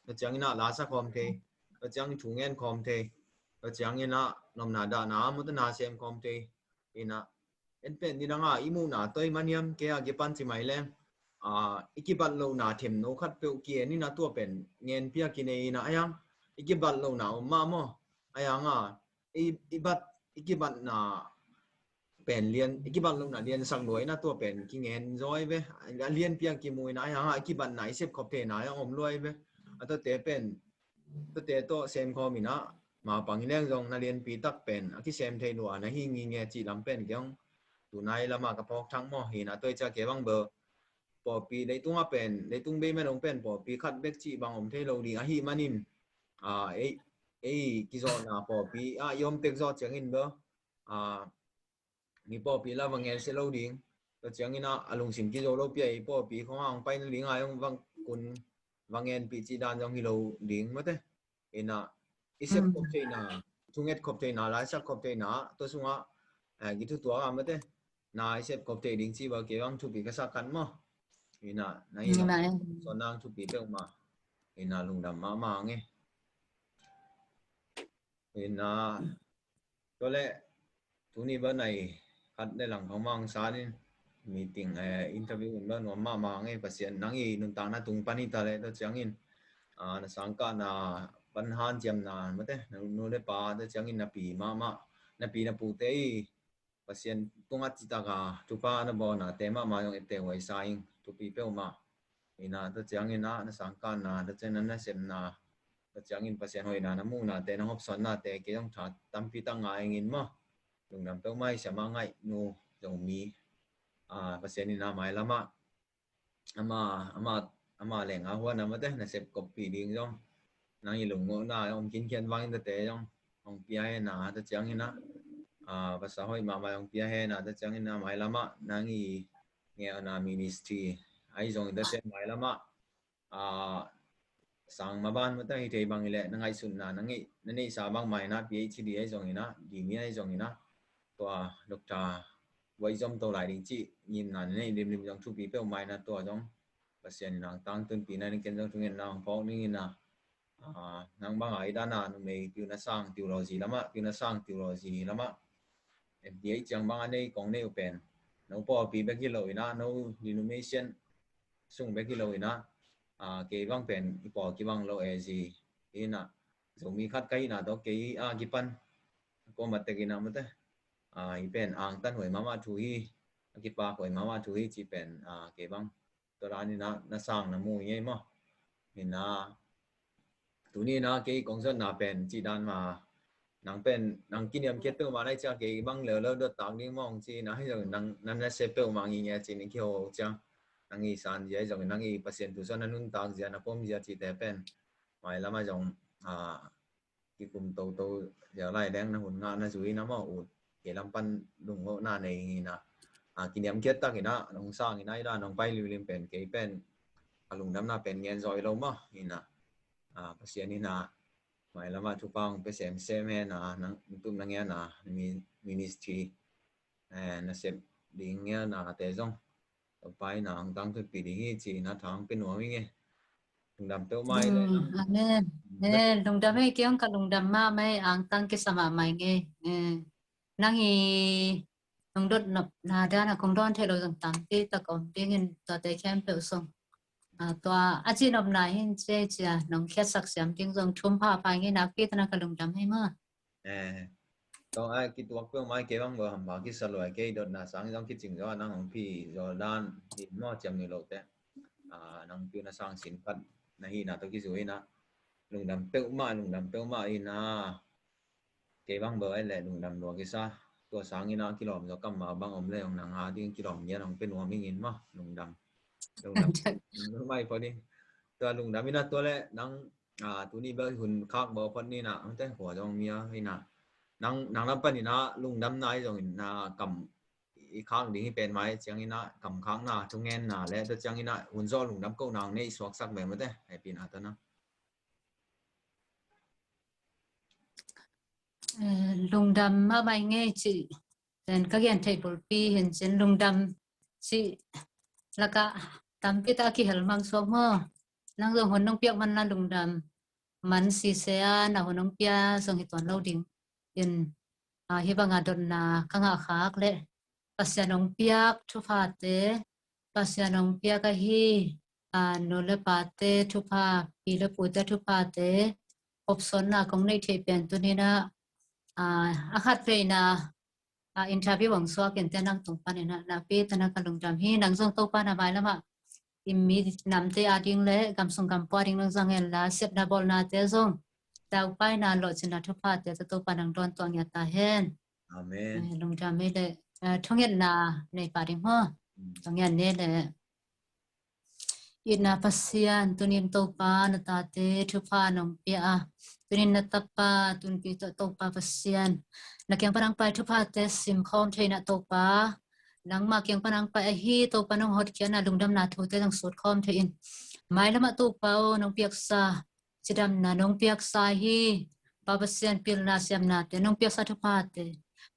tua ciang ina la sa khawm thei, tua ciang thu ngen khawm thei, tua ciang ina nomna dahna, mawta na sem khawm thei, ina, en pen ni dang a, i muhna toi maniam, kei a kipan ci mai leng, a, i kibat lohna them no khat peuh kien ina tua pen, ngen pia kinei ina, a yang, i kibat lohna om ma maw, a yang a, i, i bat, i kibatna pen lian, i kibat lohna liansak lua ina tua pen kingen zaw ve, a lianpi a kimu ina, a yang a i kibatna i sep khop theina a yang om lua ve, a tua te pen, tua te tawh sem khawm ina, ma pang i leng zong na lianpi tak pen, a kisem thei lua na hi ngi nge ci lam pen kiang, tunai lama ka phawk thang maw, hi na tua i cia ke bang bo, pawpi leitung a pen, leitung bei ma dong pen, pawpi khat bek ci bang om thei lo ding, a hi manin, a, ei, ei, kizawhna pawpi, a, i om tek zawh ciangin bo, a, mi pawpi la va ngen se lo ding, tua ciangin a, a lungsim kizo lo pia i pawpi khong a ong pai na ding a, ong va kun va ngen pi ci dan zong hi lo ding, mate. Ina, i sep khop theina, thunget khop theina, laisak khop theina, tua sunga, eh, ki thu tua a, mate. Na i sep khop thei ding ci ba ke bang thupi ka sak kan maw. Ina, na ina, so nang thupi peuh ma. Ina lungdam ma ma nge. Ina, tua le, tuni ba nai, khat le lang khang mang sa nin, meeting, eh, interview in ba nuam ma ma nge, Pasian nang i nuntakna tung pan i ta le, tua ciangin, ah, na sangkahna, pan hanciamna, mate, na nu le pa, tua ciangin na pi ma ma, na pi na pu te i, Pasian tungah citaka thupha na bawlna te mahmah zong ette huai sa ing, thupi peuhmah. Ina, tua ciangin ah na sangkanna, tua ciangin na sepna, tua ciangin Pasian hoihna na muhna te, na hopsawnna te, kei zong tha tampi tak ngai ing in maw. Lungdam peuhmah i siamah ngaih nu zong mi, ah, Pasian in ah mailamah ama, ama, ama leng a huan a mate, na sep koppih ding zong nang i lungngohna om khinkhian vangin tate zong hong pia hen a, tua ciangin ah, ah, vasa hoih mahmah hong pia hen a, tua ciangin ah mailamah nang i ngeuna ministry ahi zongin tate mailamah, ah, sang maban mate hi thei bang i leh na ngaihsutna na neihsa bang mai na PhD ahi zongin ah, dimi ahi zongin ah, tua doctor buai zom to lai ding cih ngimna na neih limlim zong thupi peuhmah ina tua zong Pasian in ah tangtunpihna ding ken zong thungetna hong phawk dingin ah, ah, nang banga i dana numei piuna sang theology lamah, piuna sang theology lamah M D A ciang banga nei kong nei uh pen no pawlpi bek hi lo ina, no denomination sung bek hi lo ina, ah, kei bang pen i pawl kibang lo e zi ina, Zomi khat ka hihna tawh kei a kipan kawma tek ina mate, ah, i pen angtan huai mahmah thu hi, a kipak huai mahmah thu hi cih pen, ah, kei bang tua dan ina na sang na mu ngei maw. Ina tuni ina kei kong zonna pen cih dan ma nang pen nang kiniamkhiat peuhmah nai cia kei bang leuleu dot tak ding mawng ci ina hi zong nang na na se peuhmah ngi nge ci ina kiho ciang nang i san zia hi zong nang i Pasian thu suan na nuntak zia na pom zia cihte pen mailamah zong, ah, kikum toto ziau lai leng na hun ngah na zui na maw ut kei lam pan lungngohna nei ina, ah, kiniamkhiat tak ina nong sang ina i dan nong pai limlim pen kei pen a lungdamna pen ngen zawi lo maw ina, ah, Pasian ina mailamah thupha hong pia semsem hen a, nang tup na ngen a, ministry, eh, na sep ding ngen a te zong Topa in ah hong tangtunpih ding hi ci-in ah tha hong pia nuam ing e. Lungdam peuhmah i le. Amen. Amen. Lungdam e, kei hong ka lungdam mahmah e, angtang kisa mahmah ing e. Nang i nong dot nopna dan a kong dawn theih lo zong tampi tak om dingin tuate khempeuh zong, ah, tua a cihnopna hin ci ei ci a nong khiatsak siam ding zong thum pha pha ing ei. Nakpi tak a ka lungdam hi maw. Eh, tawh a kituak peuhmah kei bang bawh hampha kisa lua, kei dotna sang zong kicing zaw a nang hong phi zaw dan hi maw, ciam ni lote. Ah, nang piuna sang sin khat na hihna tawh kizui in ah lungdam peuhmah, lungdam peuhmah in ah. Kei bang bawh ei leh lungdam lua kisa. Tua sang in ah kilawm zaw kammal bang om leh hong nang a ding kilawm ngiat hong pia nuam ing in maw. Lungdam. Lungdam. Lungdam mai pawh ding. Tua lungdam in ah tua leh nang, ah, tuni bel hun khak bawl phot ni in ah, hong te khua zong mi a in ah. Nang, nang lam pan in ah lungdamna i zong in ah kam i khak ding hi pen mai ciang in ah kam khakna, thungenna leh tua ciang in ah hun zawh lungdam kohna hong nei suaksak ve maw te. Hei pi na ta na. Eh, lungdam mahmah ing ei cih pen ka gen theih bulpi hi in cin lungdam cih lakah tampi tak a kihel mang suak maw. Nang zong hun nong piak man la lungdam man sise a na hun nong pia zong hi tuan lo ding in, ah, hih banga dotna ka ngah khak leh Pasian hong piak thuphate, Pasian hong piak ahi, ah, nu le pate thupha, pi le pute thuphate, hopsawnna kong neih theih pen tuni in ah, ah, a khat vei in ah, ah, interview hong suak in te nang tung pan in ah nakpi tak a ka lungdam hi. Nang zong Topa na mailam ah i mi namte a ding leh gamsung gampua a ding nong zang hen la, sepna bawlnate zong daupaina lawhcinna thuphate tawh Topa nang dawn tuah ngiat ta hen. Amen. Eh, lungdam hi leh, eh, thungetna nei pah ding maw. Mm. Thunget ni leh. Itna Pasian, tunin Topa na tate thupha nong pia a, tunin na tapa tunpi tawh Topa Pasian, na kiang pan hong pai thuphate sim khawm thei in ah Topa, nangmah kiang pan hong pai ahi Topa nong hotkhiatna lungdamna thute zong sut khawm thei in. Mailam ah Topa aw, nong piaksa cidamna nong piaksa hi. Pa Pasian, pilna siamnate nong piaksa thuphate,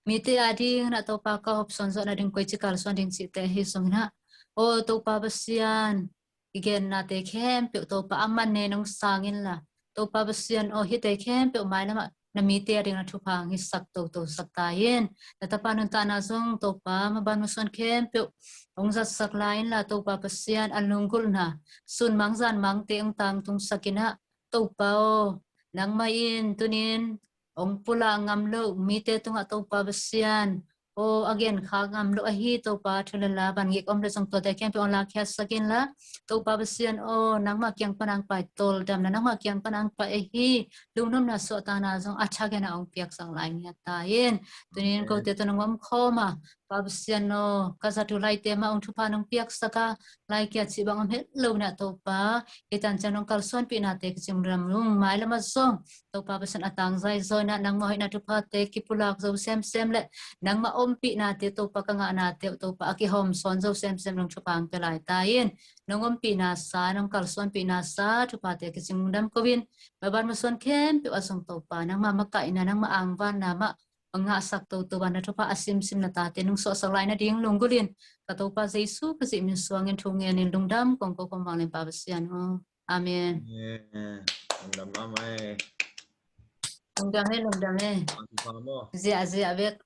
mite a ding in ah Topa ka hopsawn zawh nading koici kalsuan ding cihte ahi zong in ah, aw Topa Pasian, i gennate khempeuh Topa a man ne nong sang in la, Topa Pasian aw, hihte khempeuh mailam ah na mite a ding in ah thupha hong hisak toto sak ta in. Na tapa nuntakna zong Topa maban masuan khempeuh hong zatsak lai in la, Topa Pasian, a lunggulhna sun mang zan mangte hong tangtungsak in ah, Topa aw, nangmah in tunin hong pulak ngam loh mite tungah Topa Pasian aw, a genkhak ngam loh ahi Topa thu le la, vangik om leh zong tuate khempeuh hong lakkhiatsak in la, Topa Pasian aw, nangmah kiang pan hong pai tawldamna, nangmah kiang pan hong pai ahi lungnopna suahtakna zong a thak in ah hong piaksak lai ngiat ta in. Tunin kote tawh nong om khawm a, Pa Pasian aw, ka zat uh laite mah hong thupha nong piaksak a, lai kia cih bang om het lo in ah Topa, hih tan ciang nong kalsuanpihnate kicing ram lung mailam ah zong Topa Pasian a tangzai zaw in ah nangmah hoihna thuphate kipulak zo semsem leh nangmah ompihnate Topa ka ngahnate uh Topa a kihawmsawn zo semsem nong thupha hong pia lai ta in. Nong ompihna sa, nong kalsuanpihna sa thuphate kicing lungdam ko in, maban masuan khempeuh ah zong Topa nangmah makaihna, nangmah angvanna mah a ngahsak toto a na thupha a simsim na tate nong suahsak lai nading lunggulh in, ka Topa Jesu Khazih min suangin thu ngenin lungdam kong ko kong vanglian Pa Pasian aw. Amen. Amen. Lungdam mahmah e. Lungdam e, lungdam e. Ziahziah bek